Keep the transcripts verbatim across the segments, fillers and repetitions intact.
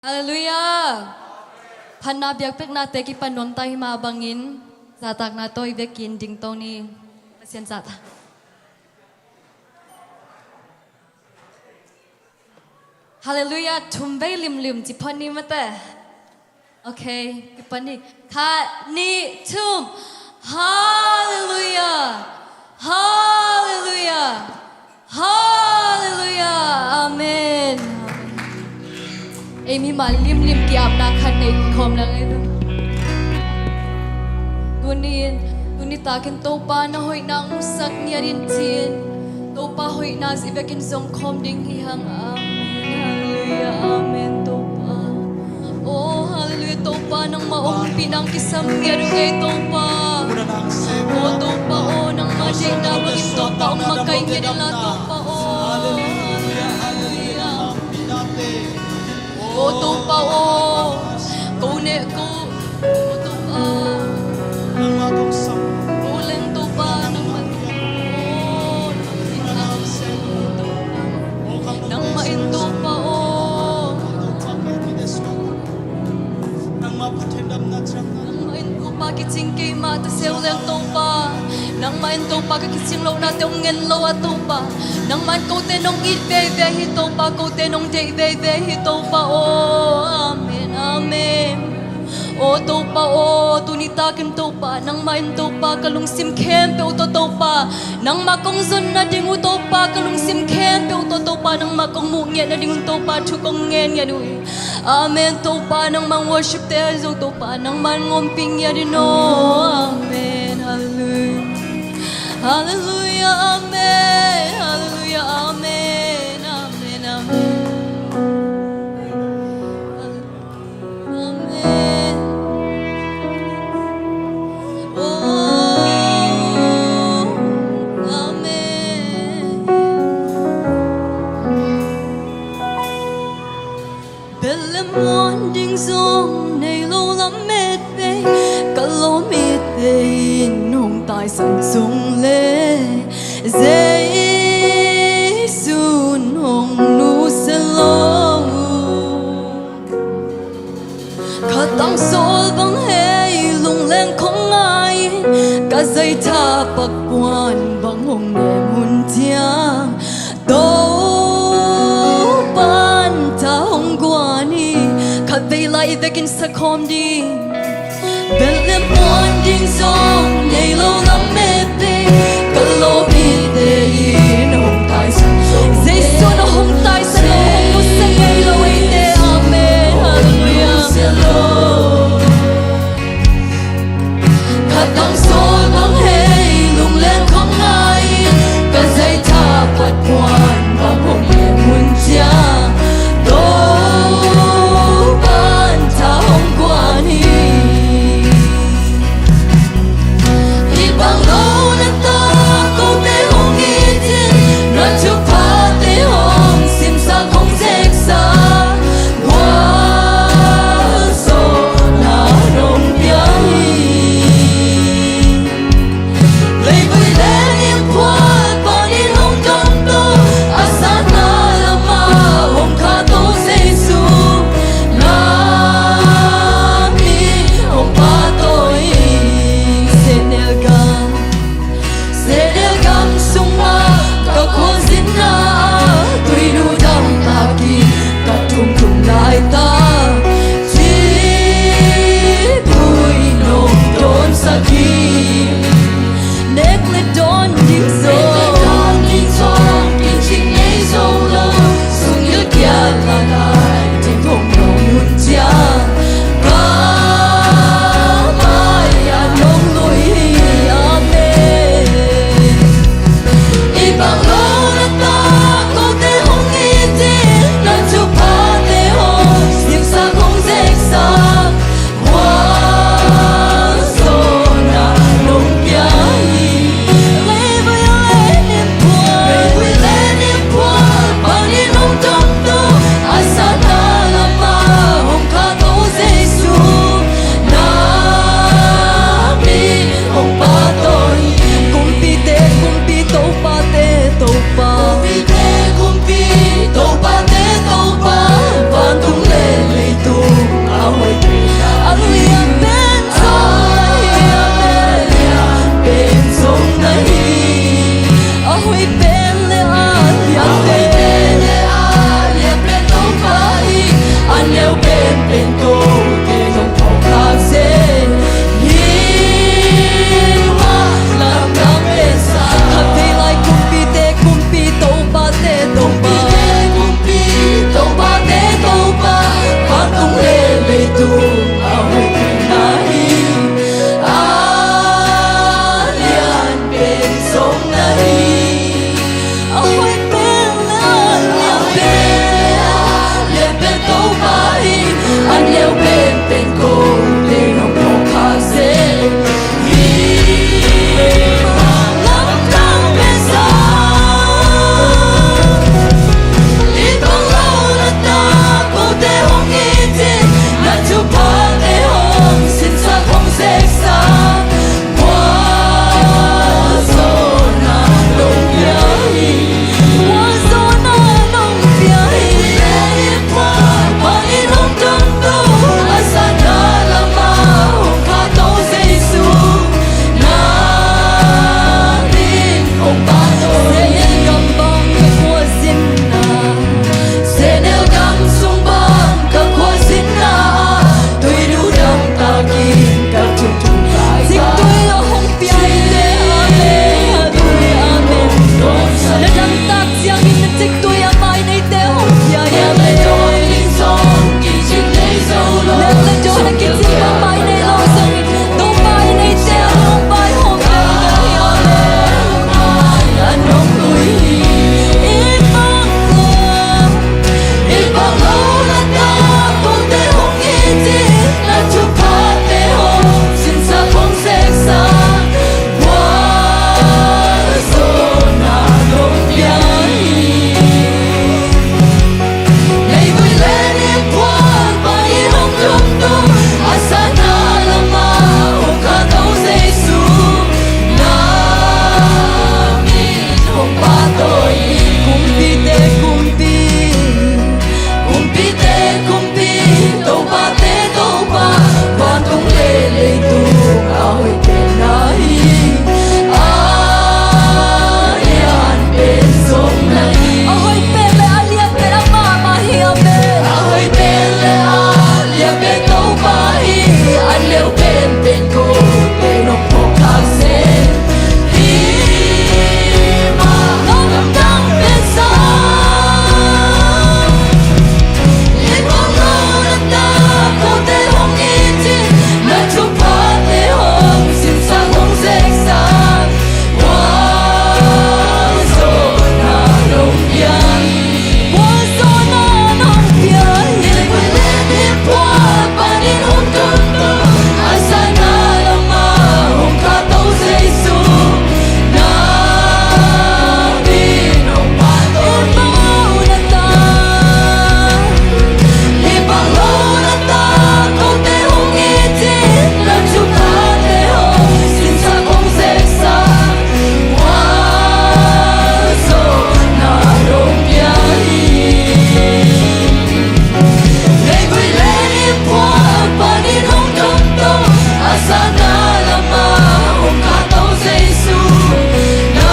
Halleluiah. Phatna biakpiaknate kipan nuam ta hi mah bangin zahtakna tawh i vekin dingto ni. Pasian zahtak. Halleluiah thum vei limlim ci phot ni mate. Ok, kipan ni. Khat, nih, thum. Halleluiah. Halleluiah. Halleluiah. Amen. Ei mi mah limlim ki-apna khat nei khawm lang ei. Tuni, tuni takin Topa na hoihna hong musak ngiat in ci-in, Topa hoihna i vekin zong khawm ding hi hang. Amen. Halleluiah. Amen Topa. Oh, halleluiah Topa, nangmah hong pi nang kisam ngiat uh kei Topa. Oh Topa, oh nangmah deihna bangin Topa hong makaih ngiat in la Topa. Oh, halleluiah. Oh Topa aw, ko neh ko, oh Topa, ko leng Topa nangmah, oh nangmah in Topa aw, nangmah in Topa kicing keimah ta seu leng Topa, nangmah in Topa ka kicing lohnate hong ngen lo a Topa. Nangman kote nong it veve hi Topa, kote nong deih veve hi Topa aw. Amen, amen. Aw Topa aw, tuni takin Topa, nangmah in Topa ka lungsim khempeuh tawh Topa, nangmah kong zon nading uh Topa, ka lungsim khempeuh tawh Topa, nangmah kong muh ngiat nading uh Topa, thu kong ngen ngiat uh hi. Amen Topa, nangmah worship te ahi zong Topa, nangmah in ngawmpih ngiat in aw. Amen. Halleluiah. Halleluiah, amen. Halleluiah, amen. Amen, amen. Amen. Oh, amen. Belh le muan ding zong nei lo lamet vei, ka lawm it vei in hong taisan zong le Jesu in hong nusia lo. Ka tangsawl bang hei lungleng khong ngai in, ka zaitha pakpuan bang hong nem hun ciang Topa'n tha hong guan hi. Khatvei lai i vekin sa khawm ding. Belh le muan ding zong nei lo lamet vei, ka lawm it vei in hong taisan zong le Jesu in hong taisan lo, hong nusia ngei lo eite. Amen. Halleluiah. Ka tangsawl bang hei lungleng khong ngai in, ka zaitha pakpuan bang hong nem hun ciang Topa'n tha hong guan hi. Hih bang lo na ta kote Leu penpen kote nong phawk khak zen. Hi, lamdang pensa. I pang lo na ta kote hong it in, na thuphate hong sinsak hong seksa. Tuitui a hong pia hi te, amen, amen. Na damtak ciangin na ciktui a mai nei te hong pia hi, amen. Lek le dawn a kicing a mai nei lo zongin, Topa i nei te a hong pai hong pia hi, amen. An hong lui hi. I pang lo, i pang lo na ta kote hong it in, na thuphate hong sinsak hong seksa. Tua zong na hong pia hi. Leivui le ni puak panin hong tumtum, a sana lama hong kah to Jesu. Na min hong pahtawi. Kumpite kumpi, kumpite kumpi, Topate Topa, vantung le leitung a hoih penna hi. A lian pen zong na hi. A hoih pen le a lian pen amah mah hi, amen. A hoih pen le a lian pen Topa hi. A leu penpen kote nong phawk khak zen. Hi mah lamdang pensa. I pang lo na ta kote hong it in, na thuphate hong sinsak hong seksa. Tua zong na hong pia hi. Tua zong na hong pia hi. Leivui le ni puak panin hong tumtum, a sana lama hong kah to Jesu. Na min hong pahtawi. I pang lo na ta, i pang lo na ta kote hong it in, na thuphate hong sinsak hong seksa. Tua zong na hong pia hi. Leivui le ni puak panin hong tumtum, a sana lama hong kah to Jesu. Na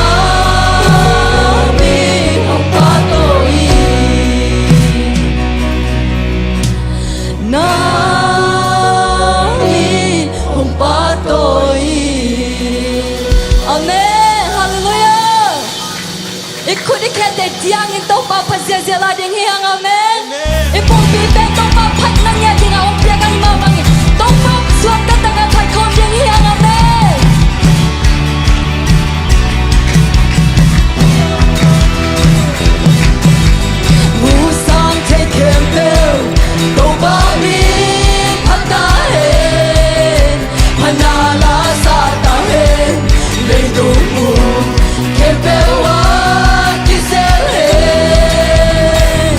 min hong pahtawi. Na min hong pahtawi. Amen. Halleluiah. I khut i khe tei ciangin Topa phat ziahziah lai ding hi hang, amen. Amen. I pumpi pen Topa phat na ngiat ding a hong piak ahih mah bangin Topa suakta tak a phat khawm ding hi hang, amen. Muhsang thei khempeuh Topa min phat ta hen. Phatna la sa ta hen, leitung mun khempeuh ah kisel hen.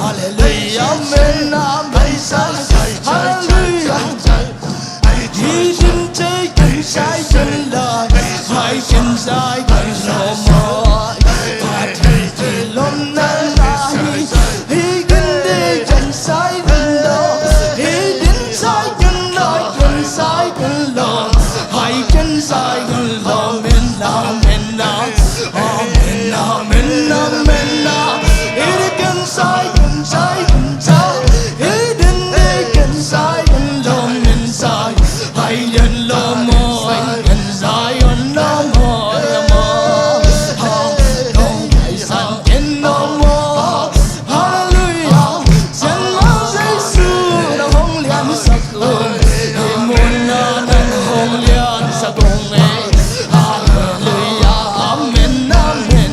Hallelujah, amen, amen, hallelujah. Hallelujah, amen, amen.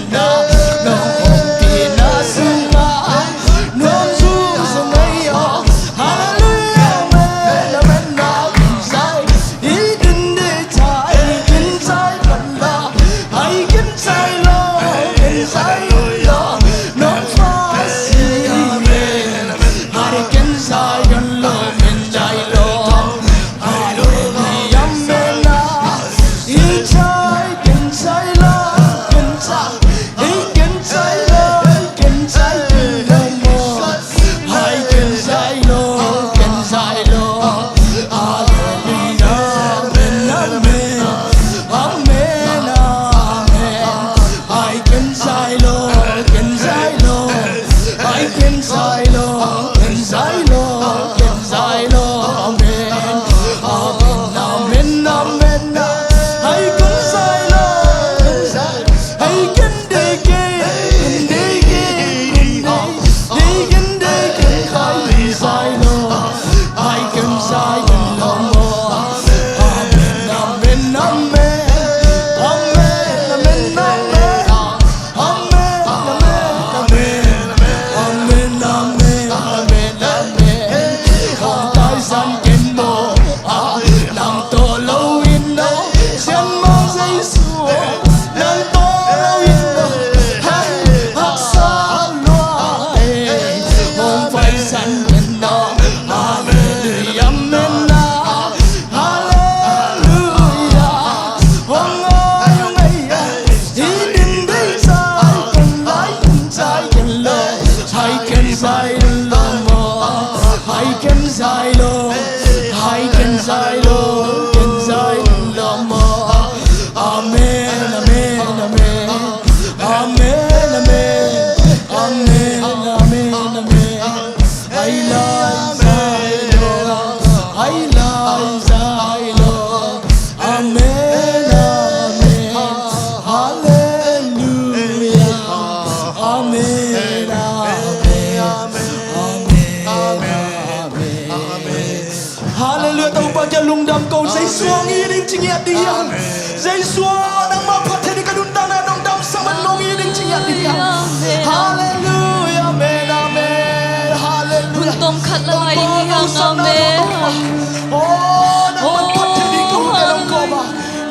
Nong ompihna sungah nong zungzung ei aw. Hallelujah, amen, amen. Na kin zai, i kin dei zai, i kin zai pan la. Ai kin zai lo, kin zai lo. Nong fa si, amen. Ai kin zai lo, kin zai lo. Hallelujah, amen. I zai, kin zai lo, kin zai, i kin zai lo, kin zai lo mo. Ai kin zai lo, kin zai lo. Hallelujah, amen, amen. Amen, amen. Ai kin zai lo, kin zai lo. Ai kin zai lo, kin zai lo, kin zai lo. Amen. Amen, amen, amen. Ai kin zai lo, kin zai lo. Ai kin dei, kin dei, kin dei, kin dei, kin dei, kin zai lo. Ai kin zai lo mo. Amen, amen, amen. Amen, amen, amen. Amen, amen, amen. Amen, amen, amen, amen. Hong taisan ken maw. Ah, nang tawh lo in aw. Sian Mang Jesu. Nang tawh lo in aw. Hai, haksa lua e. Hong taisan ken aw. Hallelujah, amen, ah. Hallelujah. Hong ai, hong ai, eh. Hi ding dei zai, ken lai, ken zai, ken lo. Hai ken zai lo mo. Hai ken zai lo. Hai ken zai lo. Ken zai lo mo. Amen, amen, amen. Amen, amen. Amen, amen, amen. Ai lai zai lo, ai lai zai lo. Amen, amen. Hallelujah. Amen, amen. Amen, amen. Hallelujah. Topa kiang lungdam ko. Jesu hong it ding ci ngiat ding hiam? Jesu aw, nangmah phat theih ding ka nuntakna dong damsam man hong it ding ci ngiat ding hiam? Hallelujah, amen, amen. Hallelujah. Hun tawm khat la lai ding hiam? Amen. Oh, nangmah phat theih ding ka hun tawm kawm a.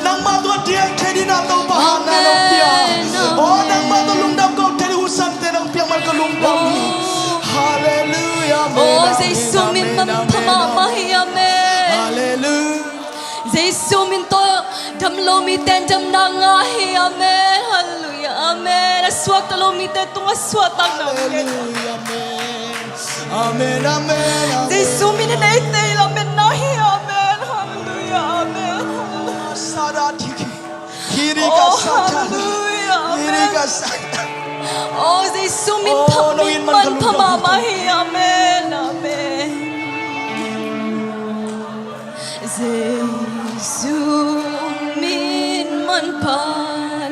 Nangmah tua diak theih ding na Topa hana nong pia. Oh, nangmah tua lungdam ko theih ding hun san te nong piak man ka lungdam hi. Hallelujah, amen. Oh, Jesu min manpha mahmah hi, amen. Hallelujah. Jesu min tawh dam lo mite in damna ngah hi, amen. Hallelujah, amen. A suakta lo mite tungah suahtakna ngah hi. Hallelujah, amen. Amen, amen, amen. Jesu min in eite lametna hi, amen. Hallelujah, amen. Hallelujah. Sada tiki. Kiri ka sata. Oh, hallelujah, amen. Kiri ka sata. Oh, Jesu min pha, min manpha mahmah hi, amen, amen. Jesu min manpha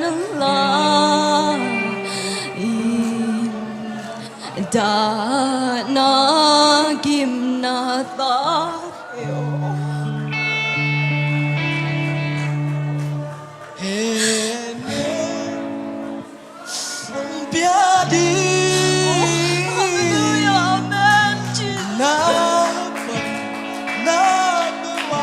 na lai in, dahna gimna tate aw. Hen, hen. Hong pia ding. Oh, hallelujah, amen. Na, na, na, na, na.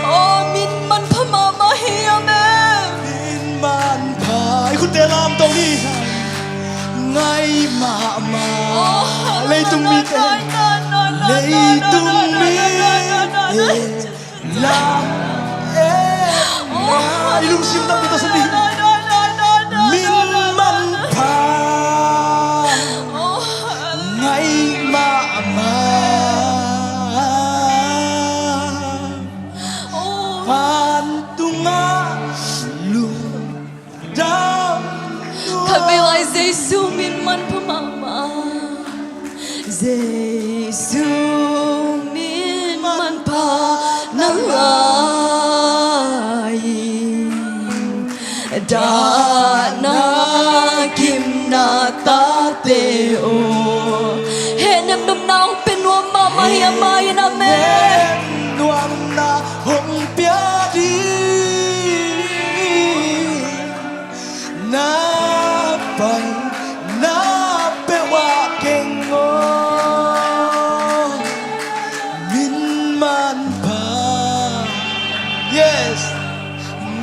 Oh, min manpha mahmah hi, amen. Min manpha. I khutte lam tong ni. Ngai mahmah. Oh, leitung mite. Leitung mite. Lam e, i lungsim tampi tawh sa ding. Min manpha ngai mahmah. Vantungah lung Khatvei lai Jesu min manpha mahmah. Jesu min manpha na lai in, dahna gimna tate aw. Hehnem nopna hong pia nuam mahmah hi a, amen. Hehnem nopna hong pia ding.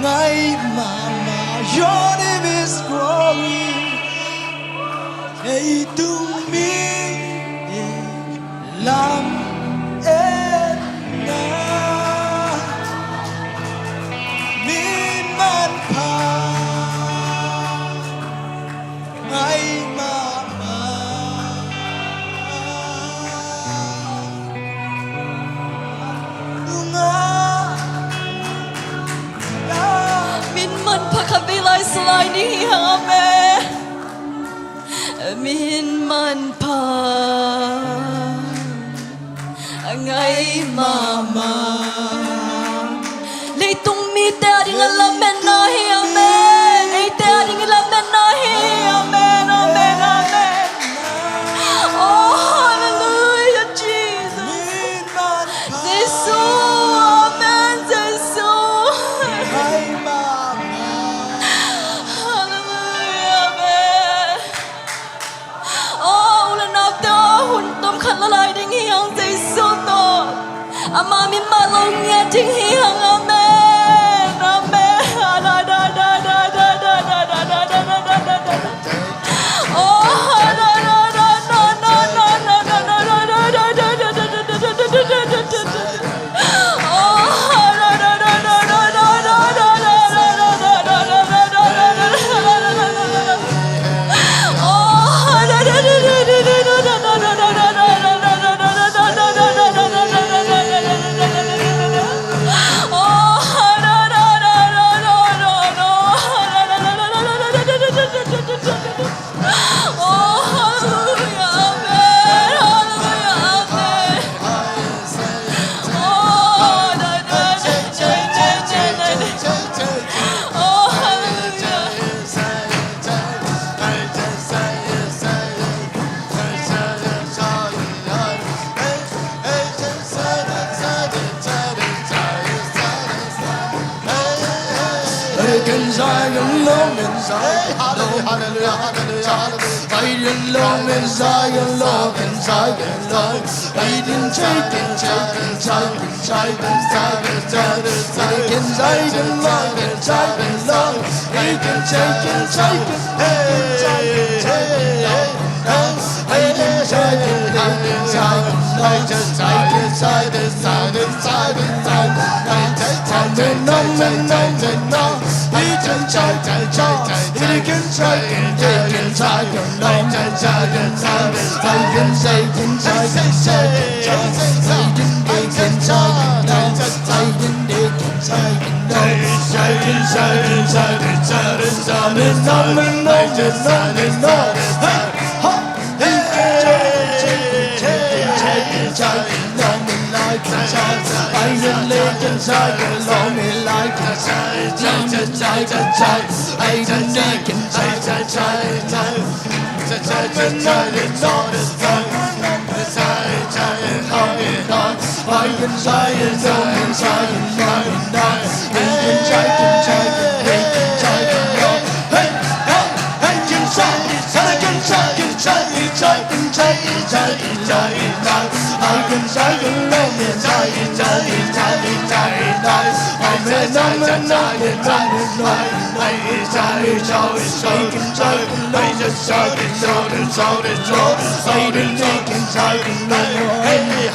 Ngai mahmah, your name is glory. Leitung mi lam en na, mi manpha ngai mahmah. Min manpha khat vei lai sa lai ni hi hang, amen. Min manpha a ngai mahmah. Leitung mite a ding a lametna hi, amen. Eite a ding i lametna hi, amen, amen, amen. Oh, hallelujah, Jesus. Jesu, amen, Jesu. Hallelujah, amen. Oh, u le naute aw, hun tom khat la lai ding hi hang Jesu tawh. Ama min mah lo ngiat ding hi hang, amen, amen. Oh, Oh, hallelujah, amen. Hallelujah, amen. Oh, da, da, da, da, da, da, da, da. Oh, hallelujah. Hey,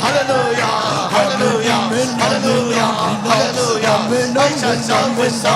hallelujah, hallelujah, hallelujah. Hallelujah, hallelujah, hallelujah, hallelujah.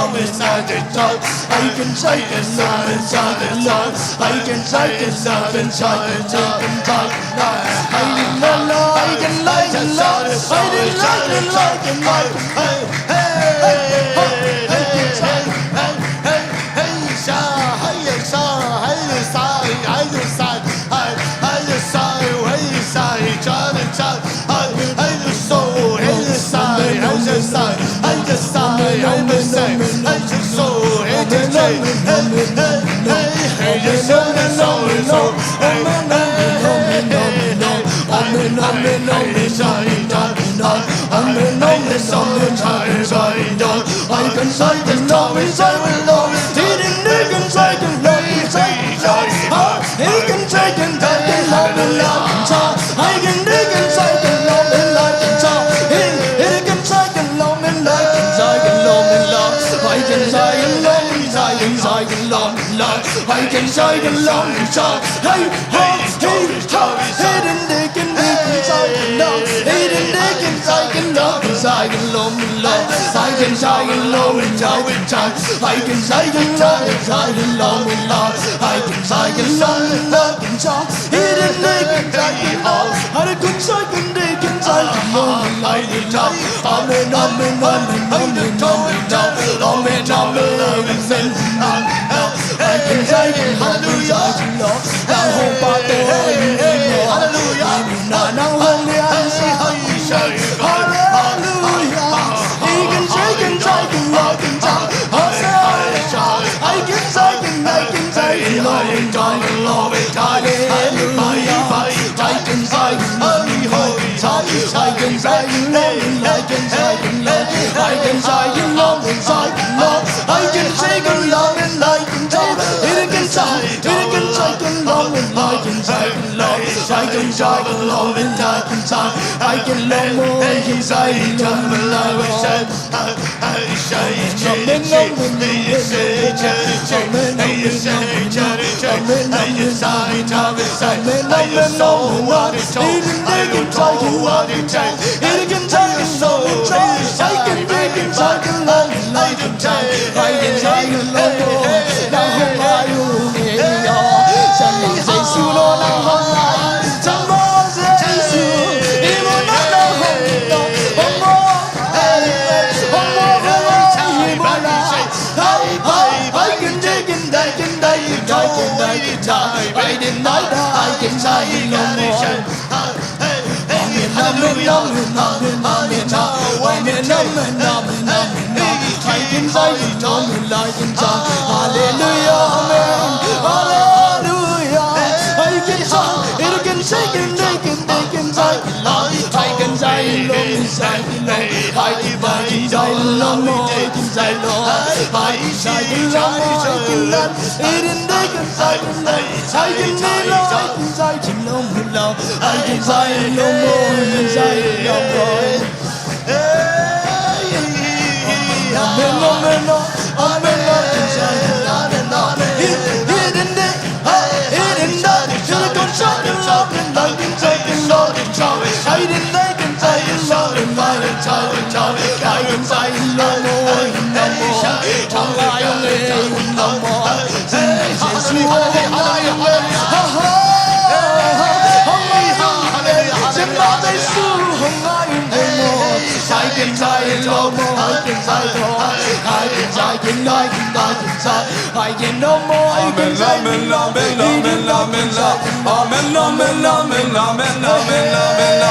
Amen, amen, amen, amen, amen, amen. Amen, amen, amen, amen, amen, amen.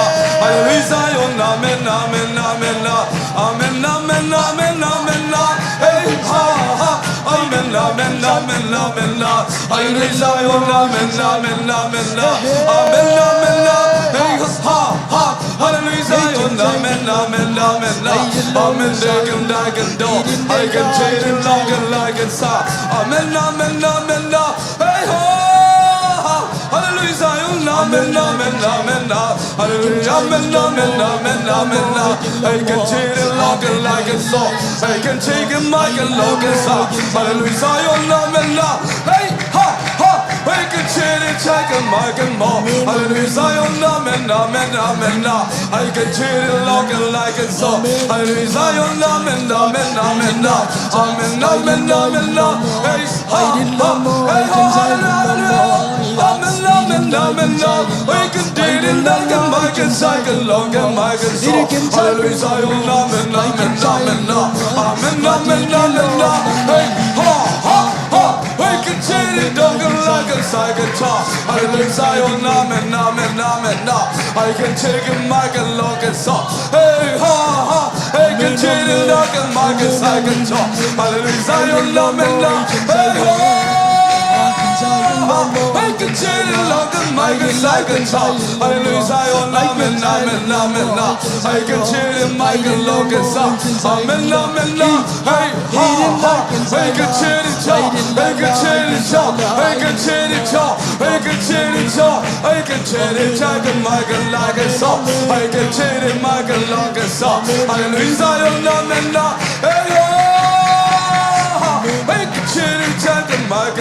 Hallelujah, Zion, amen, amen, amen, amen. Amen, amen, amen, amen, amen. Hey, ha, ha. Amen, amen, amen, amen, amen. Hallelujah, Zion, amen, amen, amen, amen. Amen, amen, amen. Hey, ha, ha. Hallelujah, Zion, amen, amen, amen, amen. Amen, they can die, can do. I can change it, like it, like it, sa. Amen, amen, amen, amen. Hey, ho, ho. Hallelujah, Zion, amen, amen, amen, amen. Hallelujah, amen, amen, amen, amen, amen. I can change it, like it, like it, so. I can change it, like it, like it, so. Hallelujah, Zion, amen, amen. Hey, ha, ha. I can change it, like it, like it, more. Hallelujah, Zion, amen, amen, amen, amen. I can change it, like it, like it, so. Hallelujah, Zion, amen, amen, amen, amen. Amen, amen, amen, amen. Hey, ha, ha, hey, ha, hallelujah, hallelujah. Amen, amen, amen, amen. We can do it in the mic and cycle, long and mic and so. Hallelujah, Zion, amen, amen, amen, amen. Amen, amen, amen, amen. Hey, ha, ha, ha. We can do it, dog and like and cycle, cha. Hallelujah, Zion, amen, amen, amen, amen. I can take it, mic and long and so. Hey, ha, ha. Hey, continue knocking, Marcus, I can talk. Hallelujah, Zion, amen, amen. Hey, ha, ha. Hey, continue knocking, Marcus, I can talk. Hallelujah, Zion, amen, amen, amen, amen. Hey, continue, Michael, Locus, amen, amen, amen. Hey, ha, ha. Hey, continue talk. Hey, continue talk. Hey, continue talk. Hey, continue talk. Hey, continue talk. Michael, Locus, amen. Hey, continue, Michael, Locus. Hallelujah, Zion, amen, amen. Hey, oh.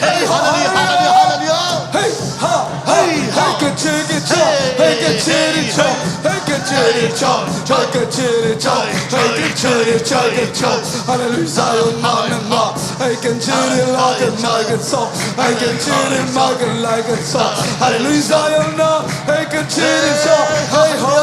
Hey, hallelujah, hallelujah, hallelujah. Hey, ha, hey, hey, can take it up, hey, can take it up, hey, can take it up, hey, can take it up, hey, can take it up, hey, can take it up. Hallelujah, Zion, amen, Lord. Hey, can take it, Lord, can take it up. Hey, can take it, Lord, can like it up. Hallelujah, Zion, Lord. Hey, can take it up. Hey, ho.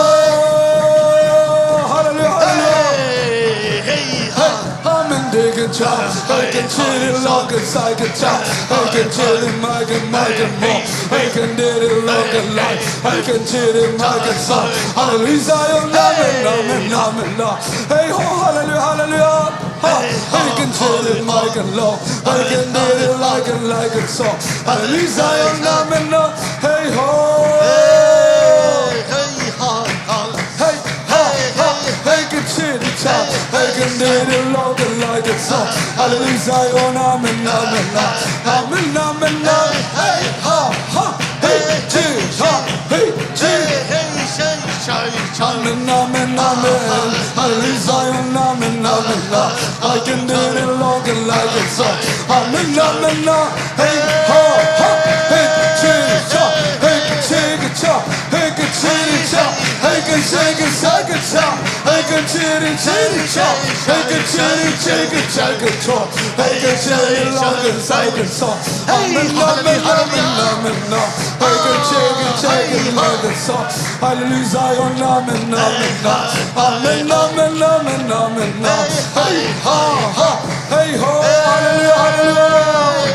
Hallelujah, hallelujah. Hey, hey, ha. Amen, take it, child. I can see it, Lord, can say it, child. I can see it, my can, my can more. I can do it, Lord, can life. I can see it, my can son. Hallelujah, Zion, amen, amen, amen, Lord. Hey, ho, hallelujah, hallelujah. Ha, I can see it, my can Lord. I can do it, like it, like it, so. Hallelujah, Zion, amen, Lord. Hey, ho. Hey, hey, ha, ha. Hey, ha, ha, hey, can see the top. Hey, can do the Lord, the light, the sun. Hallelujah, Zion, amen, amen, amen, amen, amen. Hey, ha, ha, hey, hey, ha, hey, hey, hey, hey, hey, amen, amen, amen. Hallelujah, Zion, amen, amen, amen. I can do the Lord, the light, the sun. Amen, amen, amen. Hey, ha, ha, hey, chitty chop, hey, chitty chop, hey, chitty chop, hey, chitty chop, hey, chitty chitty chop, hey, chitty chitty chop, hey, chitty long and second song. Amen, amen, amen, amen, amen. Hey, chitty chitty long and song. Hallelujah, Zion, amen, amen, amen. Amen, amen, amen, amen, amen. Hey, ha, ha. Hey ho, hallelujah, hallelujah.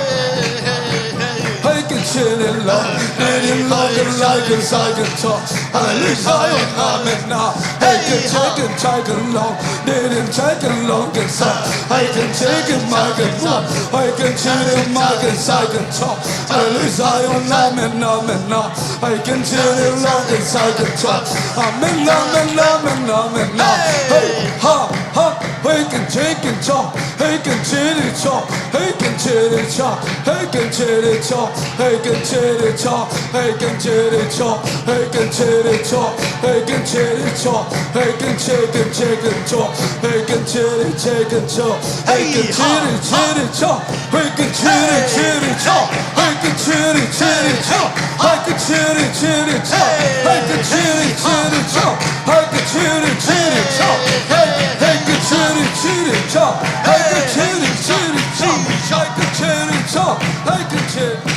Hey, can chill it long, let it long, and like it, like it talk. Hallelujah, Zion, amen now. Hey, can take it, take it long, let it take it long, and say, hey, can take it, make it long. Hey, can chill it, make it, like it talk. Hallelujah, Zion, amen, amen now. Hey, can chill it long, and like it talk. Amen, amen, amen, amen now. Hey, ha, ha. Hey, can take it talk. Hey, can take it talk. Hey, can take it talk. Hey, can take it talk. Hey, can take it talk. Hey, can take it talk. Hey, can take it talk. Hey, can take it talk. Hey, can take it, take it talk. Hey, can take it, take it talk. Hey, can take it, take it talk. Hey, can take it, take it talk. Hey, can take it, take it talk. Hey, can take it, take it talk. Hey, can take it, take it talk. Hey, can take it, take it talk. Hey, hey, can take it, take it talk. Hey, can take it, take it talk. Hey, can take it, take it talk. Hey, can take it.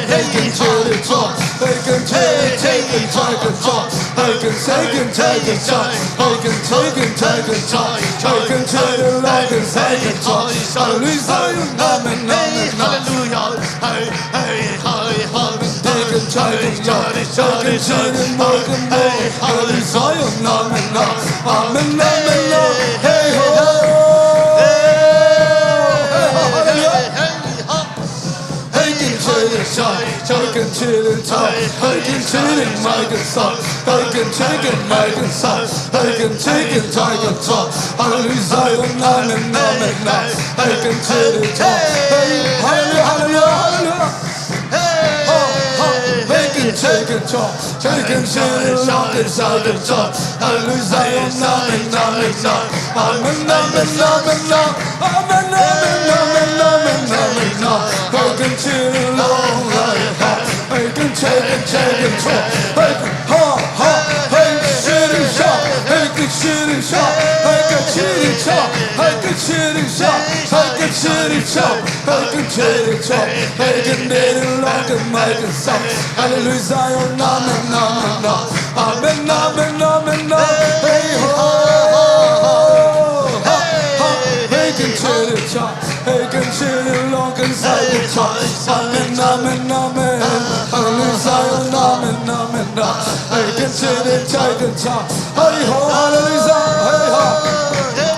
Hey, can take it, talk. Hey, can take it, take it, take it talk. Hey, can take it, take it talk. Hey, can take it, take it talk. Hey, can take it, long and take it talk. Hallelujah, amen, amen, amen. Hallelujah. Hey, hey, hey, hey. They can try to judge, they can try to mock and mock. Hallelujah, Zion, amen, amen, amen, amen. Hey, ho, ho. Hey, hallelujah. Hey, can try to shine, they can try to tie, they can try to make it stop, they can take it, make it stop, they can take it, take it, stop. Hallelujah, Zion, amen, amen, amen. They can try to talk. Hey, hallelujah, hallelujah, hallelujah. Hey, hey, hey, can take it, talk. They can take it, long and take it, talk. Hallelujah, amen, amen, amen. Amen, amen, amen, amen. Amen, amen, amen, amen, amen. They can take it, long and hard. They can take it, take it, talk. They can, ha, ha. They can take it, shot. They can take it, shot. They can take it, shot. They can take it, shot. They can take it, shot. Hey, can take it, chop. Hey, can take it, long and make it stop. Hallelujah, Zion, amen, amen, amen. Amen, amen, amen, amen. Hey, ho, ho, ho, ho. Hey, can take it, chop. Hey, can take it, long and make it stop. Amen, amen, amen. Hallelujah, Zion, amen, amen, amen. Hey, can take it, take it, chop. Hey, ho, hallelujah, hey, ho. Hey,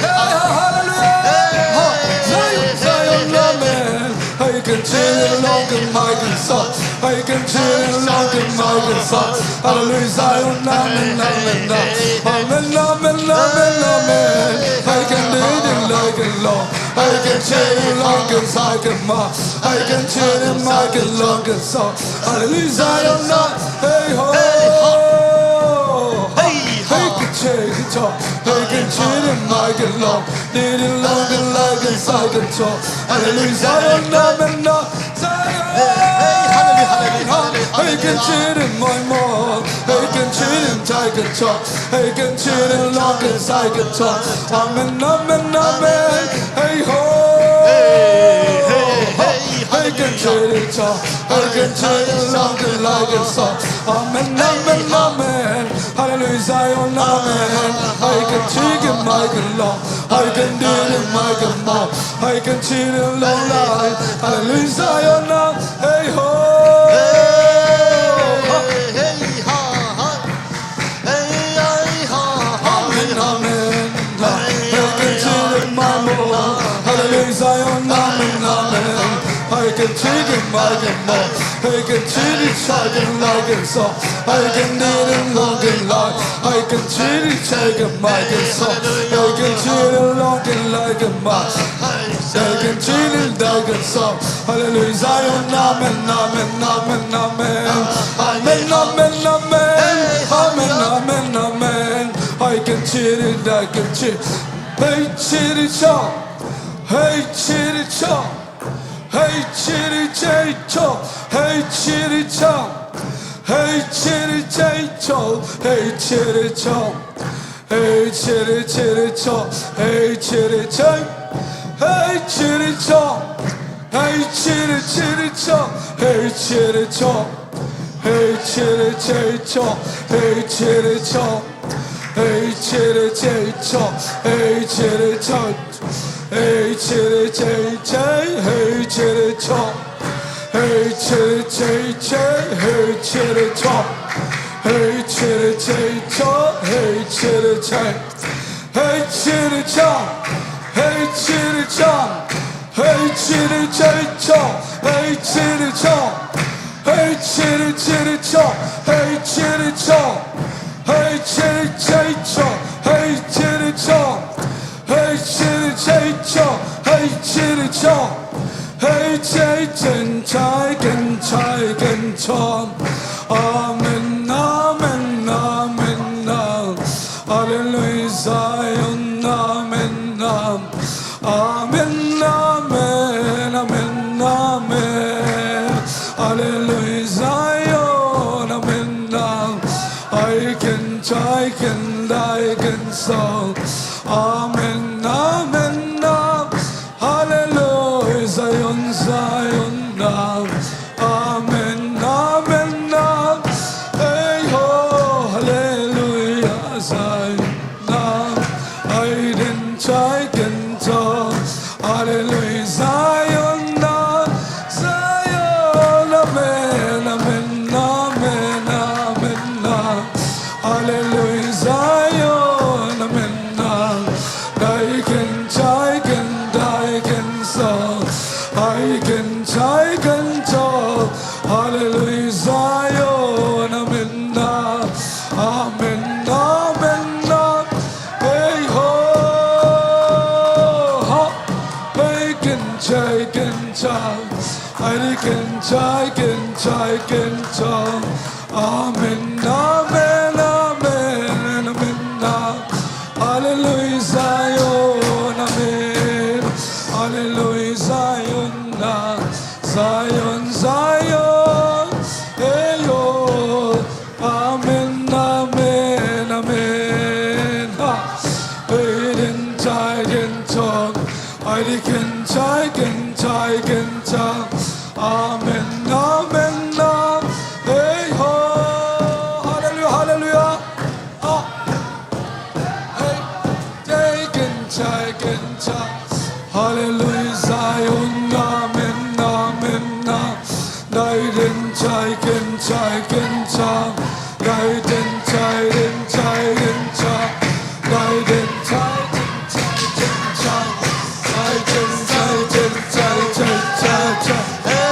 ho, hallelujah. Hey, ho, Zion, Zion, amen. Hey, can Chilin long kin mai kin sa. Hei kin chilin long kin mai kin sa. Hallelujah, Zion, amen, amen, amen. Amen, amen, amen, amen. Hei kin didin lai kin long. Hei kin chilin long kin sai kin ma. Hei kin chilin mai kin long kin sa. Hallelujah, Zion, amen. Hey ho. Hey ho. Hey ho. Hei kin chilin chop. Hei kin chilin mai kin long. Didin long kin lai kin sai kin chop. Hallelujah, Zion, amen, amen. Hey, hey, hallelujah, hallelujah, hallelujah, hallelujah. Hei kin chilin mai mo. Hei kin chilin chai kin chop. Hei kin chilin long kin sai kin chop. Amen, amen, amen. Hey ho. Hey, hey, hey, hallelujah. Hei kin chilin chop. Hei kin chilin long kin lai kin sa. Amen, amen, amen. Hallelujah, Zion, amen. Hei kin chilin mai kin long. Hei kin didin mai kin mo. Hei kin chilin long lai. Hallelujah, Zion, amen. Hey ho. Hey, hey, ha, ha. Hey, hey, ha, ha. Amen, amen. Hei kin chilin mai mo. Hallelujah, Zion, amen, amen. Hei kin chilin mai kin mo. Hei kin chilin chai kin lai kin sa. Hei kin didin long kin lai. Hei kin chilin chai kin mai kin sa. Hei kin chilin long kin lai kin ma. Hei kin chilin dai kin sa. Hallelujah, Zion, amen, amen, amen, amen. Amen, amen, amen. Amen, amen, amen. Hei kin chilin dai kin chi. Hei chilin cha. Hei chilin cha. Hey chitty chitty chop, hey chitty chop, hey chitty chitty chop, hey chitty chop, hey chitty chitty chop, hey chitty chitty, hey chitty chop, hey chitty chitty chop, hey chitty chop, hey chitty chitty chop, hey chitty chop. Hey chitty chitty chop, hey chitty chop, hey chitty chitty chop, hey chitty chop, hey chitty chitty chop, hey chitty chop, hey chitty chitty chop, hey chitty chop, hey chitty chop, hey chitty chop. Hey chitty chitty chop, hey chitty chop, hey chitty chitty chop, hey chitty chop, hey chitty chitty chop, hey chitty chop, hey chitty chitty chop, hey chitty chop, hey chitty chitty chop, hey chitty chitty chop. Amen, amen, amen, amen. Hallelujah, Zion, amen, amen. Amen, amen, amen, amen. Hallelujah, Zion, amen, amen. I can try, can die, can song. Amen, amen, amen. Hallelujah, Zion, Zion, amen. Amen, amen, amen. Hey ho, hallelujah, Zion. Aiden chai kenta. Hallelujah, Zion, Zion, amen, amen, amen, amen. Hallelujah, Zion, amen. Dai ken chai ken dai ken sa. Ai ken chai ken cha. Hallelujah, Zion, amen. Amen, amen, amen. Hey ho, ha. Hey ken chai ken cha. Ai ken chai ken chai ken cha. Amen, amen, amen, amen. Hallelujah, Zion, amen. Hallelujah, Zion, ah. Zion, Zion, hey yo. Amen, amen, amen. Ha. Hey, den chai, den chong. Ai di ken chai, ken chai, ken chong. Amen, amen, amen. Hey ho. Hallelujah, hallelujah. Ah. Hey, hey, ken chai, ken chai. Hallelujah, Zion, amen, amen, amen. Dai den chai, ken chai, ken chai. Dai den chai, den chai, den chai. Dai den chai, den chai, den chai, den chai. Dai den chai, den chai, den chai, den chai, chai, chai.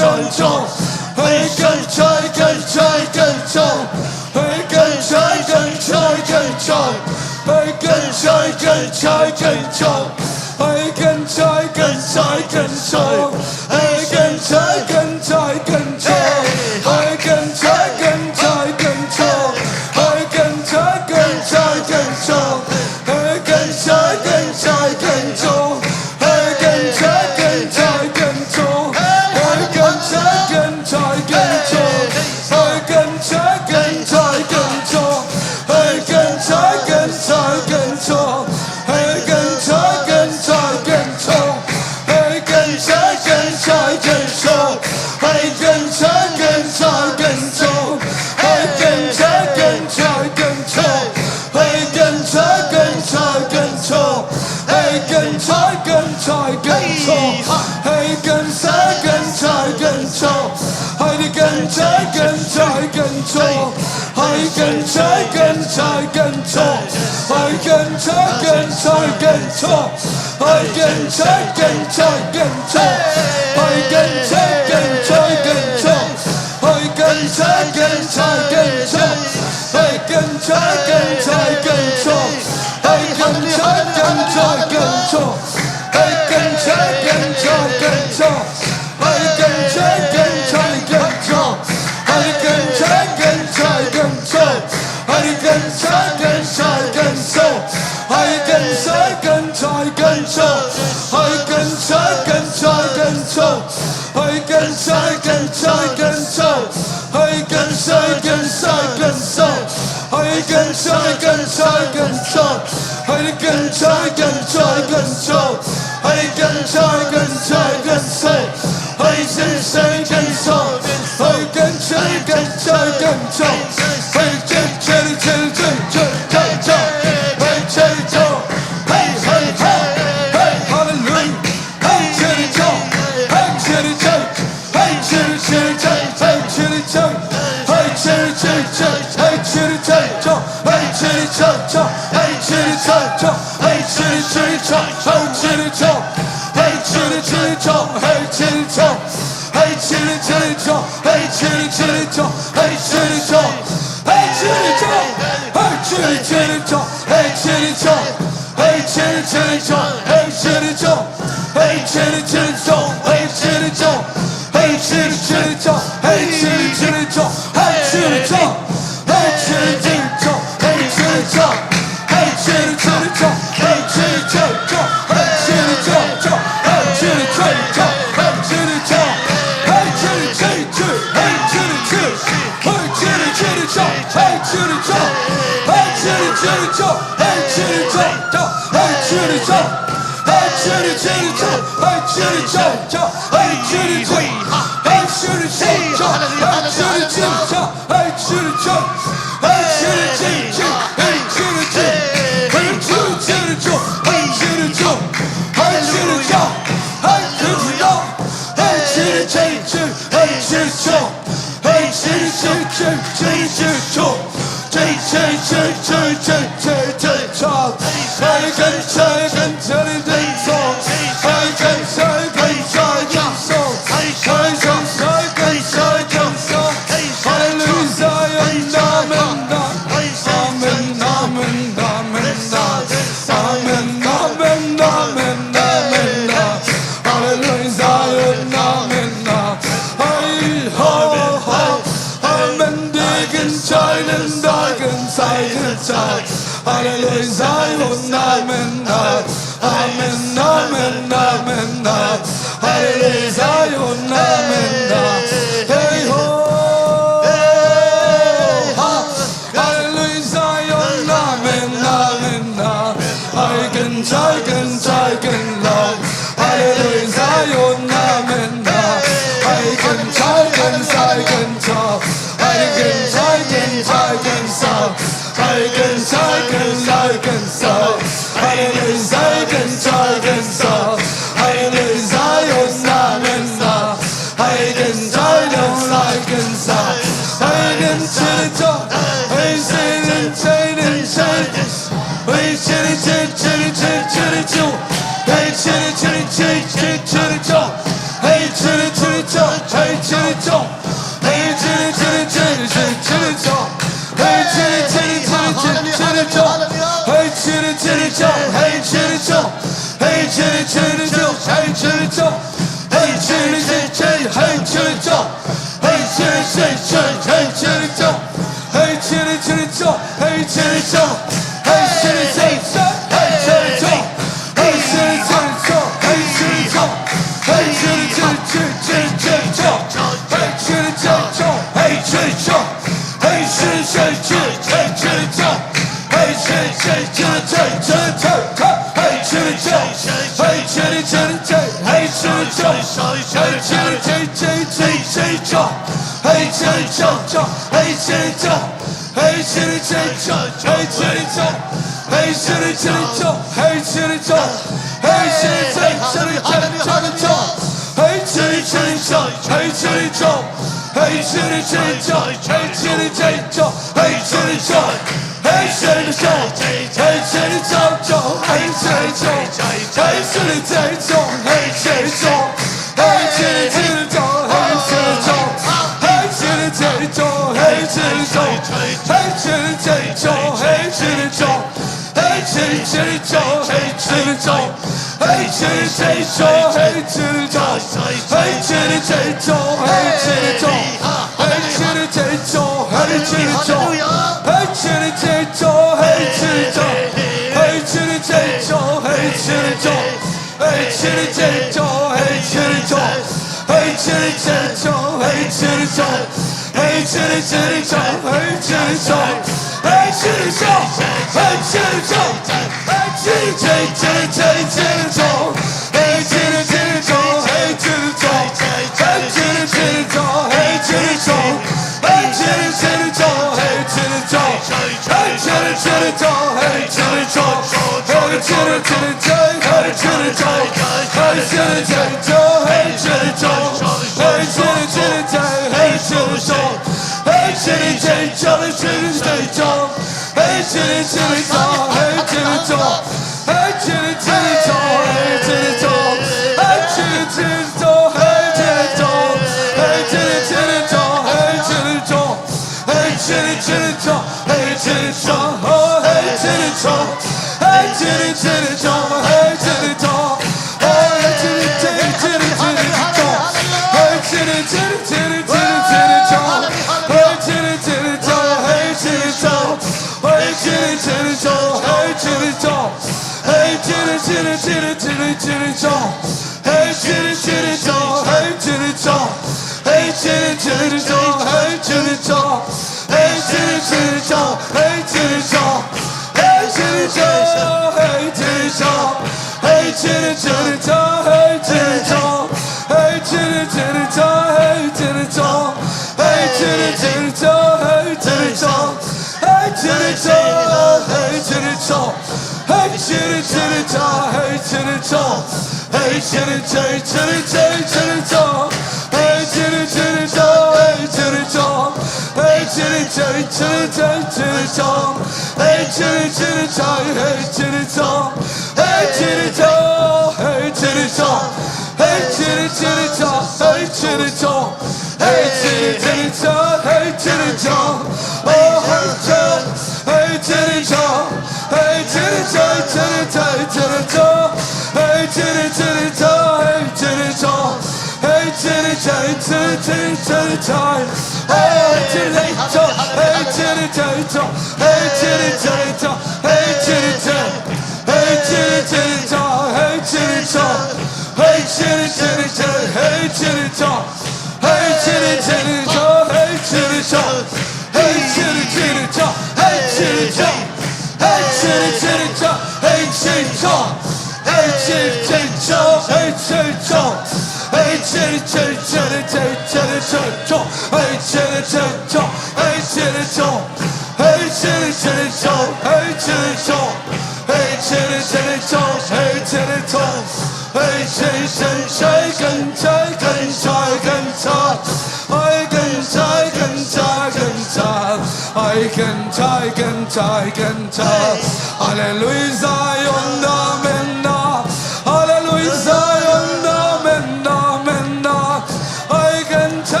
Halleluia, Zion, amen, ah. Halleluia, Zion, amen, amen, ah. Ai kan cha,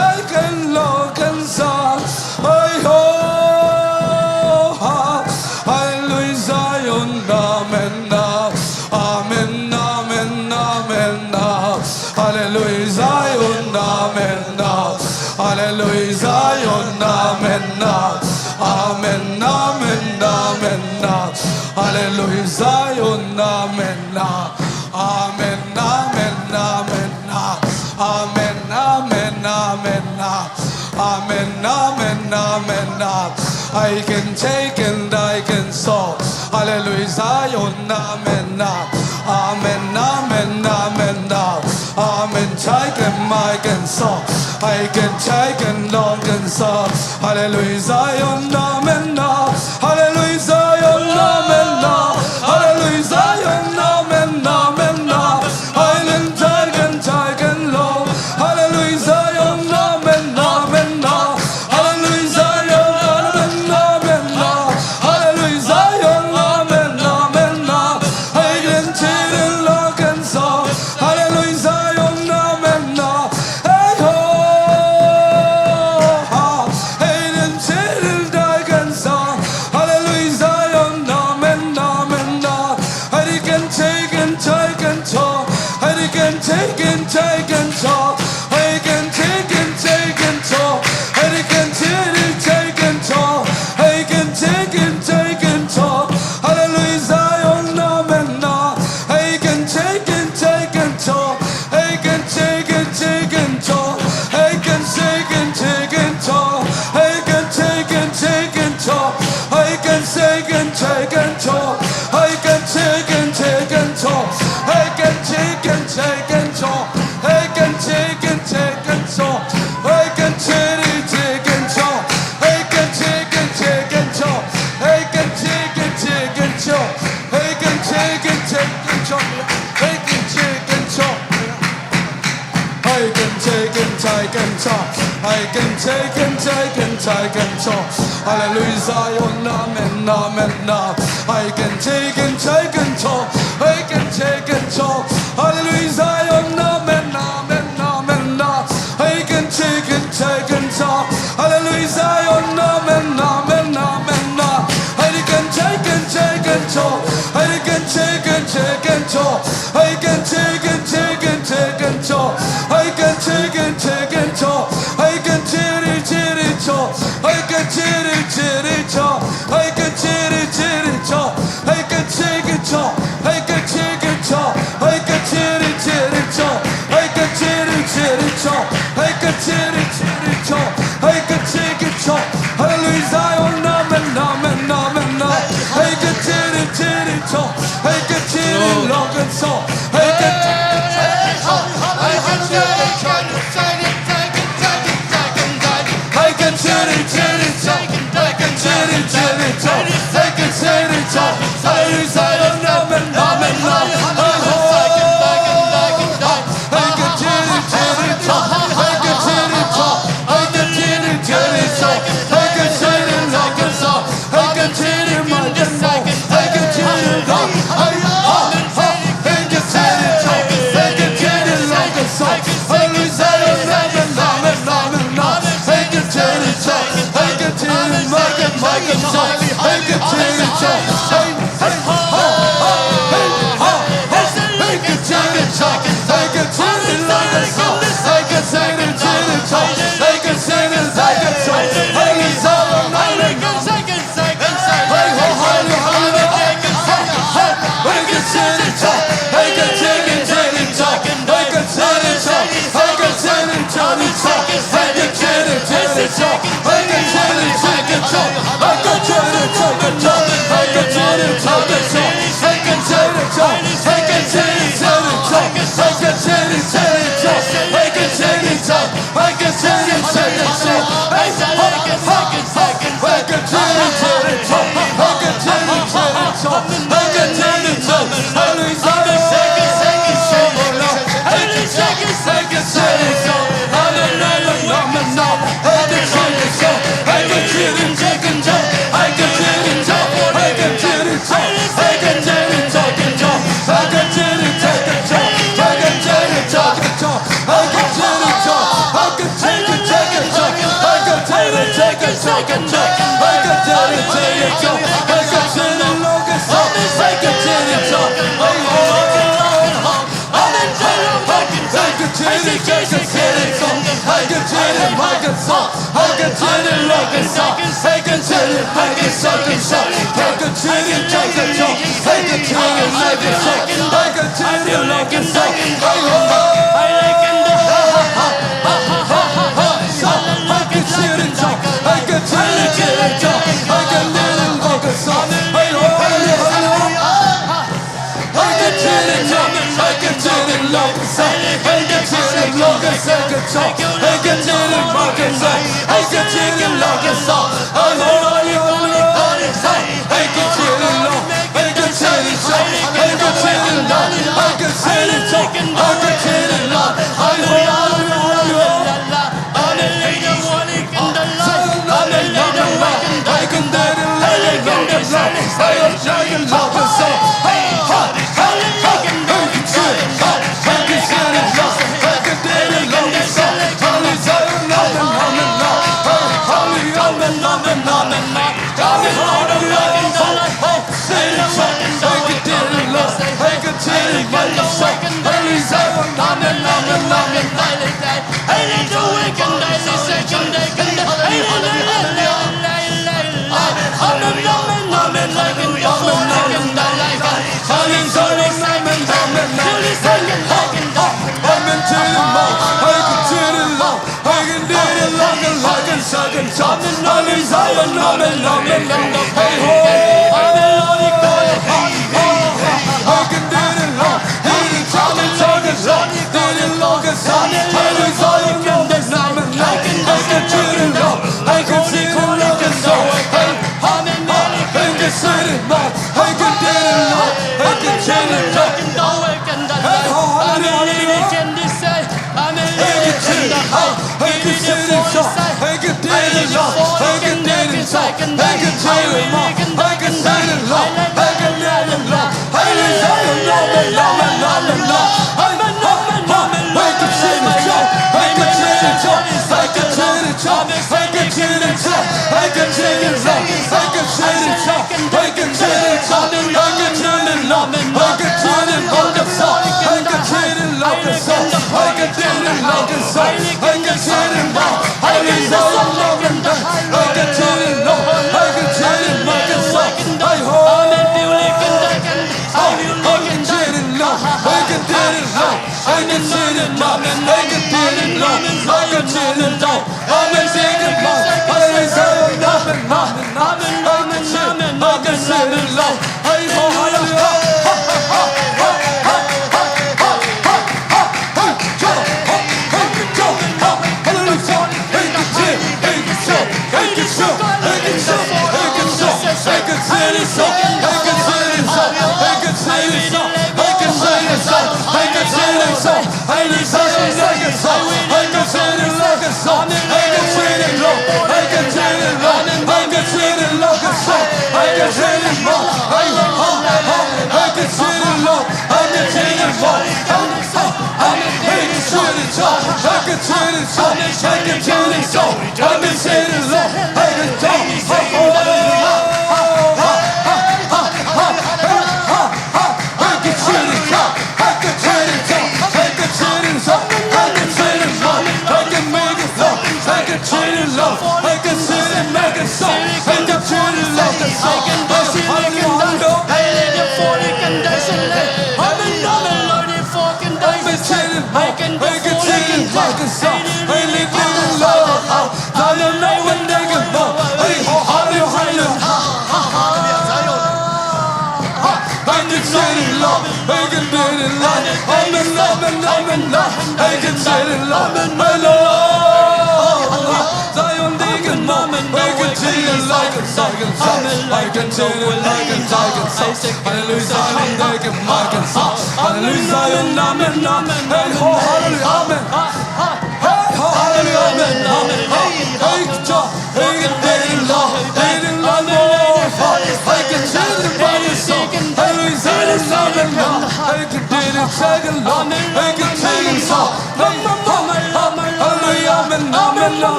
Halleluia, Zion, amen, ah. Amen, amen, amen, ah. Halleluia, Zion, amen, ah. Amen, amen, amen, ah. Amen, amen, amen, ah. Amen, amen, amen, ah. I can take and I can show. Halleluia, Zion, amen, ah. Amen, amen, amen, ah. Amen, take and I can show. I can take and I can show. Halleluia, Zion, amen, ah. Halleluia, Zion, amen, ah. Halleluia, Zion, amen, amen, ah. I can take and take and low. Halleluia, Zion, amen, amen, ah. Halleluia, Zion, amen, amen, ah. Halleluia, Zion, amen, amen, ah. I can take and I can show. Halleluia, Zion, amen, ah. Hey, ho, ha. Hey, then, then, then, I can show. Halleluia, Zion, amen, amen, ah. I can take and take and talk. I can take and take and talk. I can take and take and talk. I can take and take and talk. I can take and take and talk. Halleluia, Zion, amen, ah. I can take and take and talk. I can take and take and talk. I can take and take and talk. I can take and take and talk. I can take and take and talk. I can take and take and talk. I can take and take and talk. I can take and take and talk. I can take and take and talk. I can take and take and talk. I can take and take and talk. I can take and take and talk. I can take and take and talk. I can take and take and talk. I can take and take and take and talk. Halleluia, Zion, amen, amen, ah. I can take and take and talk. I can take and talk. Halleluia, Zion, amen, amen, amen, ah. I can take and take and talk. Halleluia, Zion, amen, amen, amen, ah. I can take and take and talk. I can take and take and talk. I can take and take and take and talk. I can take and take and talk. I can take and take and talk. I can take and take and talk. I can take and take and talk. I can take and talk. I can take and talk. I can take and take and talk. I can take and take and talk. I can take and take and talk. I can take and talk. Halleluia, Zion, amen, amen, amen, amen. I can take and take and talk. I can take and look and talk. I can take and take and talk. I can take and take and talk. I can take and take and talk. I can take and take and talk. I can take and take and talk. Halleluia, Zion, amen, amen, amen. I can take and take and talk. I can take and take and talk. I can take and take and talk. I can take and look and talk. I can take and look and talk. I can take and look and talk. Halleluia, Zion, amen, amen, amen, amen. I can take and talk. I can take and look and talk. I can take and look and talk. I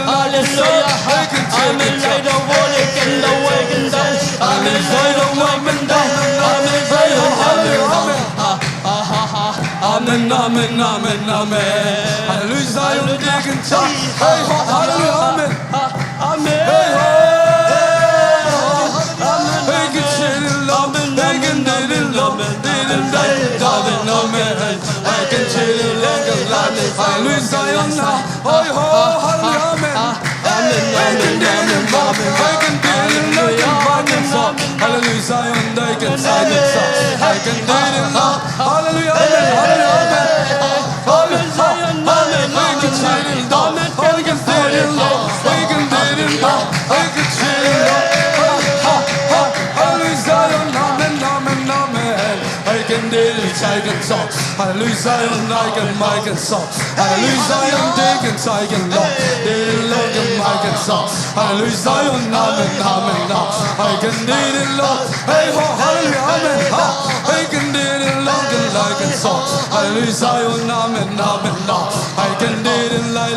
Hallelujah. Amen. Lay the world again, the way can die. Amen. Lay the way can die. Amen. Lay the world again. Amen, amen, amen, amen. Hallelujah, Zion, they can shout. Hey, ho, hallelujah, amen. Amen. Hey, ho. Hey, can say it, Lord. Hey, can do it, Lord. Hey, can do it, Lord. Hey, can say it, Lord. Hallelujah, Zion, now. Hey, ho, hallelujah, amen. Hey, can do it, Lord. Hey, can do it, Lord. Hallelujah, Zion, they can say it, Lord. Hey, can do it, Lord. Hallelujah, amen, hallelujah, amen. Hallelujah, amen, amen, amen. Hallelujah, amen, amen, amen. Hallelujah, amen, amen, amen. Hallelujah, Zion, I can, I can song. Hallelujah, Zion, they can, I can love. They love them, I can song. Hallelujah, Zion, amen, amen, amen. I can do it, Lord. Hey, ho, hallelujah, amen, ha. I can do it, Lord, and I can song. Hallelujah, Zion, amen, amen, amen. I can do it, Lord.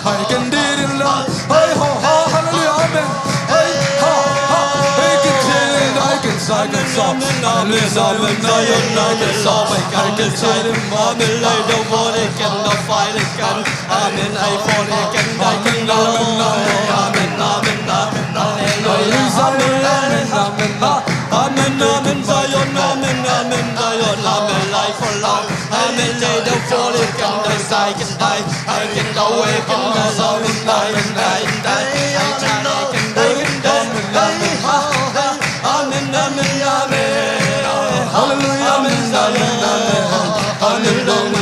I can do it, Lord. Hey, ho, ha, hallelujah, amen. Hey, ha, ha. I can do it, I can, I can song. Hallelujah, Zion, I can, I can song. I can do it, amen, like the water can, the fire can. Amen. I fall again, I can go. Amen, amen, amen, amen. Hallelujah. Amen, amen, amen. Amen, amen, Zion. Amen, amen, Zion. Amen, life for life. Amen, lay the fall again, the side can die. I can go away, can go, amen, amen, amen, amen. I can die, I can die, I can die. Amen, amen, amen. Hallelujah, amen, amen, amen. Hallelujah, amen, amen.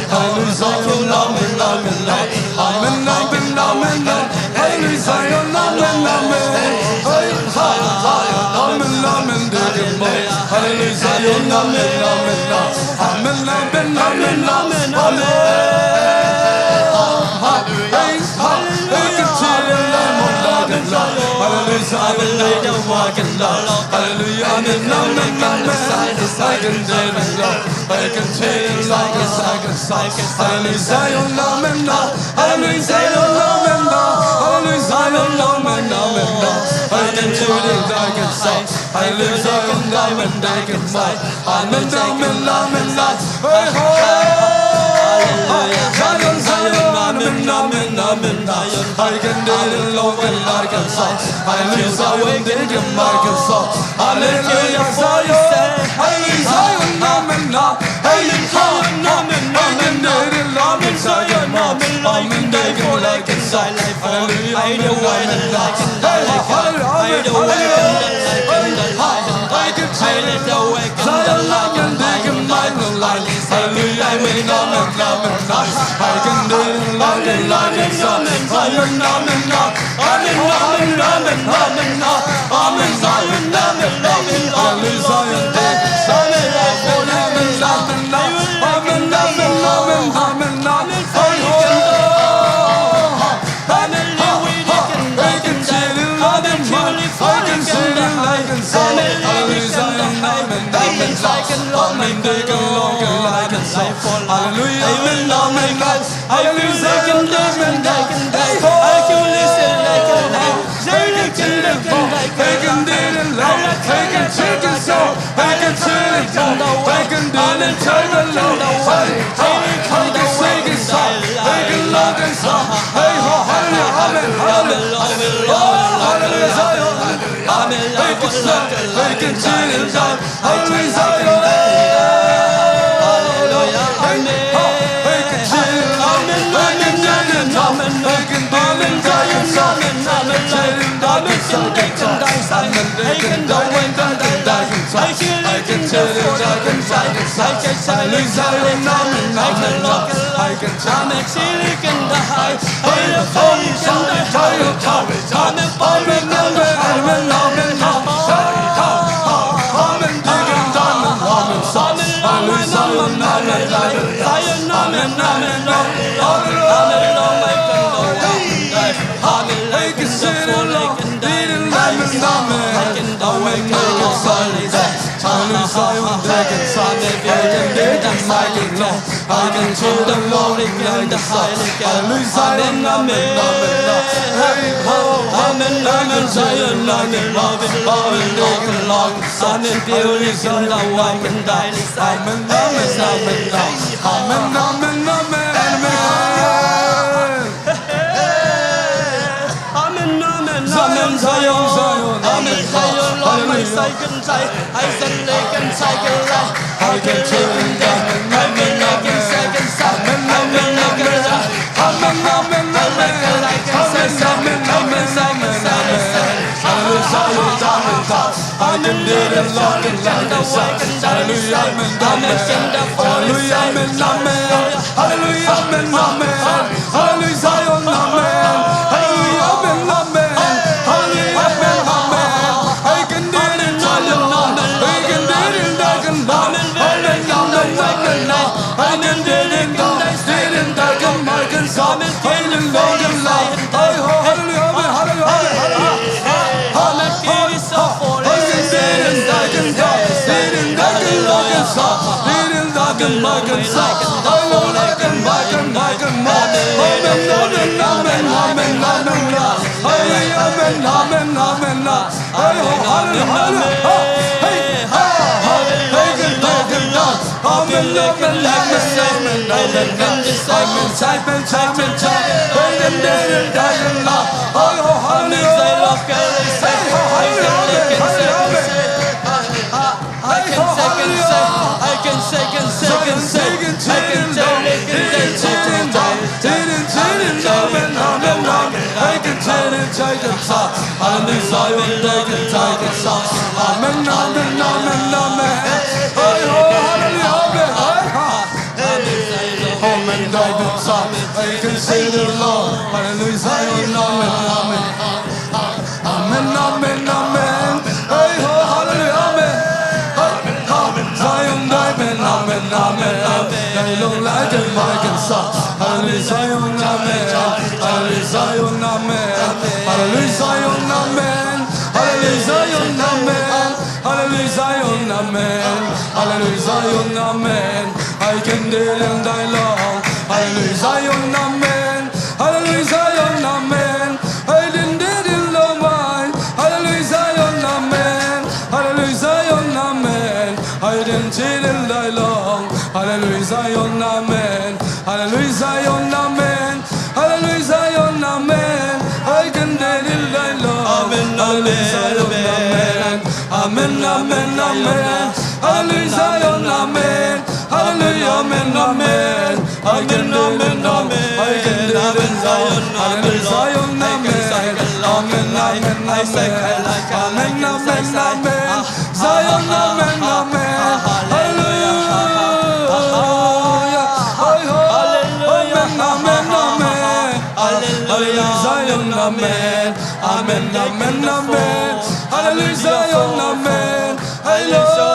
Hallelujah, amen, amen, amen. Amen, amen, amen, amen. Hallelujah, Zion, amen, amen. Hey, ha, ha. Amen, amen, amen. Hallelujah, Zion, amen, amen, amen. Amen, amen, amen, amen, amen. Hey, ha, hey, can say the Lamb of God and Lord. Hallelujah, Zion, amen, amen, amen. Hallelujah, amen, amen, amen. I can say the Lord. I can say the Lord, yes, I can say. Hallelujah, Zion, amen, amen. Hallelujah, Zion, amen, amen. Hallelujah, Zion, amen, amen, amen. I can say the Lord, I can say. Hallelujah, Zion, amen, I can say. Amen, amen, amen, amen. Hey, ho. Zion, Zion, amen, amen, amen. I can do it, Lord, and I can say. Hallelujah, Zion, I can say. Hallelujah, Zion. Hallelujah, Zion, amen, amen. Hallelujah, Zion, amen, amen. I can do it, Lord, and I can say. Amen, amen, amen, amen. Hallelujah, amen, amen, amen. Hey, hallelujah, amen, amen. Hey, ha, I can say it. Zion, amen, they can mind the light. Hallelujah, amen, amen, amen. I can do it, Lord, and I can say. Amen, amen, amen. Amen, amen, amen, amen. Amen, Zion, amen, amen, amen. Hallelujah, Zion, amen, amen, amen, amen. Amen, amen, amen, amen, amen. Hey, ho. Amen, amen, amen, amen. I can say it, I can say it. Hallelujah, Zion, amen, amen, amen. Amen, they can love, amen, they can love, amen, I can say. Hallelujah, amen, amen, amen. Hallelujah, Zion, amen, amen. Hey, ho. Hey, can do it, Lord. Hey, can do it, Lord. Hey, can take it, Lord. Hey, can do it, Lord. Hey, can do it, Lord. Hey, hey, hey, can sing it, Lord. Hey, can love it, Lord. Hey, ho, hallelujah, amen, hallelujah. Oh, hallelujah, Zion. Hey, can sing it, hey, can sing it, Lord. Hallelujah, Zion. Hallelujah, amen. Hey, can sing it, Lord. Hey, can sing it, Lord. Hey, can do it, Lord. Hey, can sing it, Lord. Hey, can do it, Lord. Amen. Feel the wind and the mighty God. Amen. Feel the Lord in the highest God. Hallelujah. Amen, amen. Hey, oh, amen, amen. Zion, amen, amen, amen, amen. Amen. Feel the wind and the mighty God. Amen, amen, amen, amen. Amen, amen, amen, amen. Amen, amen, amen. Zion, Zion, Zion, amen, amen. Zion, Lord, my Zion, Zion, I say, I say, I can say, I can say, I can say, I can say, amen, amen, amen, amen. Amen, amen, amen. Amen, amen, amen, amen, amen. Hallelujah, Zion, Zion, Zion. Hallelujah, amen, amen, amen. Hallelujah, amen, amen. Hallelujah, amen, amen. Hallelujah, Zion, amen. Hallelujah, amen, amen. Hallelujah, amen, amen. I can do it in Zion, Lord. I can do it in Zion, Lord. Amen, amen, amen, amen. I can do it in Zion, I can do it in Zion, I can say. Hallelujah, amen, hallelujah, amen, hallelujah. Amen, amen, amen, amen. Hey, oh, hallelujah, amen. Hey, ha. Amen, amen, amen. I can say the Lord. Hallelujah, Zion, amen, amen. Amen, amen, amen. Hey, oh, hallelujah, amen. Amen, amen, Zion, amen, amen, amen, amen. Hallelujah, Zion, amen, amen. Hallelujah, Zion, amen. Hallelujah, Zion, amen. Hallelujah, Zion, amen. Hallelujah, Zion, amen. Hallelujah, Zion, amen. Hallelujah, Zion, amen. I can did and I long. Hallelujah, Zion, amen. Hallelujah, Zion, amen. I didn't did in love mine. Hallelujah, Zion, amen. Hallelujah, Zion, amen. I didn't did and I long. Hallelujah, Zion, amen. Hallelujah, Zion, amen. Hallelujah, Zion, amen. I can did in thy love. Amen, amen, amen. Amen, amen, amen. Hallelujah, Zion, amen. Hallelujah, amen, amen. I can did in love. I can did in Zion. Hallelujah, Zion, amen. Amen, amen, amen. Amen, amen, amen. Zion, amen, amen. Hallelujah. Hallelujah. Amen, amen, amen. Hallelujah, Zion, amen. Amen, amen, amen. Hallelujah, Zion, amen. Hallelujah.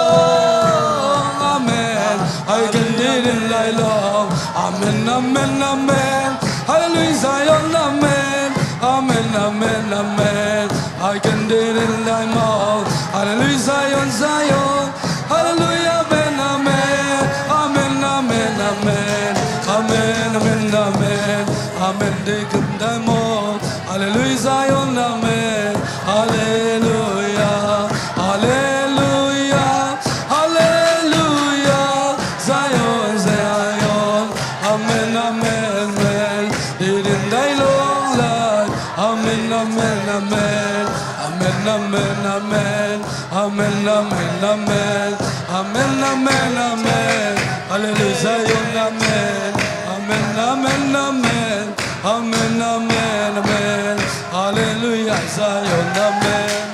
Amen. I can did in thy love. Amen, amen, amen. Hallelujah, Zion, amen. Amen, amen, amen. I can did in thy mouth. Hallelujah, Zion, Zion. Hallelujah, amen, amen. Amen, amen, amen. Amen, amen, amen. Amen, did in thy mouth. Hallelujah, Zion, amen. Hallelujah, hallelujah, hallelujah. Zion, Zion. Amen, amen, amen. Lead in thy long life. Amen, amen, amen. Amen, amen, amen. Amen, amen, amen. Amen, amen, amen. Hallelujah, Zion, amen. Amen, amen, amen. Amen, amen, amen. Hallelujah, Zion, amen.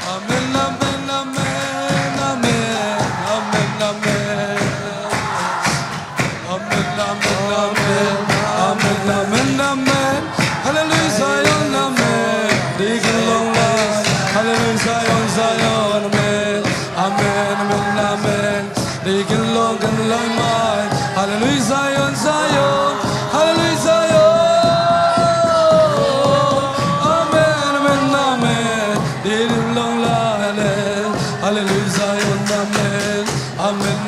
Amen, amen, amen, amen. Amen, amen. Amen, amen, amen. Amen, amen, amen. Hallelujah, Zion, amen. Did in long life. Hallelujah, Zion, Zion, amen. Amen, amen, amen. Did in long and long life. Hallelujah, Zion, Zion. Hallelujah, Zion. Amen, amen, amen. Did in long life. Hallelujah, Zion, amen. Amen,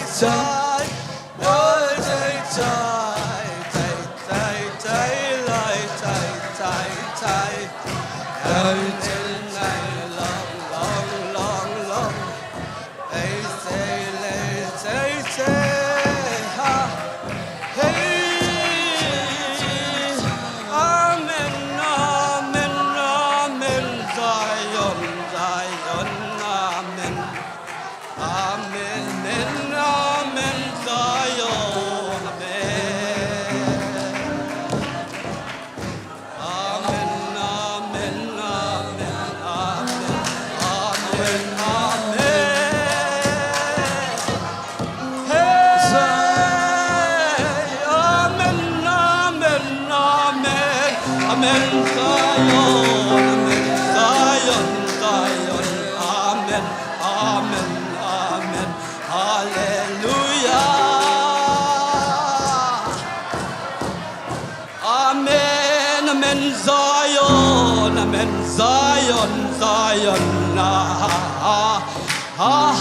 Amen, amen, amen. Zion, Zion, amen. Amen, amen, amen, Zion, amen. Amen, amen, amen, amen, amen, amen. Hey, amen, amen, amen. Amen, Zion, amen, Zion, Zion. Amen, amen, amen. Hallelujah. Amen, amen, Zion, amen, Zion, Zion. Ah, ah, ah.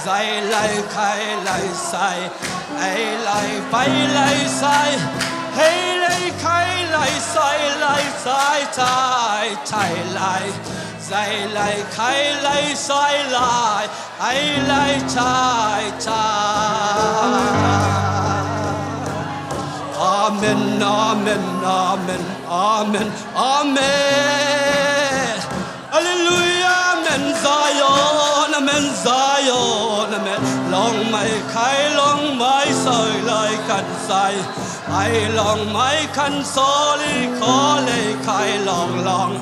Zai lai khai lai sai, ei lai fai lai sai, hei lai khai lai sai, lai sai, tai, tai lai. Zai lai khai lai sai lai, ei lai tai tai. Amen, amen, amen, amen, amen. Hallelujah, amen, Zion, amen, Zion, amen. Lawng mai khai, lawng mai sai lai kan sai. Ei lawng mai kan sai lai, khawl ei khai lawng lawng.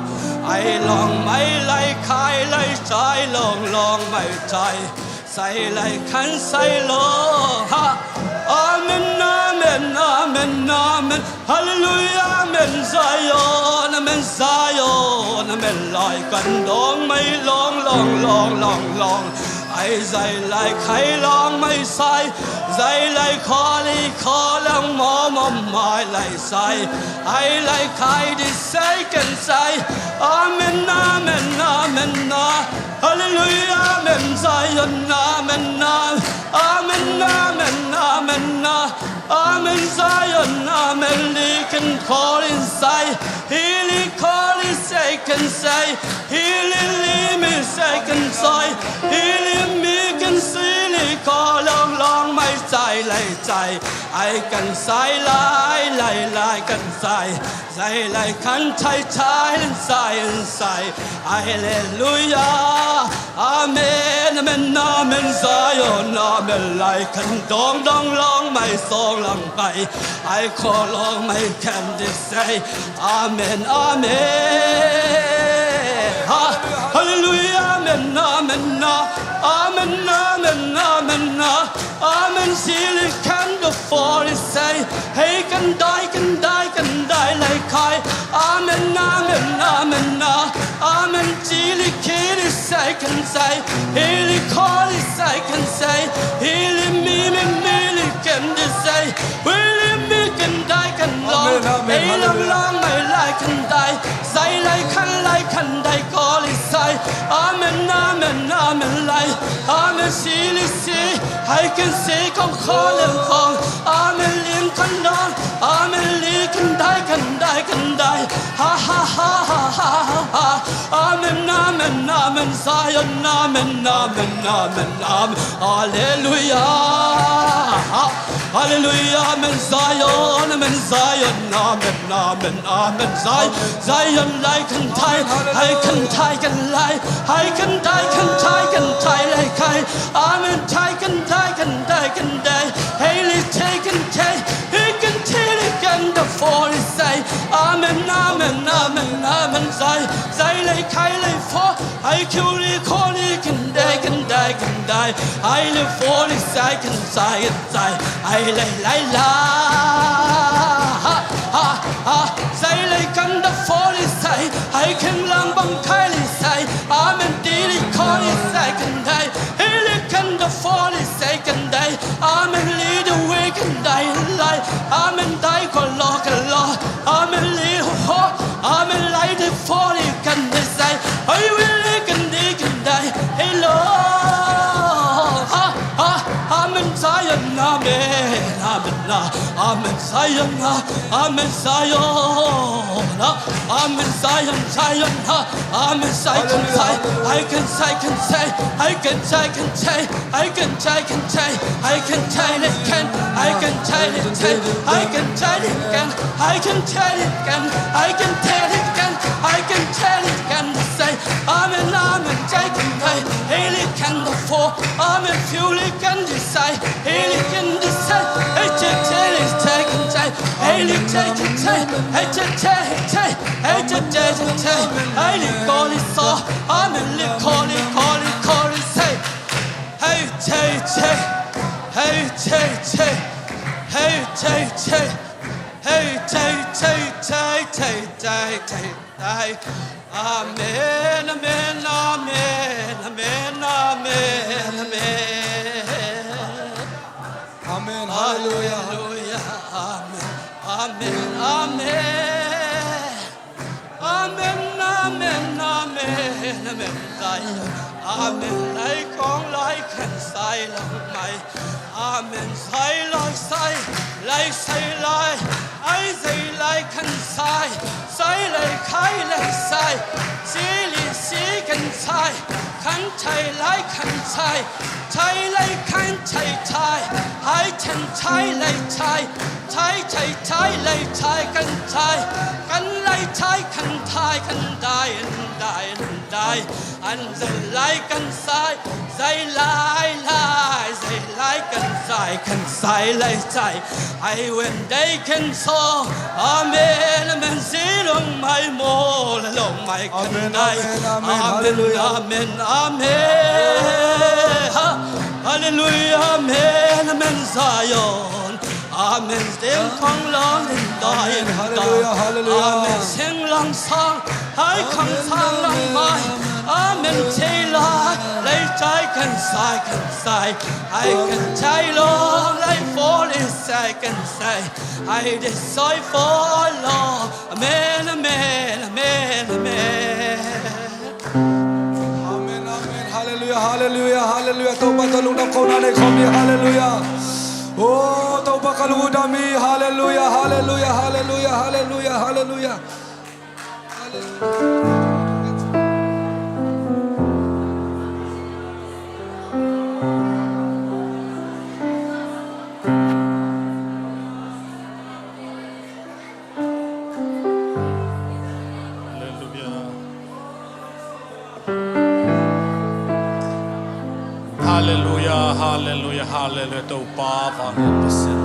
Ei lawng mai lai khai lai sai lawng, lawng mai tai. Sai lai kan sai lawng. Ha. Amen, amen, amen, amen. Hallelujah, amen, Zion, amen, Zion, amen. Lai kan lawng mai lawng, lawng, lawng, lawng, lawng. Ei zai lai khai lawng mai sai, zai lai khawl ei khawl lawng, maw, maw, mai lai sai. Ei lai khai di sai kan sai. Amen, amen, amen, ah. Hallelujah, amen, Zion, amen, ah. Amen, amen, amen, ah. Amen, Zion, amen, li kan khawl in sai. Hi li khawl i sai kan sai. Hi li li mi sai kan sai. Hi li mi kan si li khawl lawng, lawng mai sai lai sai. Ei kan sai lai, lai, lai kan sai. Sai lai kan tai tai, sai, sai. Hallelujah. Amen, amen, amen, Zion, amen. Lai kan dong dong lawng mai sawng lang kai. Ei khawl lawng mai kan di sai. Amen, amen. Ha, hallelujah, amen, amen, ah. Amen, amen, amen, ah. Amen, si li kan do for i sai. Hei kan dai, kan dai, kan dai lai khai. Amen, amen, amen, ah. Amen, si li ki di sai kan sai. Hi li khawl i sai kan sai. Hi li mi, mi, mi li kan di sai. Hi li mi kan dai kan lawng. Amen, amen, hallelujah. Ei lawng lawng mai lai kan dai. Zai lai kan lai kan dai khawl i sai. Amen, amen, amen lai. Amen, si li si. Ei kan si kong khawl leng kong. Amen, ling kan dong. Amen, li kan dai, kan dai, kan dai. Ha, ha, ha. Amen, amen, amen, Zion, amen, amen, amen, amen. Hallelujah. Hallelujah, amen, Zion, amen, Zion, amen, amen, amen, Zion, Zion, lai kan thai, hai kan thai kan lai, hai kan thai, kan thai, kan thai, lai kai, amen, thai kan thai, kan thai, kan thai, hei li thei kan thei, hei kan thei li kan the four is say, amen, amen, amen, amen, Zion, Zion, lai kai, lai four, hai kiu li ko li kan thai, kan thai, kan thai, hai li four is say, kan thai, kan thai, hai lai lai la. Ha, ha, ha. Sai lai kan the four is say, hai kan lang bang kai li say, amen ti li ko li say kan thai, hei li kan the four is say kan thai, amen li the way kan thai lai, amen thai ko lo kan lo, amen li ho, amen lai the four li kan the say, hai wi li kan the kan thai, hei lo. Ha, ha, amen Zion, amen, amen, amen Zion, amen Zion, amen Zion, Zion, amen Zion, Zion, hai kan sai, kan sai, hai kan sai, kan sai, hai kan sai, kan sai, hai kan sai, let kan, hai kan sai, let kan, hai kan sai, let kan, hai kan sai, let kan, hai kan sai, let kan, hai kan sai, let kan, sai, amen, amen, sai kan sai, hei li kan the four, amen, fiu li kan di sai, hei li kan di sai, hei che che li sai kan sai, hei li che che che, hei che che che, hei che che che, hei li ko li so, amen, li ko li ko li ko li sai. Hey, che, che. Hey, che, che. Hey, che, che. Hey, che, che, che, che, che, che. Amen, amen, amen, amen, amen, amen. Amen. Hallelujah. Hallelujah. Amen. Amen. Amen. Amen, amen, amen, amen, Zion. Amen, lai kong lai kan sai lo mai. Amen, sai lai sai, lai sai lai, ai sai lai kan sai, sai lai kai lai sai, si li si kan sai, kan tai lai kan tai, tai lai kan tai tai, hai tan tai lai tai, tai tai tai lai tai kan tai, kan lai tai kan tai, kan tai, an tai, an tai, an zai lai kan sai, zai lai lai, zai lai kan sai, kan sai lai sai. Ai wen dei ken so. Amen, amen, si long mai mo, long mai kan dai. Amen, amen, amen, hallelujah. Amen, amen. Ha, hallelujah, amen, amen, Zion. Amen, sing kong long in dai, amen, hallelujah, hallelujah. Amen, sing long song, hai kong song long mai. Amen, chei lai, lai chai kan sai, kan sai. Hai kan chai long, lai fo li sai, kan sai. Hai de soi fo long. Amen, amen, amen, amen. Amen, amen. Hallelujah, hallelujah, hallelujah. Topa tawh lungdam khawmna nei khawm ni. Hallelujah. Oh, Topa ka lungdam hi. Hallelujah, hallelujah, hallelujah, hallelujah, hallelujah. Hallelujah. Hallelujah, hallelujah, hallelujah. Topa vanglian Pasian,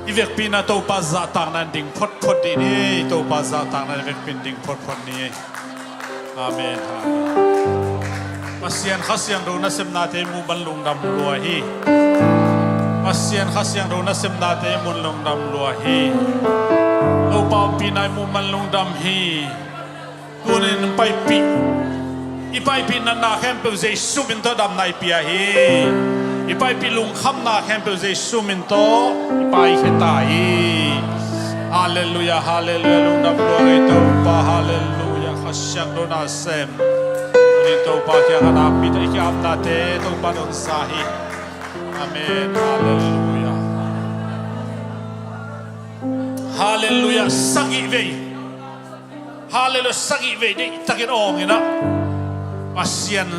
i vekpi-in ah Topa zahtakna in ding photphot dih ni. Topa zahtakna in i vekpi-in ding photphot ni. Amen, amen. Pasian Kha Siangtho nasepnate muh man lungdam lua hi. Pasian Kha Siangtho nasepnate muh lungdam lua hi. Topa ompihna i muh man lungdam hi. Tunin paipih, i paipih natna khempeuh Jesu min tawh damna i pia hi. I paipih lungkhamna khempeuh Jesu min tawh i paikhia ta hi. Hallelujah, hallelujah. Lungdam lua ei Topa, hallelujah. Kha Siangtho nasem, tunin Topa kiangah a nakpi tawh i ki-apnate Topa in hong sa hi. Amen, hallelujah. Hallelujah. Sagih vei, hallelujah, sagih vei deihtakin awng in ah Pasian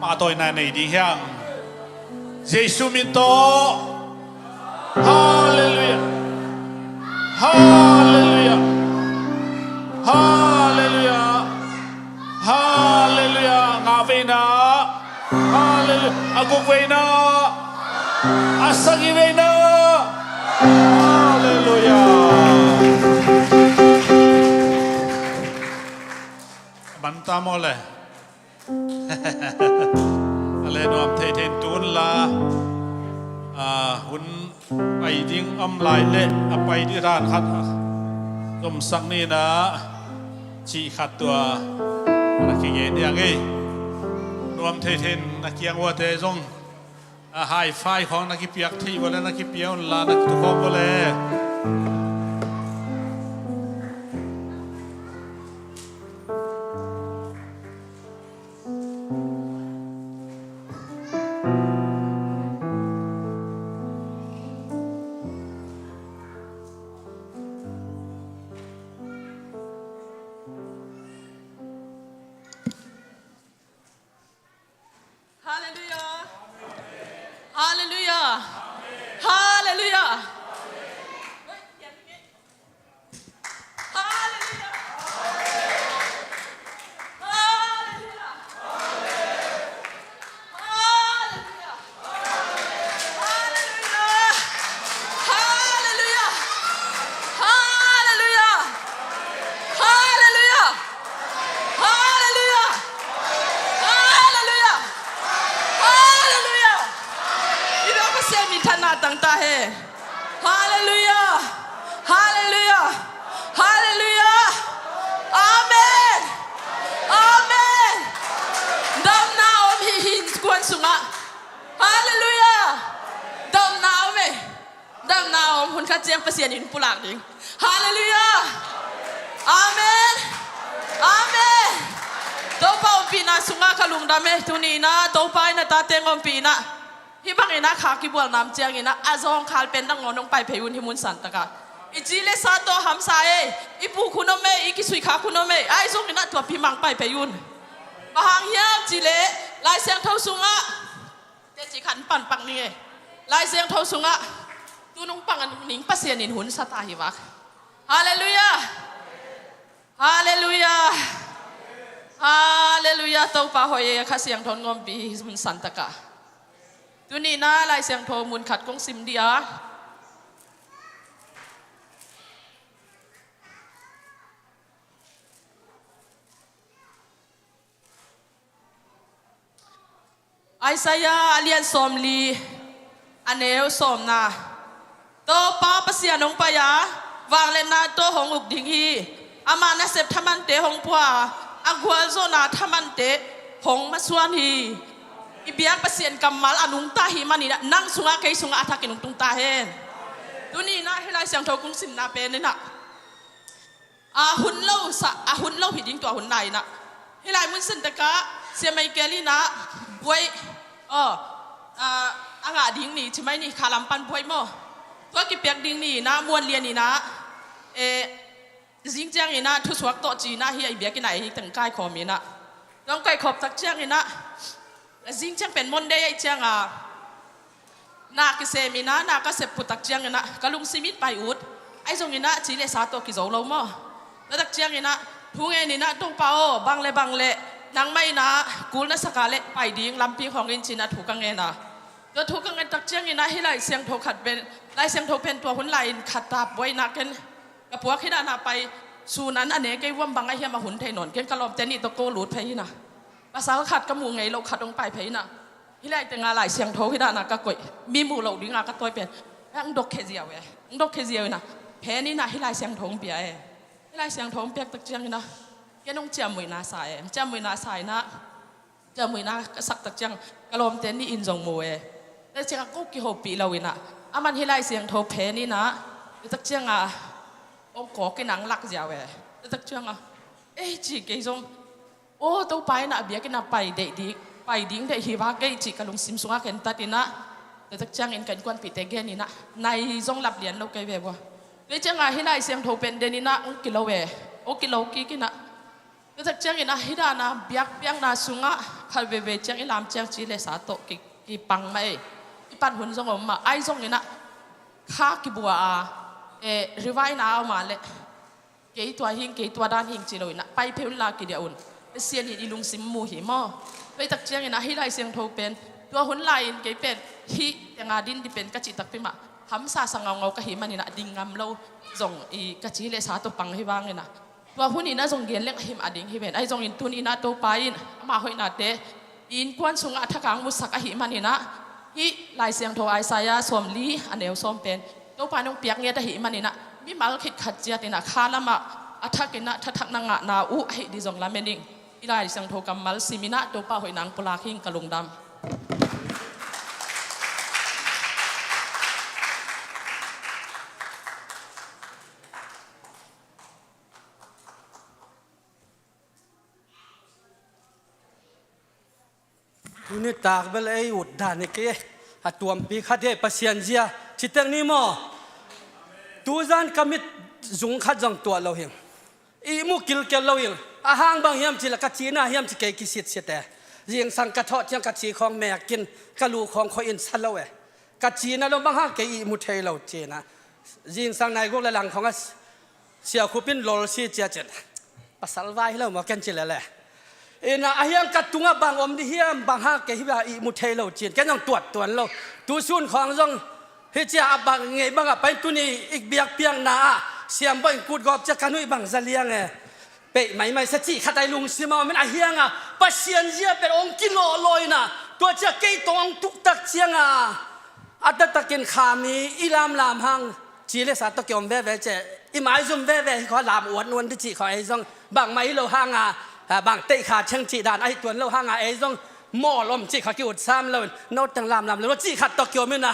pahtawina nei ding hi hang. Jesu min tawh. Halleluiah. Halleluiah. Halleluiah. Halleluiah. Ngah veina. Halleluiah. A guk veina. A sagih veina. Halleluiah. Manta maw le. A le nuam thei thei in tun la, a, hun pai ding om lai le a pai ding dan khat zomsak ni na, cih khat tua na kigen hi ing ei. Nuam thei thei in na kiang uate zong, a, high five khawng na kipiak thei uh le na kipia un la, na kitukhawm uh le. Halleluiah. Halleluiah. Halleluiah. Halleluiah. Halleluiah. Halleluiah. Halleluiah. Halleluiah. Halleluiah. Halleluiah. Halleluiah. Halleluiah. I biak Pasian minthanna tang ta hen. Halleluiah. Halleluiah. Halleluiah. Amen. Amen. Damna om hi, hi innkuan sungah. Halleluiah. Damna om e. Damna om, hun khat ciang Pasian in pulak ding. Halleluiah. Amen. Amen. Topa ompihna sungah ka lungdam e. Tuni in ah Topa in a tate hong ompih in ah, hih bangin ah kha kibual nam ciangin ah, a zawngkhal pen dang ngawn hong pai phei un, hih mun santakah. I ci le sa tawh hamsa e. I puk hun om e, i kisuihkhak hun om e. Ahi zongin ah tua pi mang pai phei un. Bang hang hiam cih leh Lai Siangtho sungah, teci khat panpak ning e. Lai Siangtho sungah tu nung pang a nung ning Pasian in hun sa ta hi vak. Halleluiah. Halleluiah. Halleluiah. Topa hoih e, Kha Siangtho hong ompih hi hun santakah. Tuni in ah Lai Siangtho mun khat kong sim dih a, Isaiah a lian sawmli, a neu sawmna. Topa Pasian hong pai a, vangliatna tawh hong uk ding hi. Amah nasep thamante hong pua a, a gualzawhna thamante hong masuan hi. I biak Pasian kammal a nungta hi manin ah, nang sungah kei sungah a thakin hong tung ta hen. Tuni in ah hih Lai Siangtho kong simna pen in ah, a hun lo sa, a hun lo hi ding tua hun lai in ah. Hih lai mun santakah Sia Michael in ah buai, aw, a, a ngah ding ni, ci mai ni, kha lam pan buai maw. Tua kipiak ding ni in ah Muan Lian in ah, e, zing ciangin ah thusuak tawh ci in ah hih a i biakinn ah ei teng kaikhawm in ah. Tua hong kaikhawm tak ciangin ah, zing ciang pen Monday ahih ciang a, na kisem in ah, na ka sep phutak ciangin ah, ka lungsim in pai ut. Ahi zongin ah, ci le sa tawh kizo lo maw. Tua tak ciangin ah, thu ngen in ah, Topa aw, bang le bang le, nangmah in ah, kul na sak a le, pai ding lampi hong in ci in ah, thu ka ngen a. Tua thu ka ngen tak ciangin ah, hih Lai Siangtho khat pen, Lai Siangtho pen tua hun lai in khat ta buai in ah ken, ka puak hi in ah na pai, sun an a ne kei vuam bang a hiam a hun thei nawn ken, ka lawmte nih tawh ko lut phei hi in ah. Pasal khat ka muh ngei loh khat hong pai phei in ah. Hih lai teng ah Lai Siangtho hi in ah na ka koih. Mi muh loh ding a ka tawi pen. Eh, hong dok khia ziau e. Hong dok khia ziau in ah. Phen in ah hih Lai Siangtho hong pia e. Hih Lai Siangtho hong piak tak ciangin ah, ken hong ciammuihna sa e. Hong ciammuihna sa in ah. Ciammuihna ka sak tak ciang ka lawmte nih in zong mu e. Tua ciang a ko kihopih lo in ah, aman hih Lai Siangtho phen in ah, tua tak ciang a hong kawk in ah hong lak ziau e. Tua tak ciang a, ei, ci kei zong, aw, Topa in ah a biakinn ah pai deih ding, pai ding deih hi vak kei, cih ka lungsim sungah ken tat in ah, tua tak ciangin ka innkuanpihte gen in ah, nai zong lap lian lo kei ve vua. Tua ciang a hih Lai Siangtho pen den in ah hong kilo e, hong kilo kik in ah. Tua tak ciangin ah hih dan a biakpiakna sungah khat veve ciang i lam ciang ci le sa tawh ki, kipang mah e. I pan hun zong om mah, ahi zongin ah kha kibua a, eh, revive na a om a leh, kei tua hing, kei tua dan hing ci lo in ah, pai phei unla kidiah un. Pasian in i lungsim mu hi maw. Tua i tak ciangin ah, hih Lai Siangtho pen, tua hun lai-in kei pen, hih tenga din di pen ka cih takpi mah, hamsa sa ngaungau ka hih manin ah, ding ngam lo zong i ka ci leh sa tawh pang hi vangin ah, tua hun in ah zong gen leng a him a ding hi ven. Ahi zongin tuni in ah Topa in ama hoihnate i innkuan sungah a thak hang musak ahih manin ah, hih Lai Siangtho Isaiah sawmli a neu sawm pen Topa in hong piak ngiat ahih manin ah, mimal khit khat ciat in ah kha lamah a thak in ah thathakna ngahna uh ahih ding zong lamen ing. Hih Lai Siangtho kammal sim in ah Topa hoihna hong pulak hi ing, ka lungdam. Tuni tak bel ei ut dan hi kei, a tuampi khat hi, Pasian zia ci teng ni maw. Tuzan ka mit zung khat zong tuah lo hi ing. Ihmu kilkel lo hi ing. A hang bang hiam cih leh ka cina hiam ci kei kisitsit e. Zingsang ka thawh ciang ka ci khawng mek in, ka lu khawng khoi in sa lo e. Ka cina lo bang hang kei ihmu thei lo cina. Zingsang nai guk le lang khawng a Sia Khup in lol si cia cin. Pasal vai hi lo maw ken ci lele. Ina a hiang ka tungah bang om di hiam, bang hang kei hih bang ihmu thei lo cin. Ken zong tuat tuan lo. Tu sun khawng zong hi cia a bang ngei bangah pai tuni i biakpiakna ah siam bawh in kut gawp cia ka nuih bang za liang e. Peih maimai sa cih khat a i lungsim a om in a hiangah Pasian zia pen ong kilawhlaw ina tua cia kei tawh ong tuktak cianga a taktakin khami i lamlam hang ci le sa tawh kiom veve ce. I maizum veve hi khaw lam uan uan di cih khaw ei zong bangmah hi lo hanga, a, bang teih kha ciang cih dan ahi tuan lo hanga ei zong mawl om cih khaw ki ut sam lo in no teng lamlam lo cih khat tawh kiom ina.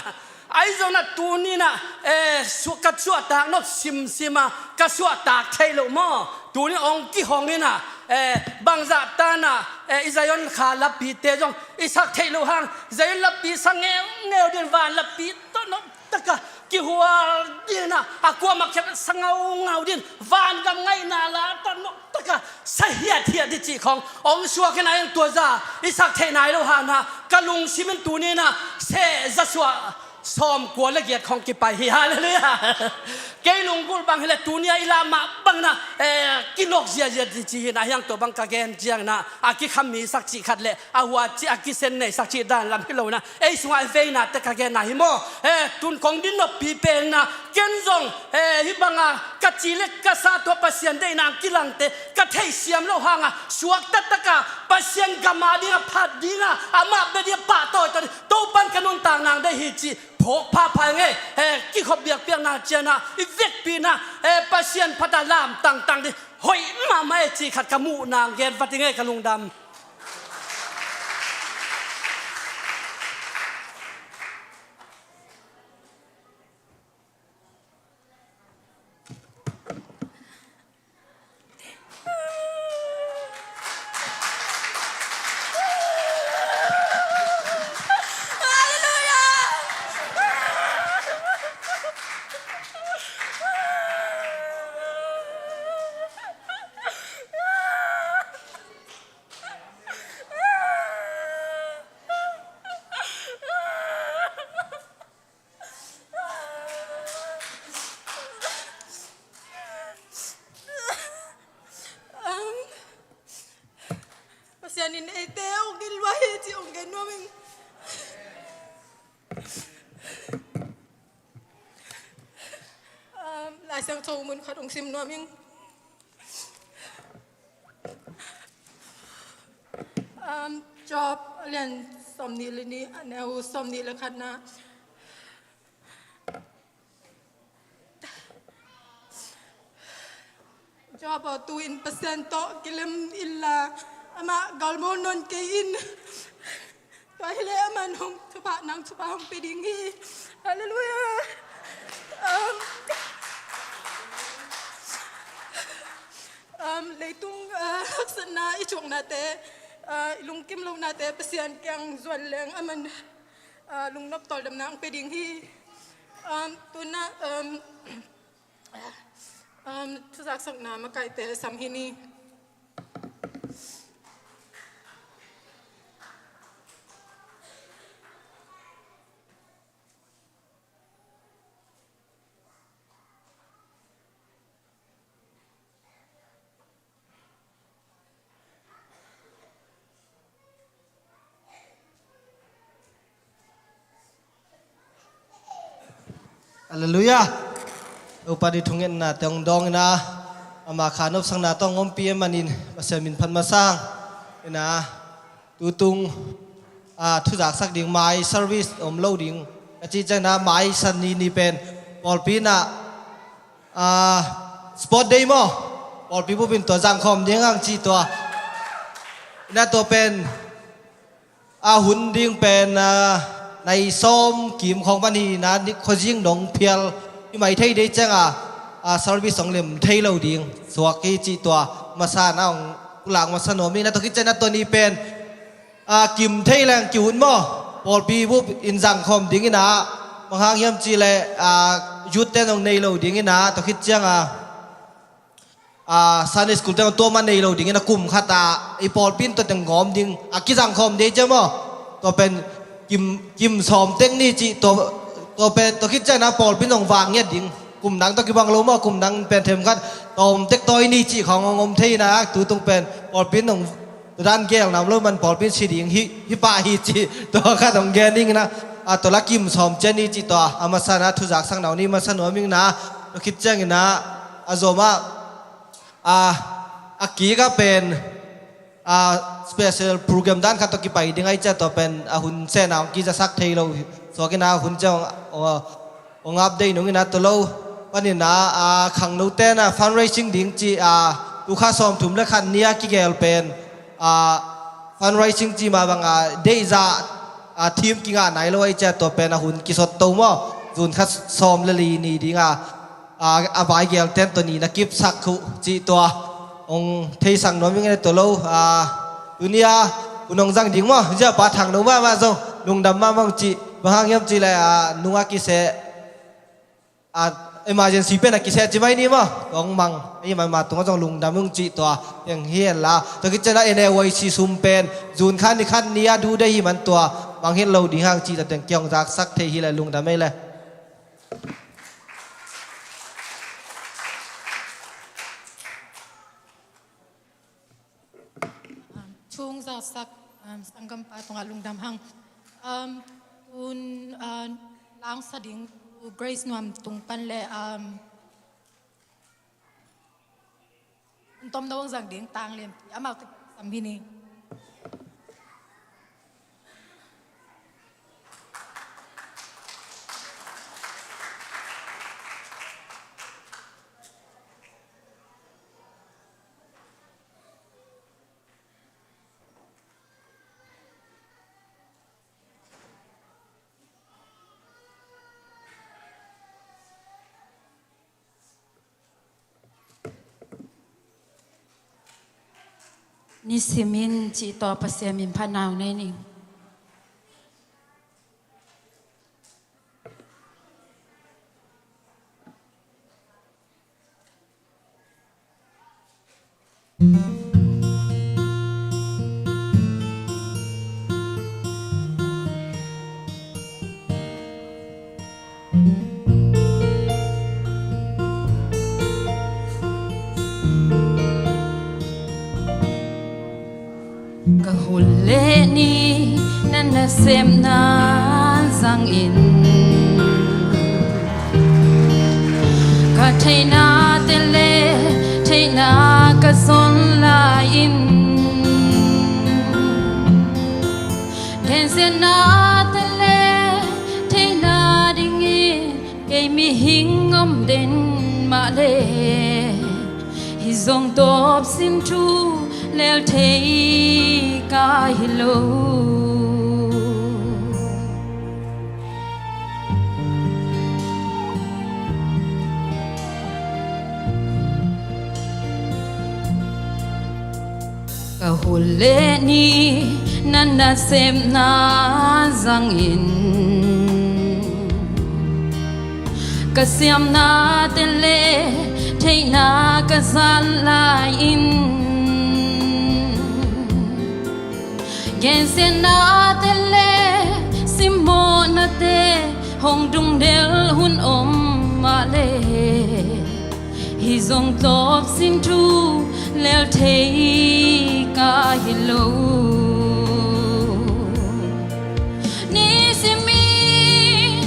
Ahi zong na tuni na, e, su-, ka suahtak nop simsima ka suahtak thei lo maw? Tuni ong kihong ina, e, bangzah tana, e, i Zion kha lapite zong i sak thei lo hang Zion lapi sa ngeungeu din van lapi tawh nop taka kihual dina a kuamah khiat sa ngaungau din van gam ngaihna la tawh nop taka sa hiathiat di cih khawng ong suak ina eng tua za i sak thei nai lo hana ka lungsim in tuni na seh za suah sawmkua le giat khawng kipai hi. Halleluiah. Kei lunggulh bang hileh tuni a i lamah bang na, eh, kinok ziazia di ci hi na hiang tua bang ka gen ciang na a kikham mi sak cih khat le a hua cih a kisen nei sak cih dan lam hi lo na ei sungah a veina te ka gen na hi maw? Eh, tun kong din noppi pen na ken zong, eh, hih banga ka ci le ka sa tua Pasian deihna kilangte ka theihsiam lo hanga suakta taka Pasian gama dinga phat dinga amah bia dinga pahtawi tawi Topan ka nuntak nang deih hi ci phawk phapha ngei, eh, kikhop biakpiakna ciana i vekpina, eh, Pasian phata lam tangtang di hoih mahmah e cih khat ka muh nang gen vat i ngei ka lungdam. Pasian in eite hong gil lua hi ci hong gen nuam ing. Lai Siangtho mun khat hong sim nuam ing. Job a lian sawmnih le nih a neu sawmnih le khatna. Job aw, tu-in Pasian tawh kilem inla amah galmawl nawn kei in. Tua hileh amah in hong thupha, nang thupha hong pia ding hi. Halleluiah. Um, um, leitung, uh, haksatna i thuaknate, uh, i lungkim lohnate Pasian kiang zuan leng amah in, uh, lungnop tawldamna hong pia ding hi. Um, tuna, um, um, thuzaksakna makaite sam hi ni. Halleluiah. Topa ii thungetnate hong dawng in ah, ama kha nopsakna tawh hong ompih ahih manin Pasian min phat masa hang. In ah, tutung a thuzaksak ding, mai service om lo ding ka cih ciangin ah, mai Sunday ni pen pawlpi in ah, a, sport day maw, pawlpi bup in tua zangkhawm ding hang cih tua. In ah tua pen a hun ding pen, a, nai sawm kim khawng pan hi in ah, ni khuazing dong phial hi mai thei ding ciangin ah, a, service hong lem thei lo ding suak hi cih tua masa in ah hong pulak masa nuam ing. In ah tua khit ciangin ah tua ni pen, a, kim thei leng ki-ut maw, pawlpi bup in zangkhawm ding in ah, bang hang hiam cih leh, a, youth te in hong nei lo ding in ah, tua khit ciangin ah, a, Sunday school te in tua mah nei lo ding in ah, kum khat ah i pawlpi in tua teng gawm ding, a, kizangkhawm ding ci maw. Tua pen kim, kim sawm tek ni cih tua, tua pen tua khit ciangin ah pawlpi in hong vak ngiat ding. Kum dang tawh kibang lo maw, kum dang pen themkhat tawm tek tawi ni cih khawng hong om thei in ah, tutung pen pawlpi in hong tua dan gel nuam lo man, pawlpi in si ding hi, hi pah hi cih tua khat hong gen ing in ah, a, tua lah kim sawm ciang ni cih tua a masa in ah, thuzaksakna uh ni masa nuam ing in ah, tua khit ciangin ah, a zom ah, a, a kik ah pen, a, special program dan khat tawh kipai ding ahih ciang tua pen a hun sehna hong kizasak thei lo suak in ah, hun ciang hong, hong, hong update nung in ah, tua lo panin ah, a, khangnote in ah fundraising ding cih, a, tu kha sawmthum le khat ni a kigel pen, a, fundraising cih mah bang a deihzah, a, theme kingah nai lo ahih ciang tua pen a hun kisot to maw, June kha sawm le li ni ding a, a, a vaigelte'n tua ni na kipsak uh cih tua hong theisak nuam ing e. Tua lo, a, tuni a hun hong zang ding maw, zia pa thang lo mahmah zong lungdam mahmah ung cih, bang hang hiam cih leh, a, nung a kiseh, a, emergency pen a kiseh ci mai ni maw, tua hong mang ahih man ama tungah zong lungdam ung cih tua teng hi hen la. Tua khit ciangin ah N A Y C sum pen June kha ni khat ni a due date ahih man tua mang het lo ding hang cih tua teng kihong zaksak thei hi leh lungdam ei le. Um, thu hong zasak, um, sanggampa tungah lungdam hang. Um, tun, uh, langsa ding Grace Nuam tung pan le, um, hun tomno hong zang ding Tang Lian Pi, amau tawh sam hi ni. Nisimin cih tawh Pasian min phatna nei ning. Ka hun le ni na nasepna zangin, ka theihnate le theihna ka zon lai-in, gensiatnate le theihna dingin kei mihing om den mah le, hih zong tawp sin thu lel thei ka hi lo. Ka hun le ni na nasepna zangin, ka siamnate le theihna ka zat lai-in, gensiatnate le simmawhnate hong dungdel hun om mah le, hih zong tawp sin thu lel thei ka hi lo. Nisimin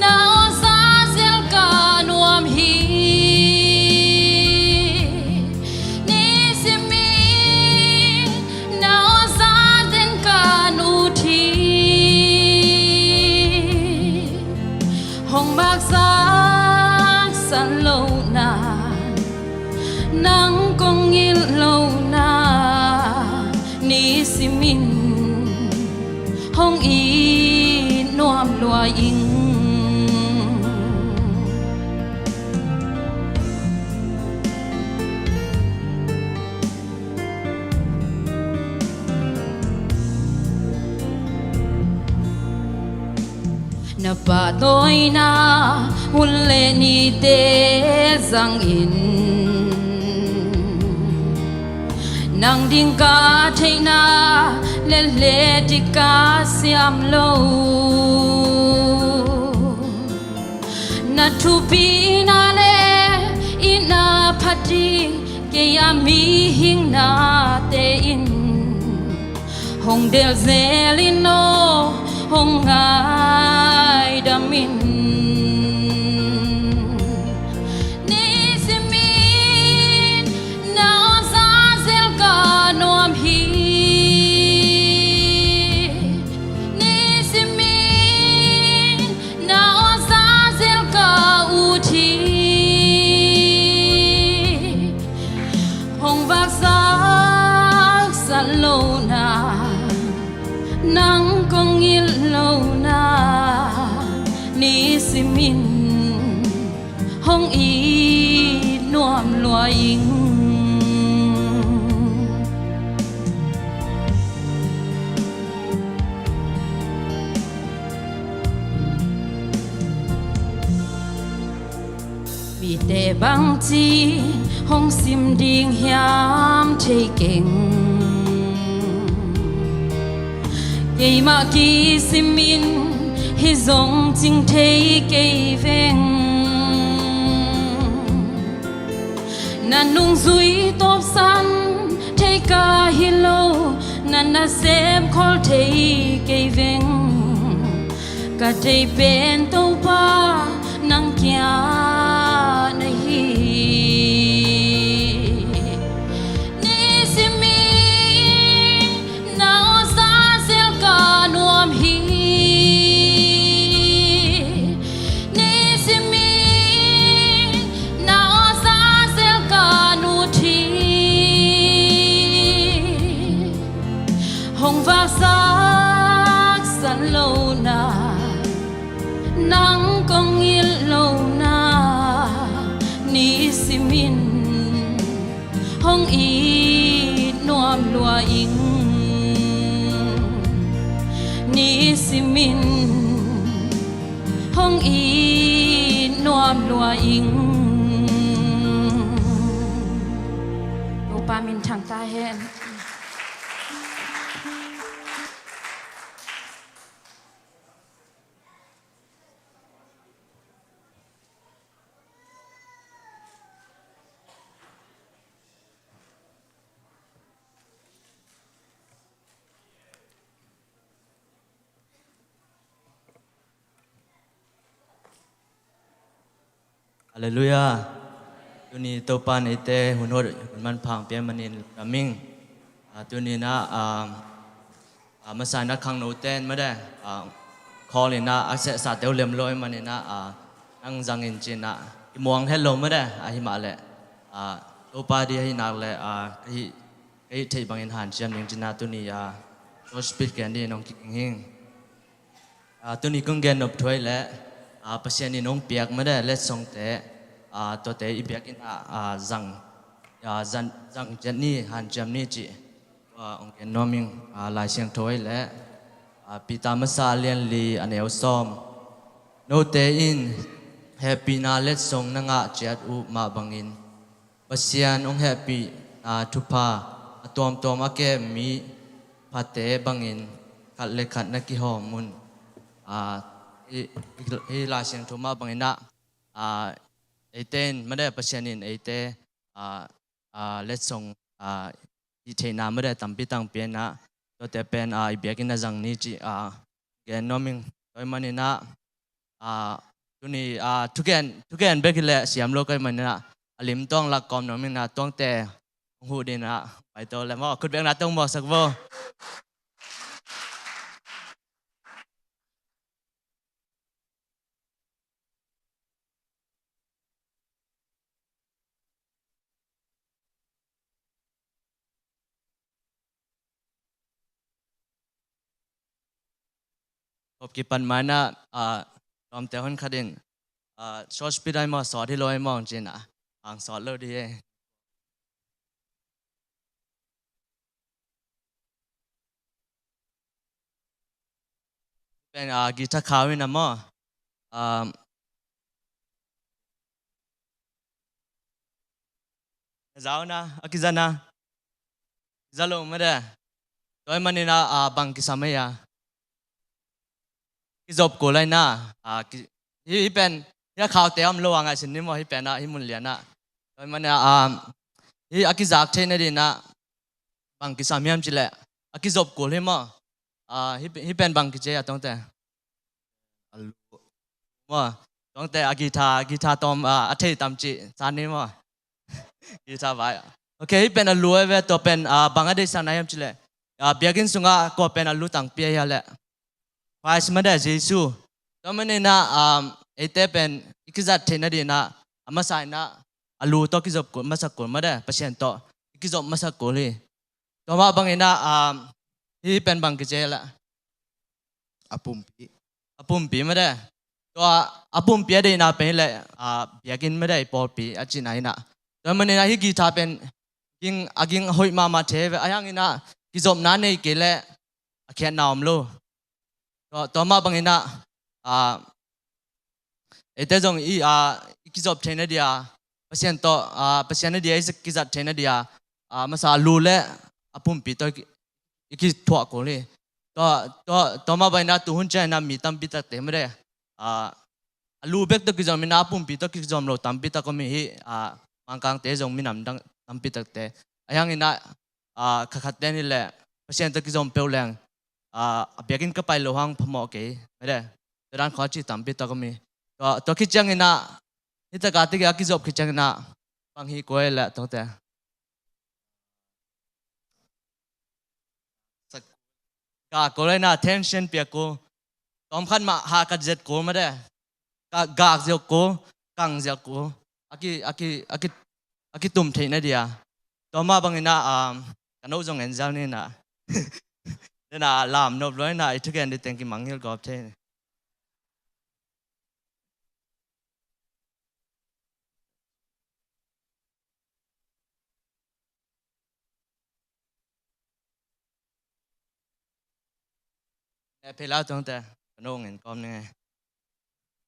na awsa zel ing. Na pahtawina hun le nite zangin, nang ding ka theihna le hle dik ka siam lo. Na thupina le itna phat ding kei a mihing nate in hong delzel in aw, hong ngaidam in. Nisimin na aw za zel ka nuam hi. Nisimin na aw za zel ka ut hi. Hong vaksak sa lo na, nang kong it lo na, nisimin hong it nuam lua ing. Mite bangci hong sim ding hiam thei keng. Keimah kisimin hih zong cing thei kei veng. Na nungzui tawpsan thei ka hi lo, na nasem khol thei kei veng. Ka thei pen Topa nang kia na hi. Nisimin na aw za zel ka nuam hi. Nisimin na aw za zel ka ut hi. Hong vaksak sa lo na, nang kong it lo na, nisimin hong it nuam lua ing. Nisimin hong it nuam lua ing. Topa minthang ta hen. Halleluiah. Tuni Topa in eite hun hoih hun manpha hong pia manin lungdam ing. Ah, tuni in ah, ah, ah, masa in ah khangnote in mate, ah, call in ah a sehsate uh lem lo ahih manin ah, ah, nang zang in ci-in ah kimuang het lo mate, ahih mah leh, ah, Topa di ahih nak leh, ah, ka hih, ka hih theih bangin hanciam ding ci-in ah tuni, ah, short speech gen dingin hong kiging hi ing. Ah, tuni kong gen nop thu ahih leh, ah, Pasian in hong piak mate letsongte, ah, tuate i biakinn ah, ah, zang, ah, zang, zang ciat ni, hanciam ni cih, ah, hong gen nuam ing. Ah, Lai Siangtho ahih leh, ah, Peter masa a lian li a neu sawm. Note in hehpihna letsong na ngah ciat uh mah bangin Pasian hong hehpihna thupha a tuamtuam a kem mi phate bangin khat le khat na kihawm un. Ah, hih, hih, hih Lai Siangtho mah bangin ah, ah, eite in mate Pasian in eite, ah, ah, letsong, ah, hih theihna mate tampi tangpi in ah, tuate pen, ah, i biakinn ah zang ni cih, ah, gen nuam ing. Tua ahih manin ah, ah, tuni, ah, thugen, thugen bek hi leh siam lo ka hih manin ah, a lim tawh hong lak kawm nuam ing ah, tuangte hong huh dingin ah, pai to leh maw, khut bekna tawh hong mawksak vo. Kop kipan mai na, ah, lawmte hun khat in, ah, short speech ai maw, sawt hi lo ai maw, cin ah, ang sawt lo di e. Pen, ah, guitar khau in a maw. Um, zau na, a kiza na. Kiza lo mah de. Tua ahih manin a, ah, bang kisam ei a. Kizop kul lai na. Ah, ki, hih, hih pen, hih a khaute om lo a ngaihsun ni maw, hih pen ah, hih mun lian ah. Tua ahih manin a, um, hih a kizak theihna ding ah, bang kisam hiam cih leh, a kizop kul hi maw. Ah, hih, hih pen bang kici a tawngte. A lu. Maw, tawngte a guitar, guitar tawm, ah, a thei tam cih, san ni maw. Guitar vai. Ok, hih pen a lu e ve, tua pen, ah, bang a deihsakna hiam cih leh. Ah, biakinn sungah kua pen a lu tangpi a hia leh. Christ mah de, Jesu. Tua manin a, um, eite pen, i kizat theihna ding ah, a masa in a, a lu tawh kizop kul, masak kul mah de, Pasian tawh, i kizop masak kul hi. Tua mah bangin a, um, hih pen bang kici leh. A pumpi. A pumpi mah de. Tua a pumpi a deihna pen hi leh, ah, biakinn mah de, i pawlpi a cihna in a. Tua manin a hih guitar pen ging, a ging hoih mahmah thei ve, ahih hangin a kizopna nei kei leh a khiatna om lo. Tua, tua mah bangin a, ah, eite zong i, ah, i kizop theihna ding a, Pasian tawh, ah, Pasian na ding a i kizat theihna ding a, ah, masa lu leh a pumpi tawh i ki, i kithuah kul hi. Tua, tua, tua mah bangin a tuhun ciangin a mi tampi takte mah de. Ah, a lu bek tawh kizom in a pumpi tawh kizom lo tampi tak om hi, ah, Mangkangte zong minam dang tampi takte. Ahih hangin a, ah, khat khatte in hi leh, Pasian tawh kizom peuh leng, ah, a biakinn ka pai loh hang phamawh kei, mah de. Tua dan khawng ci tampi tak om hi. Tua, tua khit ciangin a, hih tak a tiki a kizop khit ciangin a, bang hi kul ei leh tawngte. Gak kul ei na, tension piak kul. Tawm khat mah hahkat zet kul mah de. Gak, gak ziau kul, kang ziau kul. A ki, a ki, a ki, a kitum theihna ding a. Tua mah bangin a, um, ka no zong en zel ni na. Dena lam nop lo in a, i thugen ding teng kimangngilh gawp thei ni. Ne phei lau tawngte, ka no ngin kawm ni ngei.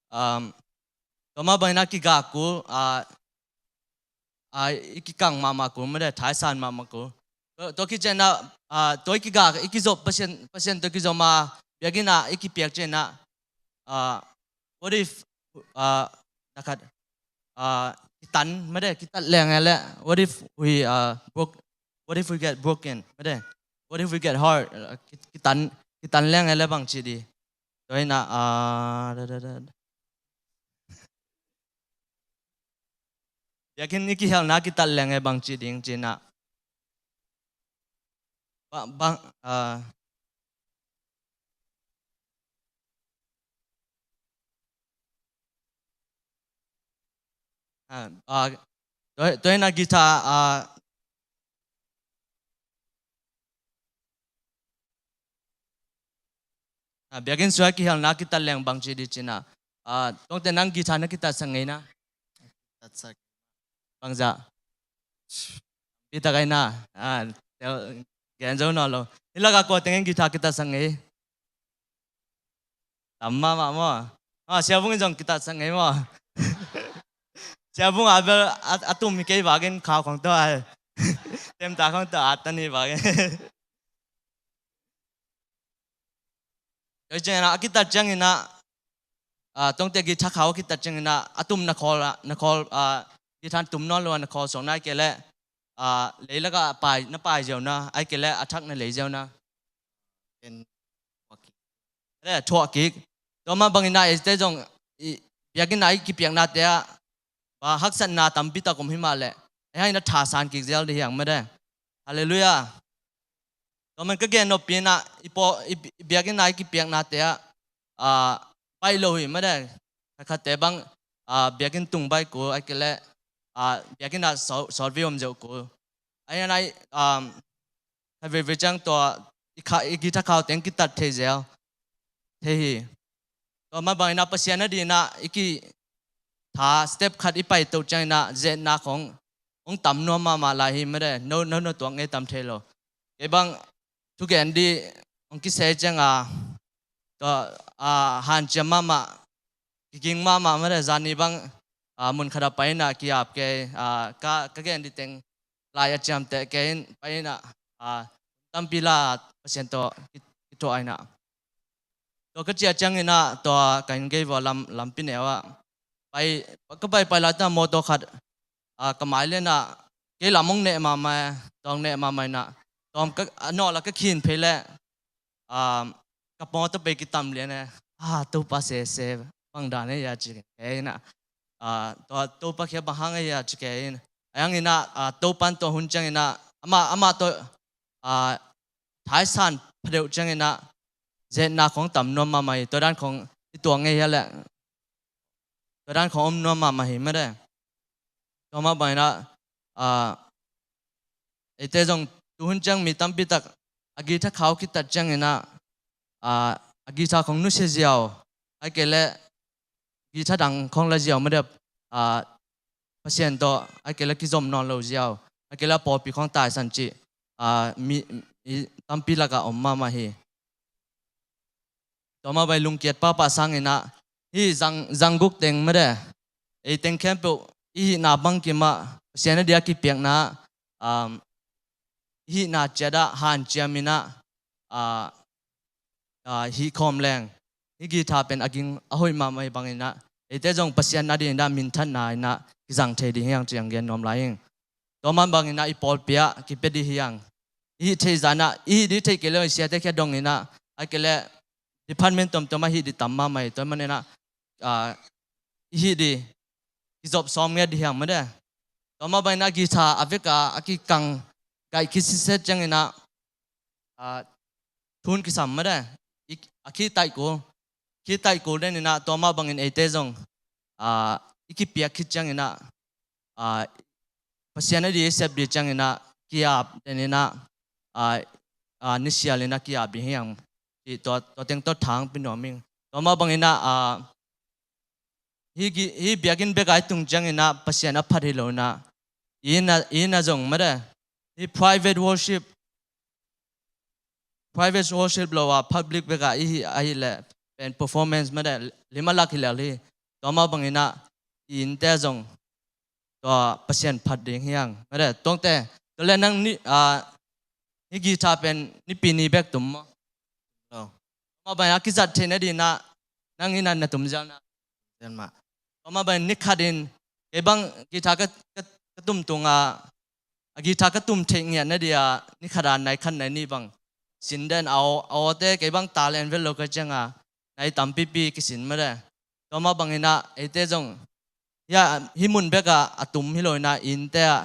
Um, tua mah bangin a kigak kul, ah, ah, i kikang mahmah kul, mah de, thaisan mahmah kul. Tua, tua khit ciangin a, ah, tua i kigak, i kizop Pasian, Pasian tawh kizom a, biakinn ah i kipiak ciangin a, ah, what if, ah, na khat, ah, kitan, mah de, kitat leng e leh, what if we, ah, broke, what if we get broken, mah de, what if we get hurt, ah, ki, kitan, kitan leng e leh bang ci ding. Tua in a, ah, da, da, da. Biakinn i kihelna kitat leng e bang ci ding ci na. Ba, bang, ah, ah, ah, tua, tua in a guitar, ah, ah, biakinn sungah kihelna kitat leng bang ci ding ci na. Ah, tawngte nang guitar na kitatsak ngei na. Tatsak. Bangzah. Pi tak ai na. Ah, tel, gen zo nawn lo. Hih lakah kua tengin guitar kitatsak ngei. Tam mahmah maw. Ah, Sia Vung in zong kitatsak ngei maw. Sia Vung a bel a, a tum hi kei vakin khau khong tawh a. Temta khong tawh a tan hi vakin. Tua ciangin a, a kitat ciangin a, ah, tawngte guitar khau a kitat ciangin a, a tum na khawl a, na khawl, ah, guitar tum nawn lo a na khawl suak na ai kei leh, ah, leilak ah pai, na pai ziau na, ai kei leh a thak na lei ziau na. En, thuak kik. Leh thuak kik. Tua mah bangin a eite zong i, biakinn a i kipiaknate ah, ba haksatna tampi tak om hi mah leh, ei hang in a thasan kik ziau ding hi hang mah de. Halleluiah. Tua man ka gen nop pi in a, i paw, i, i biakinn a i kipiaknate ah, ah, baih lo hi mah de. Khat khatte bang, ah, biakinn tung baih kul, ai kei leh, ah, biakinn a sawt, sawt vei om zeuh kul. Ai, ai, um, khat veivei ciang tua, i kha, i guitar khau teng kitat thei ziau. thei hi. Tua mah bangin ah Pasian a dingin ah i kitha step khat i pai toh ciangin ah zetna khong hong tam nuam mahmah lai hi mede. No no no tuak ngei tam thei lo. Kei bang thugen dih hong kisei ciang a tua a hanciam mahmah, kiging mahmah mede. Zani bang a mun khat a pai in ah ki-ap kei, a ka ka gen dih teng lai a ciamteh kei in pai in ah a tampi la Pasian tawh ki- kithuah in ah. Tua ka ciah ciangin ah tua ka inn gei vua lam lampi neu ah pai, ka pai pai lai ta mawtaw khat a ka mai lian ah kei lam hong neh mahmah, tua hong neh mahmah in ah tua ka a nawl ah ka khin phei leh a ka pawtaw pei kitam lian e. A Topa sese bang dan e a ci kei in ah a tua Topa khia bang hang e a ci kei in. A hang in ah a Topa in tua hun ciangin ah amah amah tawh a thaisan phadeuh ciangin ah zetna khong tam nuam mahmah hi. Tua dan khong i tuak ngei hia leh tua dan khong om nuam mahmah hi mede. Tua mah bangin ah a eite zong tuhun ciang mi tampi tak a guitar khau kitat ciangin ah a a guitar khong nusia ziau, ai kei leh guitar dang khong la ziau mede. A Pasian tawh ai kei leh kizom nawn lo ziau, ai kei leh pawlpi khong taisan cih a mi, mi tampi lakah om mahmah hi. Tua mah bangin lungkiat pahpah sangin ah hih zang zangguk teng mede, ei teng khempeuh i hihna bangkim ah Pasian a dingin ah kipiakna um, i hihna ciat ah hanciam in ah a a hih khawm leng hih guitar pen a ging a hoih mahmah hi bangin ah eite zong Pasian a dingin ah minthanna in ah kizang thei ding hi hang ci hong gen nuam lai ing. Tua mah bangin ah i pawlpi ah kipia dih hi hang. I hih theih zah in ah i hih dih theih kei leh i siate khia dong in ah ai kei leh department tuamtuam ah hih dih tam mahmah hi. Tua manin ah a i hih dih kizop sawm ngiat dih hi hang mede. Tua mah bangin ah guitar a vek a a kikang gaih khit sitset ciangin ah a thun kisam mede. I a khih taih kul, khih taih kul den in ah tua mah bangin eite zong a i kipiak khit ciangin ah a Pasian a dingin i sep dih ciangin ah ki-ap den in ah a a nisial in ah ki-ap dih hi hang. Cih tua tua teng tawh thang pia nuam ing. Tua mah bangin ah a hih gi- hih biakinn bek a i tung ciangin ah Pasian a phat hi lo in ah i inn ah i inn ah zong mede hih private worship, private worship lo a public bek a i hih ahih leh pen performance mede lim a lak hi lel hi. Tua mah bangin ah i innte zong tua Pasian phat ding hi hang mede. Tuangte tua leh nang ni a hih guitar pen nipi ni bek tum maw? Lo. Tua mah bangin ah kizat theih nadingin ah nang in ah na tum ziau na. Tua mah bangin ni khat in kei bang guitar ka ka ka tum tung a a guitar ka tum theih ngiat nadingin ah ni khat a nai khat nai nih bang sin den a aw a awte kei bang talent vet lo ka ciang a nai tampipi kisin mede. Tua mah bangin ah eite zong hih a hih mun bek a a tum hi lo in ah i innte ah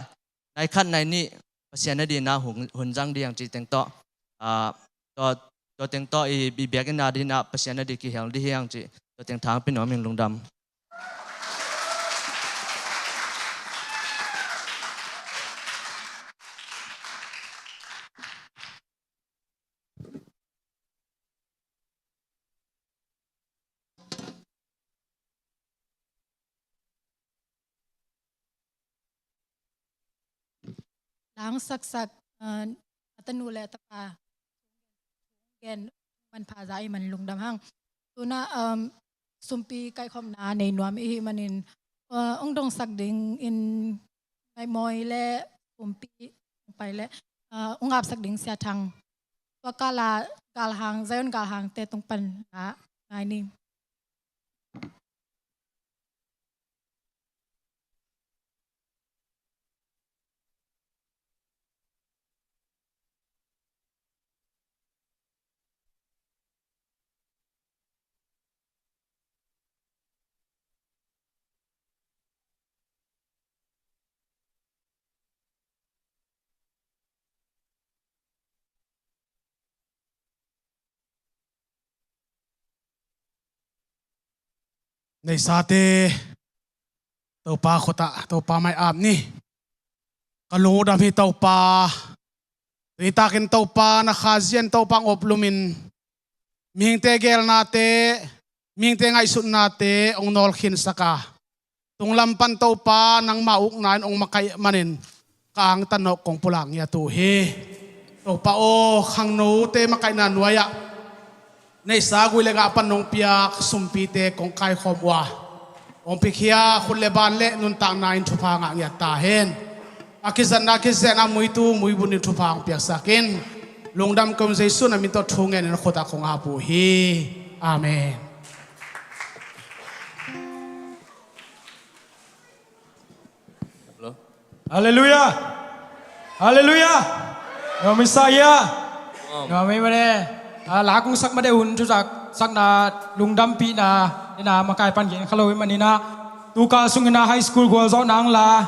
nai khat nai nih Pasian a dingin ah hun hun zang dih hi hang cih teng tawh a tua tua teng tawh i i biakinn a dingin ah Pasian a dingin kihel dih hi hang cih tua teng thang pia nuam ing. Lungdam. Langsaksak a tanu le a tapa gen manpha za i man lungdam hang. Tuna um, sumpi kaikhopna nei nuam i hih manin uh, ong dongsak ding in maimawi le sumpi ong pai le uh, ong apsak ding Sia Thang. Tua kala galhang Zion galhangte tung pan la ngai ni. Neisate Topa khutah Topa mai ap ni. Ka lungdam hi Topa. Tuni takin Topa na kha zian Topa ong op lumin mihingte geelnate, mihingte ngaihsutnate hong nawlkhinsak a, tunglam pan Topa nangma ukna in hong makaih manin ka angtan nawh kong pulak ngiat uh hi. Topa aw, khangnote makaihna nuai-ah neihsa gui le gah pan nong piak sumpite kong kaikhawm uh a, hong piakhia khut le ban le nuntakna in thupha ngah ngiat ta hen. A kizatna kizehna muitu muibun in thupha hong piaksak in. Lungdam kong Jesu na min tawh thu ngenin khut ah kong ap uh hi. Amen. Halleluia. Halleluia. Nuam i sa ia. Nuam i mane. A, la kong sak mate hun thu sak, sakna lungdampihna ina makai pan gen kha lo i maninah, tukal sungina high school gualzawh nang la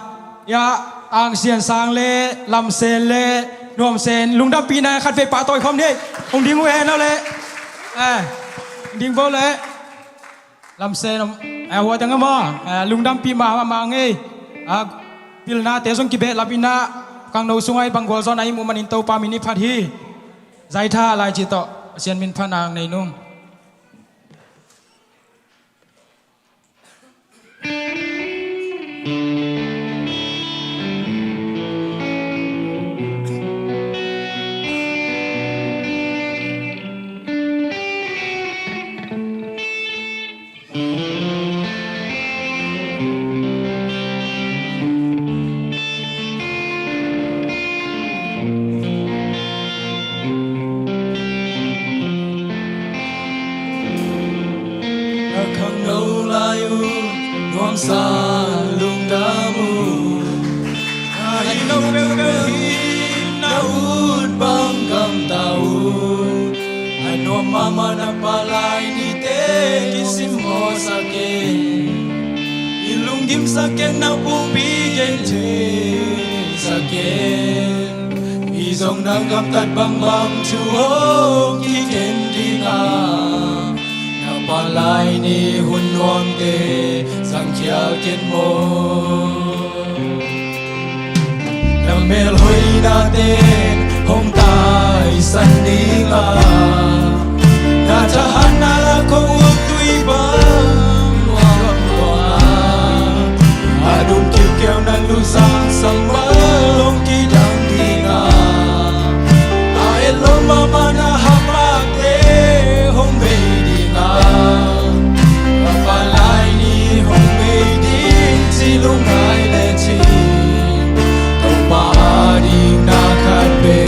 ia, Tangsian Sang le Lamsen le Nuamsen lungdampihna khat vei pahtawi khawm ni. Hong ding uh hen aw le. Eh, hong ding bo le. Lamsen om, eh, huateng a maw, eh, lungdampih mahmah ngei. Ah, pilnate zong kibehlap inah, khangno sungah i bang gualzawhna i muh manin Topa min i phat hi. Zaitha lai cih tawh Pasian min phatna nei nung. Na khangno lai un nuamsa lungdam un. Na hih no peuhpeuh hi na ut bang gamta un. A nuam mahmah na palai nite kisimmawhsak in. I lunggimsak in na pumpi gentheisak in. I zong na gamtat bangbang thu hong kigen ding a, na palai ni hun nuamte zangkhial ken maw. Na melhoinate hong taisan ding a, na thahatna la kong uk tui bang nuam nuam a, a dum kiukiau na luzang sang bal hong kidang ding a, a et lo mahmah na hapakte hong bei ding a, a palai ni hong bei ding ci lungngai le cin. Topa a ding na khat be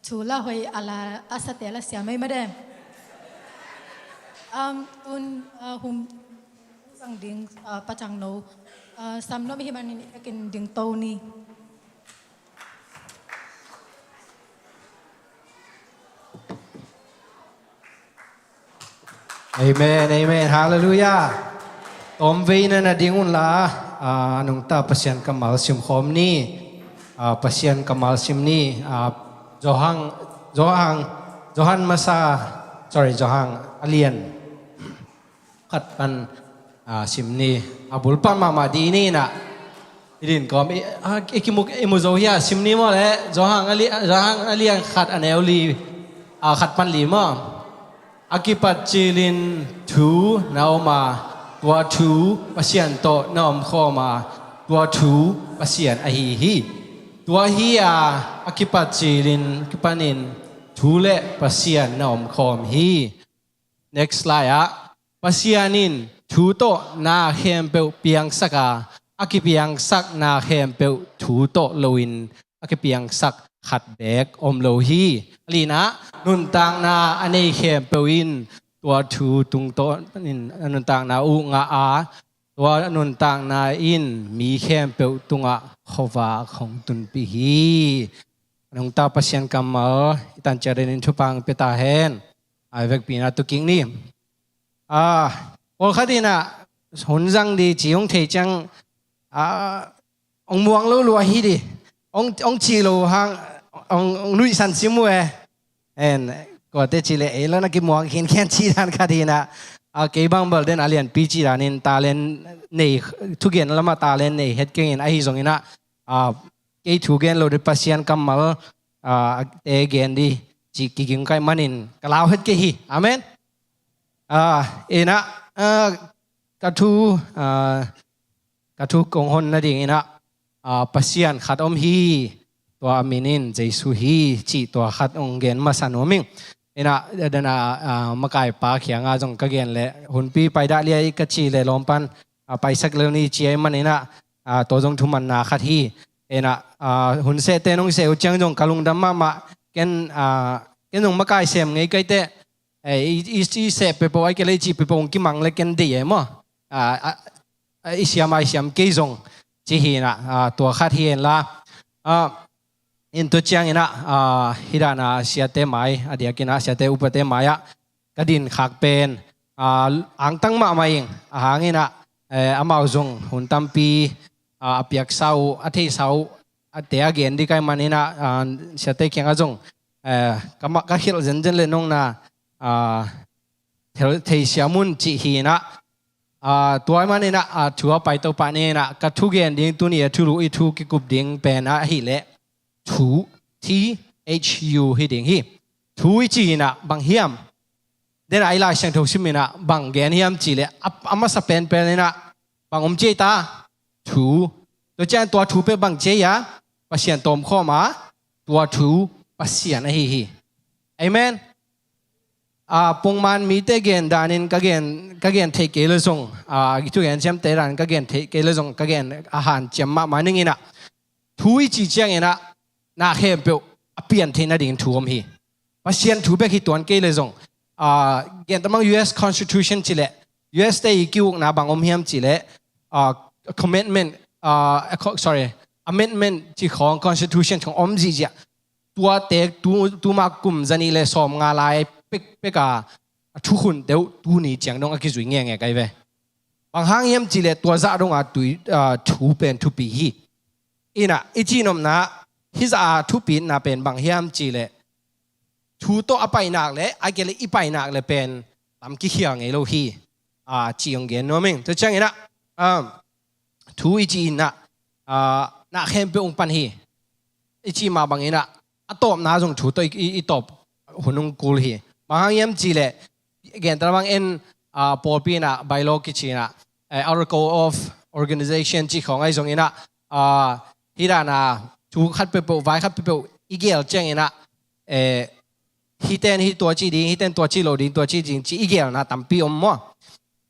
Thu la hoih a la a sate la siam ei made. Um, tun uh, hum sang ding uh, pacang no uh, sam nom hi manin i takin ding to ni. Amen, amen. Hallelujah. Tawm veina na ding un la, a nungta Pasian kammal sim khawm ni. A Pasian kammal sim ni. A Johang, Johang, Johan masa, sorry, Johang a lian khat pan a sim ni. A bul pan mahmah dih ni na. I din kawm i, a, i kimu, i mu zo hi a sim ni maw le. Johang a li, Johang a lian khat a neu li, a khat pan li maw. A kipat cilin thu na om a, tua thu Pasian tawh na om khawm a, tua thu Pasian ahi hi. Tua hi a, a kipat cilin kipanin thu le Pasian na om khawm hi. Next slide ah. Pasian in thu tawh na khempeuh piangsak a, a kipiangsak na khempeuh thu tawh loin a kipiangsak khat beek om lo hi. A lina, nuntakna a nei khempeuh in tua thu tungtawn in a nuntakna uh ngah a, tua nuntakna in mi khempeuh tungah khuavak hong tunpih hi. A nungta Pasian kammal i tan ciat in thupha pia ta hen. Ai vekpi na tu kik ni. A, pawlkhat in ah hun zang di ci hong thei ciang a, hong muang lo lua hi di. Hong, hong ci lo hang hong, hong nuihsan sim uh e. En, kuate ci le ei lo na kimuang khinkhian ci dan khat hi na. A, kei bang bel den a lianpi ci danin talent nei, thugen lamah talent nei het kengin ahi zongin ah, a, kei thugen lo di Pasian kammal a, te gen di ci kiging kai manin ka lau het kei hi. Amen. A, ina, a, ka thu, a, ka thu kong hon nading ina, a, Pasian khat om hi, tua a min in Jesu hi, ci tua khat ong gen masa nuam ing. Ina, dana, a, makaipa khianga zong ka gen le, hunpi paidah liai ka ci le lawmpan, a, paisak lel ni ci ai man ina, a, tua zong thumanna khat hi. Ina, a, hun sehte nong seh uh ciang zong ka lungdam mahmah, ken, a, ken zong makai sem ngei kaite, e, i, i, i seh pepo ai kele i ci pepo ong kimang le ken dei e maw. A, a, a, i siam ai siam kei zong ci hi na, a, tua khat hi en la. A, in tua ciang ina, a, hi dana siate mai, a diak ina siate upate mai ah, ka din khak pen, a, angtang mahmah ing, a hang ina, e, amau zong hun tampi, a, a piaksa uh, a theisa uh, a te a gen di kai man ina, a, siate kianga zong, e, ka ma, ka khilh zenzen le nong na, a, thel, theisiam un ci hi na, a, tua man ina, a, thu a pai to pa ni ina, ka thugen ding tuni a thulu i thu kikup ding pen a hi le, thu, T H U hi ding hi. Thu i ci ina, bang hiam. Dena i Lai Siangtho sim ina, bang gen hiam ci le, a, a masa penpen ina, bang om ci ei ta, thu. Tua cian tua thu pe bang ci ei a, Pasian tawm khawm a, tua thu Pasian ahi hi. Amen. A, pongman mite gen danin ka gen, ka gen theih kei le zong, a, i thugen siamte danin ka gen theih kei le zong, ka gen a hanciam mahmah ning ina. Thu i ci ciang ina, na khempeuh a pian theih nading thu om hi. Pasian thu bek hi tuan kei le zong. A, gen tamang U S Constitution ci le, U S te i kiukna bang om hiam ci le, a, commandment, a, a, co-, sorry, amendment ci khawng Constitution khawng om zihziah. Tua tek tu, tuma kum zani le sawm nga lai pek, pek a, a thukhun deuh tuni ciang dong a kizui ngenge kai ve. Bang hang hiam ci le tua zah dong a tui, a, thu pen thupi hi. Ina, i ci nopna, hi zah a thupitna pen bang hiam ci le, thu tawh a painak le, a kele i painak le pen tam kikhial ngei lo hi. A, ci ong gen nuam ing. Tua ciang ina, a, thu i ci ina, a, na khempeuh ong pan hi. I ci mah bang ina, a tawpna zong thu tawh i, i, i tawp hun ong kul hi. Bang hang hiam ci le, gen ta bang en, a, pawlpi ina, bylaw kici ina, e, Article of Organization ci khawng ai zong ina, a, hi dana, thu khat peuhpeuh, vai khat peuhpeuh, i gel ciang ina, e, hiten hi tua ci ding, hiten tua ci lo ding, tua ci ding, ci i gelna tampi om maw.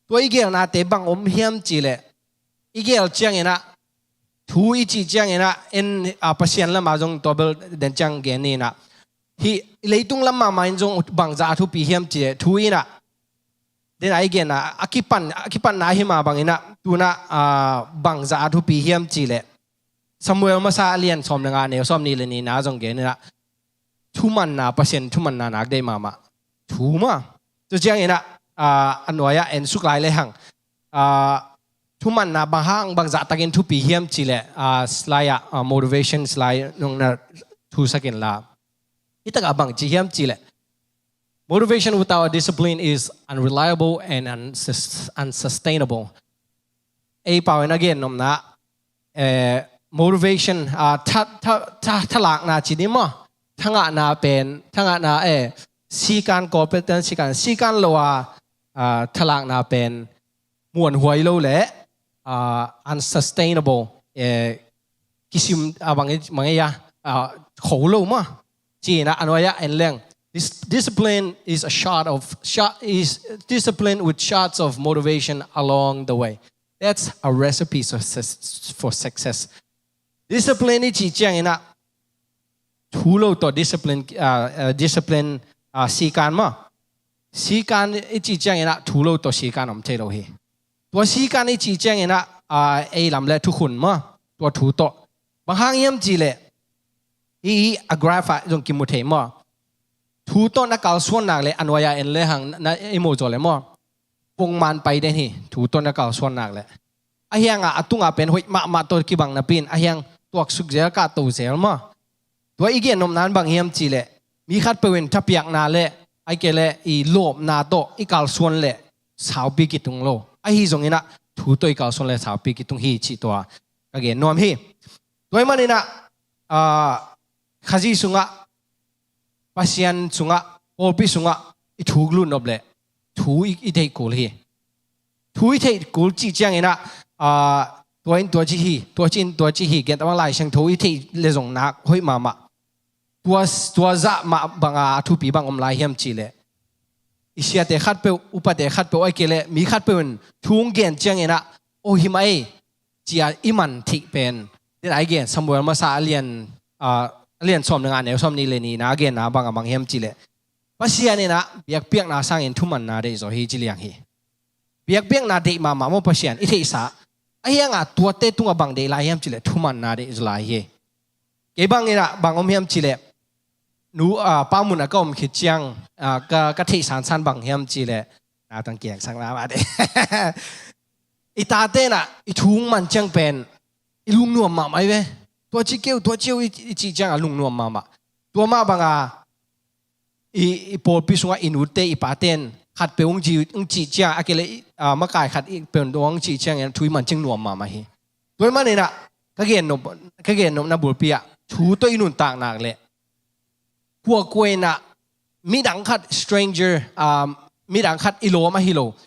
Tua i gelnate bang om hiam ci le, i gel ciang ina, thu i ci ciang ina, en, a, Pasian lama zong tua bel den ciang gen ni ina. Hih leitung lam mahmah in zong bangzah a thupi hiam cih leh thu in ah, den a i gen a, a kipan, a kipanna hi mah bangin ah, tu-in ah, ah, bangzah a thupi hiam cih leh Samuel masa a lian sawm le nga, neu sawmnih le nihna zong gen in ah, thumanna, Pasian thumanna nak deih mahmah. Thu mah. Tua ciangin ah, ah, a nuai-ah en suk lai lehang, ah, thumanna bang hang, bangzah takin thupi hiam cih leh, ah, slide ah, ah, motivation slide nong na thusak inla, hih takah bang ci hiam cih leh, "Motivation without discipline is unreliable and unsus-, unsustainable." Ei pau in a gen nopna, eh, motivation, ah, tha-, tha-, tha-, thalakna ci ni maw? Thangahna pen, thangahna, eh, sikan, Kawlpate in sikan, sikan lo a, ah, thalakna pen muanhuai lo leh, ah, unsustainable, eh, kisim, ah, bang, bang ei a, ah, kho lo maw? Ci-in ah a nuai-ah en leng. "Dis-, discipline is a shot of, shot is discipline with shots of motivation along the way. That's a recipe for success, for success." Discipline i cih ciangin ah thu lo tawh discipline, ah, ah, discipline, ah, sikan maw? Sikan i cih ciangin ah thu lo tawh sikan om thei lo hi. Tua sikan i cih ciangin ah, ah, ei lam leh thukhun maw? Tua thu tawh. Bang hang hiam cih leh, hih, hih a graph ah zong kimu thei maw? Thu tawh na kalsuan nak leh a nuai-ah en lehang, na, na i mu zaw leh maw? Pongman pai den hi, thu tawh na kalsuan nak leh. Ahi hangah a tungah pen hoih mahmah tawh kibang napi-in, ahi hang tuaksuk zel, kahto zel maw? Tua i gen nopna in bang hiam cih leh, mi khatpeuh in thapiakna leh, ahih kei leh i lawpna tawh i kalsuan leh saupi kitung lo. Ahi zongin ah thu tawh i kalsuan leh saupi kitung hi cih tua ka gen nuam hi. Tua ahih manin ah, ah, Khazih sungah, Pasian sungah, pawlpi sungah i thuk lut nop leh thu i, i theih kul hi. Thu i theih kul cih ciangin ah, ah, tua in tua ci hi, tua ci in tua ci hi, gen tabang Lai Siangtho i theih leh zong nak hoih mahmah. Tua, tua zah mah banga a thupi bang om lai hiam cih leh, i siate khatpeuh, upate khatpeuh, ahih kei leh mi khatpeuh in thu hong gen ciangin ah, "Aw, hi mah ei," ci-a i man theih pen, den a i gen Samuel masa a lian, ah, a lian sawm le nga, neu sawmnih le nihna a genna bang a bang hiam cih leh, Pasian in ah biakpiakna sangin thumanna deih zaw hi ci liang hi. Biakpiakna deih mahmah maw Pasian, i theihsa. Ahi hangah tuate tungah bang deih lai hiam cih leh thumanna deih zaw lai hi. Kei bangin ah bang om hiam cih leh, nu, ah, Pa mun ah ka om khit ciang, ah, ka, ka theih sansan bang hiam cih leh, nautang kiangsak mahmah de. I tate in ah i thu hong man ciang pen i lungnuam mahmah hi ve. "Tua ci kei un, tua ci un," i, i cih ciangah lungnuam mahmah. Tua mah banga i, i pawlpi sungah i nute, i pate in khatpeuh hong ci, hong cih ciang, ahih kei leh, ah, makai khat i peuh hong cih ciangin thu i man ciang nuam mahmah hi. Tua ahih manin ah ka gen nop, ka gen nopna bulpi ah thu tawh i nuntak nak leh, kuakua in ah midang khat, stranger, ah, midang khat i lawm ahi lo,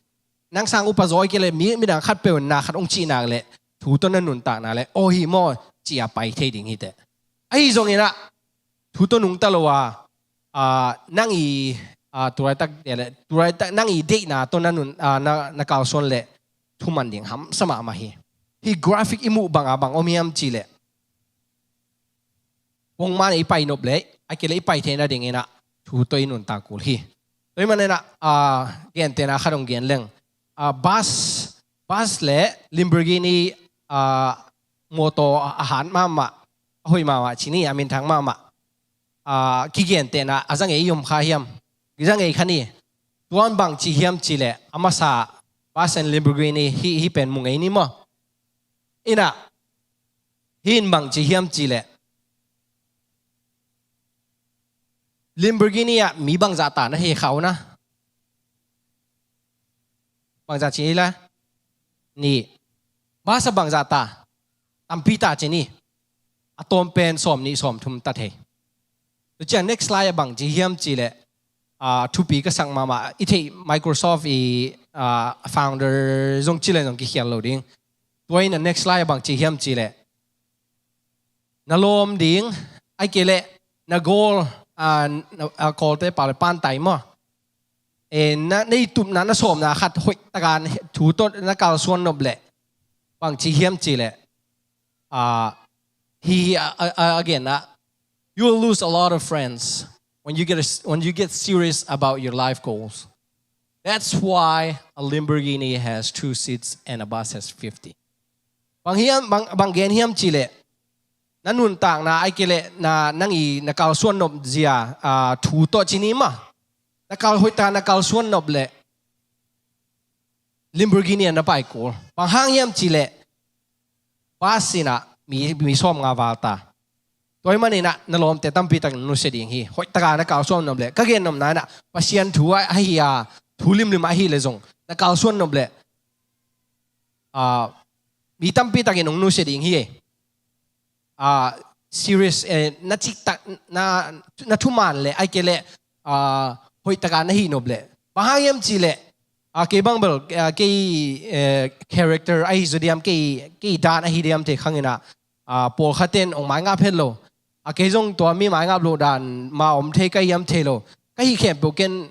nang sang upa zaw ahih kei leh mi, midang khatpeuh in na khat hong cih nak leh, thu tawh na nuntak nak leh, "Aw, hi maw," ci-a pai thei ding hi teh. Ahi zongin ah thu tawh nungta lo a, ah, nang i, ah, tu laitak, tu laitak nang i deihna tawh na nun, ah, na, na kalsuan leh thuman ding hamsa mahmah hi. Hih graphic i muh banga bang om hiam cih leh, pongman i pai nop leh, ahih kei leh i pai theih nadingin ah thu tawh i nuntak kul hi. Tua ahih manin ah, ah, gentehna khat hong gen leng. Ah, bus, bus leh Lamborghini, ah, mawtaw a hat mahmah, a hoih mahmah ci ni, a minthang mahmah, ah, kigentehna a za ngei i om kha hiam? Za ngei kha ni. Tua in bang ci hiam cih leh, a masa bus and Lamborghini, hih, hih pen mu ngei ni maw? In ah, hih in bang ci hiam cih leh, Lamborghini ah mi bangzah ta na thei kha uh na? Bangzah ci hi la? Nih. Bus ah bangzah ta? Tampi ta ci ni. A tawm pen sawmnih sawmthum ta thei. Tua ciang next slide ah bang ci hiam cih leh, ah, thupi ka sak mahmah, i theih Microsoft i, ah, founder zong ci leng zong kikhial lo ding. Tua in ah next slide ah bang ci hiam cih leh, na lawm ding, ahih kei leh na goal, ah, na, ah, Kawlte pau leh pantai maw? Eh, na, na i tupna, na sawmna khat hoih taka thu tawh na kalsuan nop leh, bang ci hiam cih leh, ah, hih, ah, ah, ah, a genna, "You will lose a lot of friends, when you get a, when you get serious about your life goals. That's why a Lamborghini has two seats and a bus has fifty. Bang hiam, bang, bang gen hiam cih leh, na nuntakna ai kei leh na, nang i na kalsuan nop zia, ah, thu tawh ci ni maw. Na kal hoih ta, na kalsuan nop leh Lamborghini ah na pai kul. Bang hang hiam cih leh bus in ah mi, mi sawmnga val ta. Tua ahih manin ah na lawmte tampi takin nusia ding hi. Hoih taka na kalsuan nop leh, ka gen nopna in ah Pasian thu ah ahi a, thu limlim ahi leh zong na kalsuan nop leh, ah, mi tampi takin hong nusia ding hi. Ah, serious, eh, na ciktak, na, na thuman leh ai kei leh, ah, hoih taka na hih nop leh. Bang hang hiam cih leh, ah, kei bang bel, ah, kei, eh, character ahi zaw diam, kei, kei dan ahi diam thei khang in ah, ah, pawlkhat ten hong maingap het lo. Ah, kei zong tua mi maingap loh dan mah om thei ka hiam thei lo. Ka hih khempeuh ken,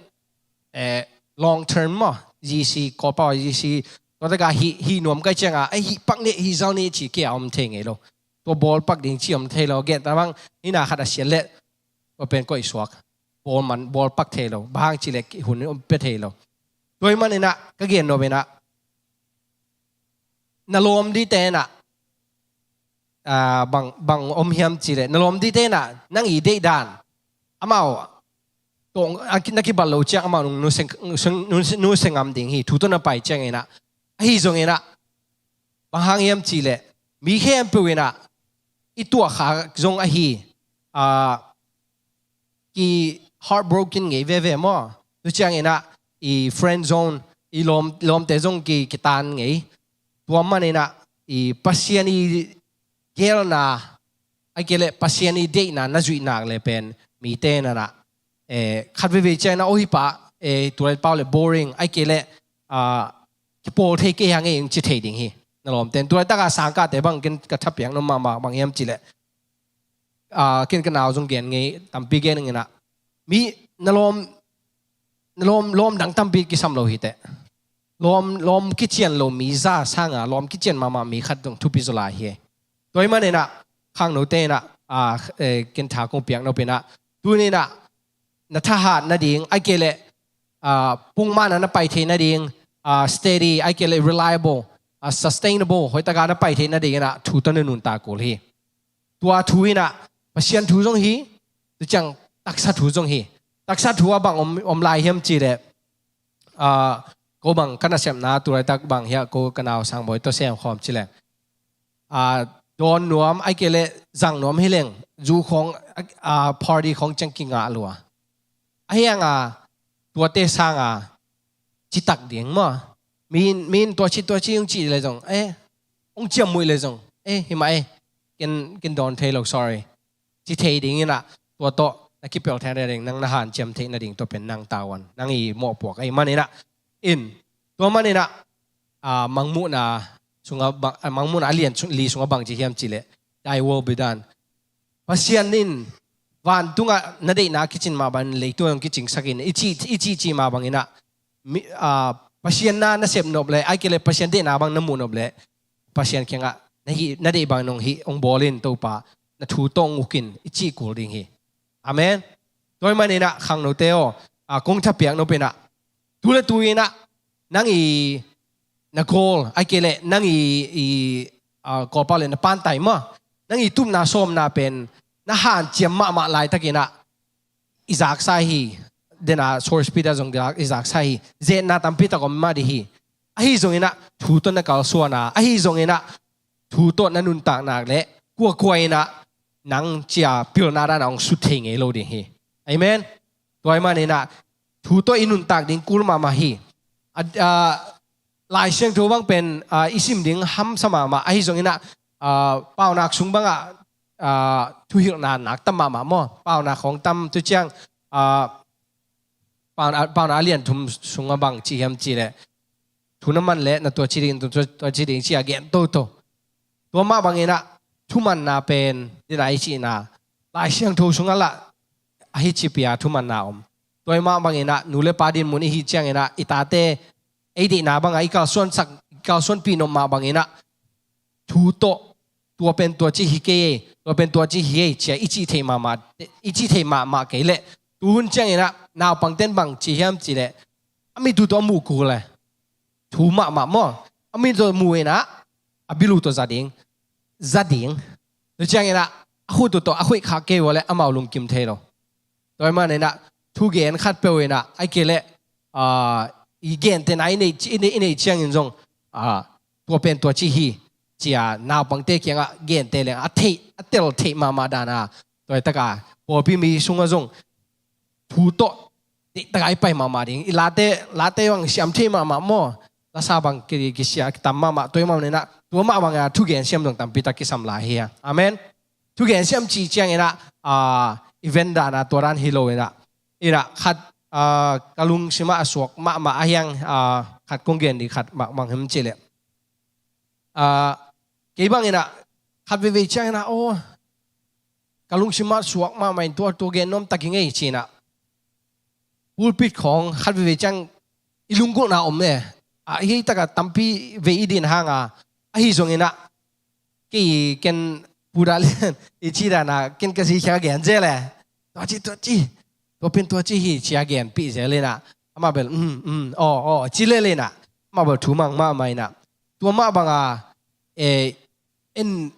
eh, long term maw, G C, Kawlpau G C, tua taka hih, hih nuam ka hih ciangin, eh, hih pak ni, hih zau ni ci kei a om thei ngei lo. Tua ball pak ding ci om thei lo, gen ta bang, hih na khat a siat leh, tua pen koih suak. Ball man, ball pak thei lo, bang hang cih leh hun om pia thei lo. Tua ahih manin ah, ka gen nop in ah, na lawm dingte in ah, ah, bang, bang om hiam cih leh, na lawm dingte in ah, nang i deih dan, amau, tawh, a ki-, na kibat loh ciang amau nung nusia, nusia, nusia ngam ding hi, thu tawh na pai ciangin ah. Ahi zongin ah, bang hang hiam cih leh, mi khempeuh in ah, i tuah kha zong ahi, ah, ki heartbroken ngei veve maw. Tu ciangin ah, i friend zone, i lawm, lawmte zong ki, kitan ngei. Tua manin ah, i Pasian i geelna, ai kei leh Pasian i deihna na zuih nak leh pen, mite in ah, eh, khat veve ciangin ah, oh hih pa, eh, tu lai pau leh boring, ai kei leh, ah, kipawl thei kei hang ei ing ci thei ding hi. Na lawmte in, tu laitak a sangkahte bang ken ka thapiak nop mahmah bang hiam cih leh, ah, ken ka nau zong gen ngei, tampi gen ing in ah. Mi, na lawm, na lawm, lawm dang tampi kisam lo hi teh. Lawm, lawm kician lo mi za sangin, lawm kician mahmah mi khat zong thupi zaw lai hi. Tua ahih manin ah, khangnote in ah, ah, eh, ken tha kong piak nop in ah, tuni in ah, na thahat nading, ai kei leh, ah, pongmawk a na pai thei nading, ah, steady, ai kei leh reliable, ah, sustainable, hoih taka na pai thei nading in ah, thu tawh na nuntak kul hi. Tua thu in ah, Pasian thu zong hi, tu ciang taksa thu zong hi. Taksa thu ah bang om, om lai hiam cih leh, ah, ko bang ka nasepna, tu laitak bang hiah ko ka nau Sangbawi tawh sem khawm ci leng. Ah, dawn nuam, ai kei leh zang nuam hi leng, zu khawng, ah, party khawng ciang kingah lua. Ahi hangin, tuate sangin, citak ding maw. Min, min tua ci, tua ci hong ci leh zong, eh, hong ciamnuih leh zong, eh, hih mah, eh, ken, ken dawn thei lo, sorry. Ci thei ding in ah, tua tawh, na kipelh theih nading, nang na hanciam theih nading, tua pen nang tavuan, nang i mawhpuak ahih manin ah, in, tua manin ah, ah, Mangmuhna sungah bang, ah, Mangmuhna a lian sung, li sungah bang ci hiam cih leh, "Thy will be done." Pasian in, vantungah na deihna kicin mah bangin, leitungah hong kicingsak in, i ci, i ci, ci mah bangin ah, mi, ah, Pasian na, na sep nop leh, ai kei leh Pasian deihna bang na muh nop leh, Pasian kiangah, na hih, na deih bangin hong hih, hong bawl in Topa, na thu tawh hong uk in, i cih kul ding hi. Amen. Tua ahih manin ah, khangnote aw, ah, kong thapiak nop in ah, tu leh tu in ah, nang i, na goal, ai kei leh, nang i, i, ah, Kawlpau leh na pantai maw. Nang i tupna sawmna pen, na hanciam mahmah laitakin ah, i zaksa hi, den a source pi ta zong i zaksa hi, zetna tampi tak om mah ding hi. Ahi zongin ah, thu tawh na kalsuan a, ahi zongin ah, thu tawh na nuntak nak leh, kuakua in ah, nang ci a pilna dan a hong sut thei ngei lo ding hi. Amen. Tua ahih manin ah, thu tawh i nuntak ding kul mahmah hi. A, a, Lai Siangtho bang pen, ah, i sim ding hamsa mahmah. Ahi zongin ah, ah, Paunak sung bangah, ah, thuhilhna nak tam mahmah maw. Paunak khawng tam tu ciang, ah, Paunak, Paunak a lian thum sungah bang ci hiam cih leh, thu na man leh na tua ci ding, tua, tua ci ding ci a gen toto. Tua mah bangin ah, thumanna pen, den a i cihna, Lai Siangtho sungah lah, ahi ci pi a thumanna om. Tua ahih mah bangin ah, nu leh pa dinmun i hih ciangin ah, i tate, ei deihna bangah, i kalsuansak, i kalsuanpih nop mah bangin ah, thu tawh, tua pen tua ci hi kei ei, tua pen tua ci hi ei, ci a i cih thei mahmah, i cih thei mahmah kei leh, Tuhun ciangin ah naupangte'n bang ci hiam cih leh, a mit uh tawh a muh kul e. Thu mahmah maw. A mit uh tawh mu in ah, a bil uh tawh za ding. Za ding. Tua ciangin ah a khut uh tawh a khuih khak kei uh leh amau lungkim thei lo. Tua ahih manin ah thugen khatpeuh in ah, ahih kei leh, ah, i gentehna i nei, i nei, i nei ciangin zong, ah, tua pen tua ci hi, ci-a naupangte kiangah gente leng a theih, a tel theih mahmah dan a, tua hi tak a pawlpi mi sungah zong thu tawh deihtak a i pai mahmah ding. I late, late bang siam thei mahmah maw. Lasa bang ki, kisia, kitam mahmah, tua ahih manin ah tua mah bang a thugen siam zong tampi tak kisam lai hi a. Amen. Thugen siam cih ciangin ah, ah, event dan a tua dan hi lo in ah, in ah khat, ah, ka lungsim ah a suak mahmah a hiang, ah, khat kong gen ding khat bang, bang hiam cih leh, ah, kei bang in ah khat veivei ciangin ah, aw, ka lungsim ah suak mahmah in tua, tua gen nuam tak ing ei ci-in ah, pulpit khawng khat veivei ciang i lunggulhna om e. Ah, hi tak a tampi vei i din hang a, ahi zongin ah kei ken Pu Dal Lian i cih dan a ken ka zi kiang gen zel e. Tua ci, tua ci, tua pen tua ci hi, ci-a genpih zel in ah, amah bel, um, um, aw, aw, ci lel in ah, amah bel thu mang mahmah in ah. Tua mah bang a, eh, en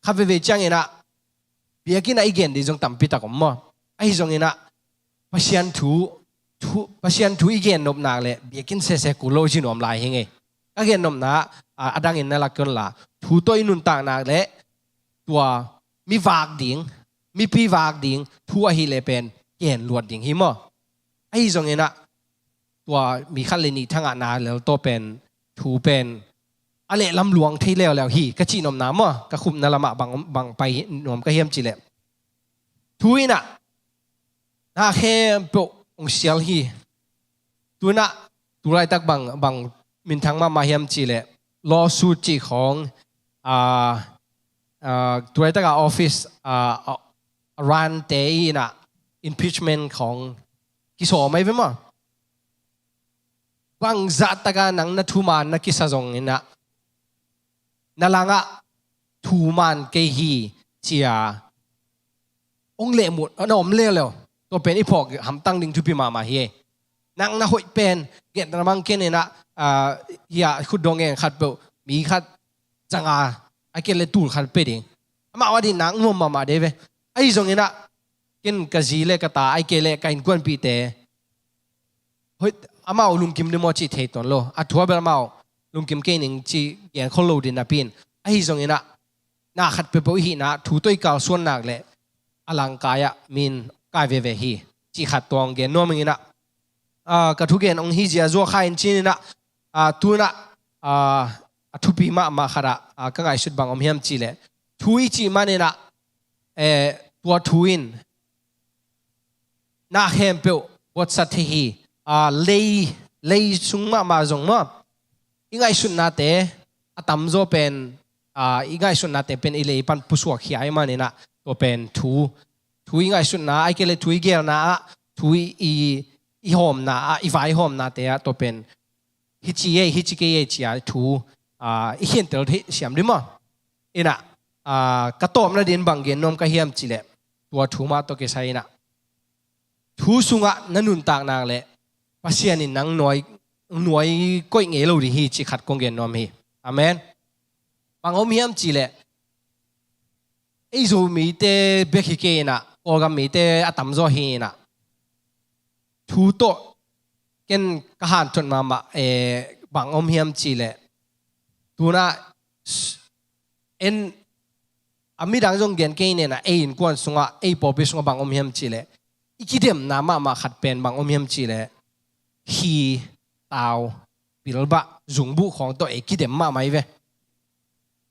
khat veivei ciangin ah biakinn ah i gen ding zong tampi tak om maw. Ahi zongin ah Pasian thu, thu, Pasian thu i gen nop nak leh biakinn sese kul lo ci nuam lai hi ing ei. Ka gen nopna ah, a dangin na lak un la, thu tawh i nuntak nak leh tua mi vak ding, mipi vak ding thu ahih leh pen gen luat ding hi maw. Ahi zongin ah tua mi khat le nih thangahna lel tawh pen, thu pen a lehlam luang thei leuleu hi ka cih nopna maw. Ka khupna lamah bang, bang pai nuam ka hiam cih leh, thu in ah na khempeuh hong sial hi. Tu in ah tu laitak bang, bang minthang mahmah hiam cih leh, lawsuit cih khawng, ah, ah, tu laitak a office, ah, ah, run te in ah impeachment khawng kisawm ahi ve maw. Bangzah tak a nang na thuman na kisa zongin ah, na langah thuman kei hi, ci-a hong lehmut na om leuleu. Tua pen i phawk hamtang ding thupi mahmah hi. Nang na hoih pen, gen na mang ken in ah, ah, hi a, khutdawh ngen khatpeuh, mi khat zanga, ahih kei leh tul khat pia ding. Amau a ding nang nuam mahmah dei ve. Ahi zongin ah ken ka zi le ka ta, ahih kei leh ka innkuanpihte, hoih, amau lungkim ding maw cih thei tuan lo. A thu a bel amau lungkim kei ning ci gen khol lo ding napi in. Ahi zongin ah na khat peuhpeuh i hihna thu tawh i kalsuan nak leh a langkai ah min kai veve hi, cih khat tawh gen nuam ing in ah, ah, ka thugen hong hi zia zuak kha in ci-in ah, ah, tu in ah, ah, a thupi mahmah khat ah, ah, ka ngaihsut bang om hiam cih leh, thu i cih manin ah, eh, tua thu in na khempeuh buatsak thei hi. Ah, lei, lei sung mahmah zong maw, i ngaihsutnate a tamzaw pen, ah, i ngaihsutnate pen i lei pan pusuak khia ahih manin ah, tua pen thu, thu i ngaihsutna, ahih kei leh thu i gelna ah, thu i, i, i hawmna ah, i vaihawmnate ah tua pen hici ei, hici kei ei ci-a thu, ah, i khentel thei siam ding maw. In ah, ah, ka tawpna ding bang gen nuam ka hiam cih leh, tua thu mah tawh kisai in ah, thu sungah na nuntak nak leh Pasian in nang nuai, nuai koih ngei lo ding hi, cih khat kong gen nuam hi. Amen. Bang om hiam cih leh, ei Zomite bek hi kei in ah, Kawlgam mite a tamzaw hi in ah, thu tawh ken ka hanthot mahmah, eh, bang om hiam cih leh, tu in ah, s-, en, a midang zong gen kei ning in ah, ei innkuan sungah, ei pawlpi sungah bang om hiam cih leh, i kidemna mahmah khat pen bang om hiam cih leh, khi, tau, bilbah, zungbuh khawng tawh ei kidem mahmah hi ve.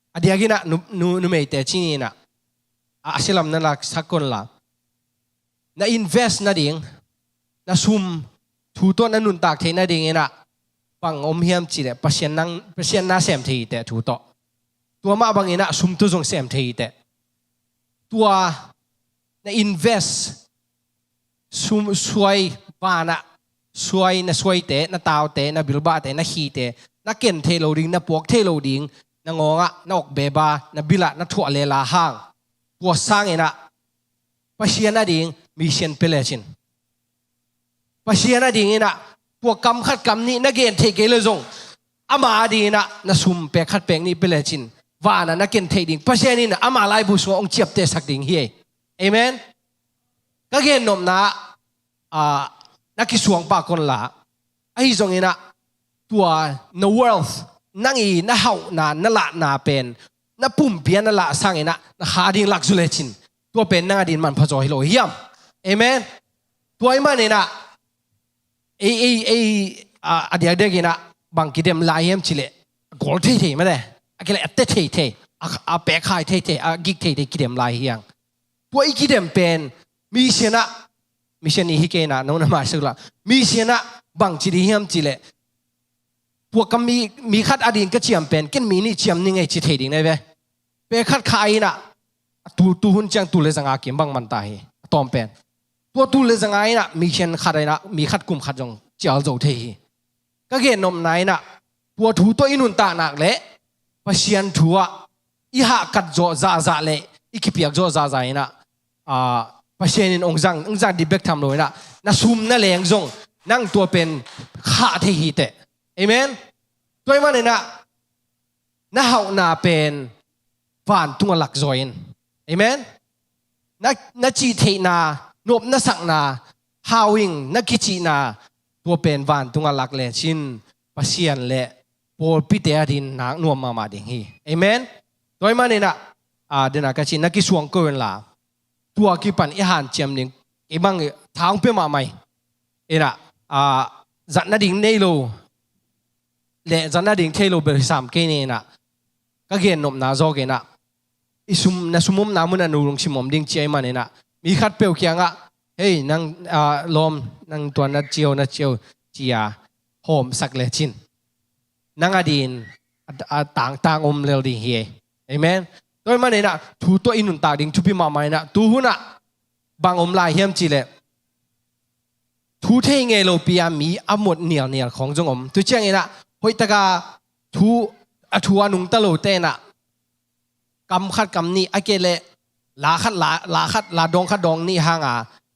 A diakin ah nu, nu, numeite ci-in ah, a, a silam na laksak un la, na invest nading, na sum, thu tawh na nuntak theih nading in ah, bang om hiam cih leh, Pasian nang, Pasian na sem thei hi teh thu tawh. Tua mah bangin ah sum tawh zong sem thei hi teh. Tua na invest, sum, suai, van ah suai, na suaite, na taute, na bilbahte, na khite, na ken theih loh ding, na puak theih loh ding, na ngawngah, na awk beba, na bilah, na thuah lela hang, tua sangin ah Pasian ading mission pia lecin, Pasian a dinginah tua kam khat kam nih na gen theih kei le zong ama a dinginah na sum pek khat pek nih pia lecin vanah na ken theih ding Pasian in ama laibu sungah hong ciaptehsak ding hi. Amen. Ka gennopna ah, na kisuang pah kon la. Ahi zonginah tua na wealth, nang i na hauhna, na lahna pen na pumpi a na lah sanginah na kha ding lak zu lecin tua pen nang a din manpha zaw hi lo hiam? Amen. Tua i maninah ei ei ei ah, a diakdiakinah bang kidem lai hiam cileh a gol theithei mate, a kileh a te theithei, a, a pek khai theithei, a gik theithei kidem lai hiang. Tua i kidem pen mission ah, mission i hi kei inah nong na maisak la, mission ah bang ci ding hiam cileh tua ka mi, mi khat a din ka ciam pen ken mi nih ciam ning ei ci thei ding nei ve. Pek khat kha inah a tu, tu hun ciang tu le zanga kim bang man ta hi. A tawm pen tua tu le zanga inah mission khat inah mi khat kum khat zong cial zo thei hi. Ka gennopna inah tua thu tawh i nuntaknak le Pasian thu ah i hahkat zawh zahzah le i kipiak zawh zahzah inah, ah, Pasian in hong zang, hong zang dih bek tham lo inah na sum na leng zong nang tua pen khah thei hi teh. Amen. Tua i maninah na hauhna pen vantung a lak zaw in. Amen. Na, na cih theihna, nop na sakna, hau ing na kicihna tua pen vantung a lak lecin Pasian le pawlpite a din nak nuam mahmah ding hi. Amen. Tua i maninah, ah, dena ka ci na kisuang ko in la tua kipan i hanciam ding i bang tha hong pia mahmah hi. Inah, ah, zat nading nei lo le zat nading thei lo bel sam kei ni inah ka gennopna zawk inah i sum, na sum omna munah nu lungsim om ding cia i maninah mi khat peuh kiangah hei nang, ah, lawm nang tua na cio na cio cia hawmsak lecin nang a din a, a tangtang om lel ding hi. Amen. Tua i maninah thu tawh i nuntak ding thupi mahmah inah tu hunah bang om lai hiam cileh thu thei ngei lopi a mi a mot nialnial khawng zong om. Tu cianginah hoihtaka thu a thu a nungta lote inah kam khat kam nih a kei le la khat la, la khat la dawng khat dawng nih hanga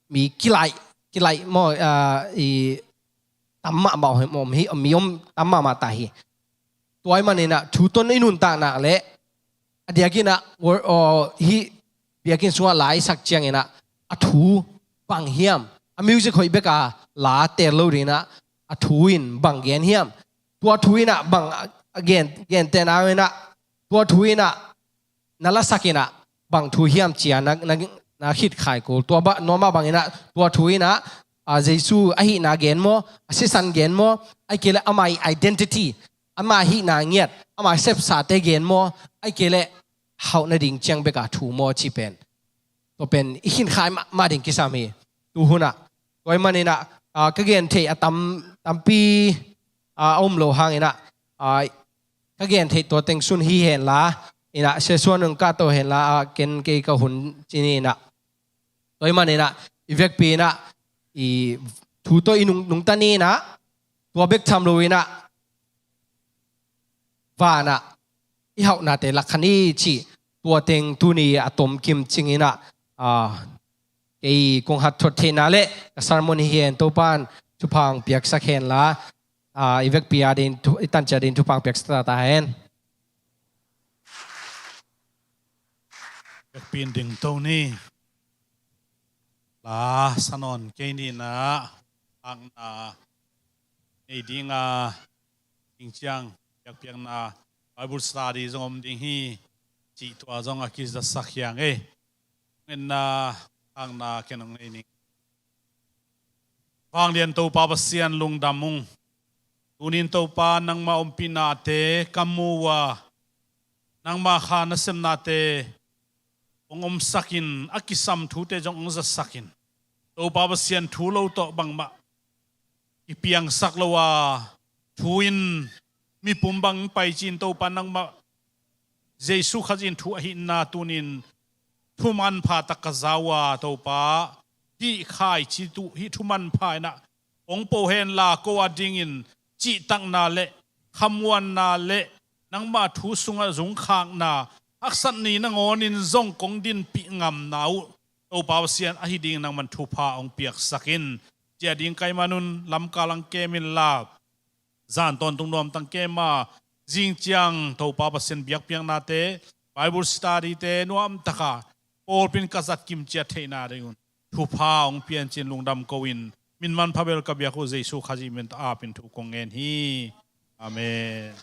mi kilaih, kilaih maw, ah, i tam mahmah om hi, mi om tam mahmah ta hi. Tua i maninah thu tawh i nuntaknak le a diakinah wor-, aw, hih biakinn sungah la i sak cianginah a thu bang hiam? A music hoih beka la tel lo dinginah a thu in bang gen hiam? Tua thu inah bang a, a gen, gentehna inah tua thu inah na lasak inah bang thu hiam cia na, na, na khit khai kul. Tua ba, nuamah banginah tua thu inah, ah, Jesu a hihna gen maw, a sisan gen maw, a kei le ama i identity, ama hihna ngiat, ama sepsate gen maw, a kei le hauh nading ciang beka thu maw ci pen tua pen i khinkhai mahmah ding kisam hi. Tu hunah tua i maninah, ah, ka gen theih a tam, tampi, ah, a om lo hanginah, ah, ka gen theih tua teng sun hi henla inah sesuan nung ka to henla, ah, ken kei ka hun cini inah tua i maninah i vekpi inah i thu tawh i nung, nungta ni inah tua bek tham lo inah vanah i hauhnate lak khan i cih tua teng tuni a tomkim cinginah, ah, kei kong hat thot theihna le ka sermon hi hen. Topan thupha hong piaksak henla, ah, i vekpi a din thu, i tancia din thupha hong piaksak ta, ta hen. Vekpi in ding to ni. La sa nawn kei ni inah hakna nei dinga ding ciang piakpiakna Bible study zong om ding hi cih tua zong a kizatsak hiang ei. Ngenna hakna ken hong nei ning. Vanglian Topa Pasian lungdam ung. Tunin Topa nangmah ompihnate ka mu uh a, nangmah kha nasemnate hong omsakin a kisam thute zong hong zatsakin Topa Pasian thu lo tawh bangmah i piangsak lo a thu in mipum bang pai cin Topa nangmah Jesu Khazih in thu a hihna tunin thumanpha tak ka za uh a Topa hih khaici tuh hih thumanpha inah hong po henla ko a dingin cihtakna le khamuanna le nangmah thu sungah zungkhakna haksat ni nangawnin zong kong dinpih ngamna uh Topa Pasian ahi dingin nangman thupha hong piaksakin ciah ding ka hih manun lamkal ang kem inla, zan tawntung nuamtak kem a, zing ciang Topa Pasian biakpiaknate, Bible study-te nuamtak a pawlpi in ka zat kimciat theihna ding un thupha hong piancin lungdam ko-in, min manpha bel ka biak uh Jesuh Khazih min tawh apin thu kong ngen hi. Amen.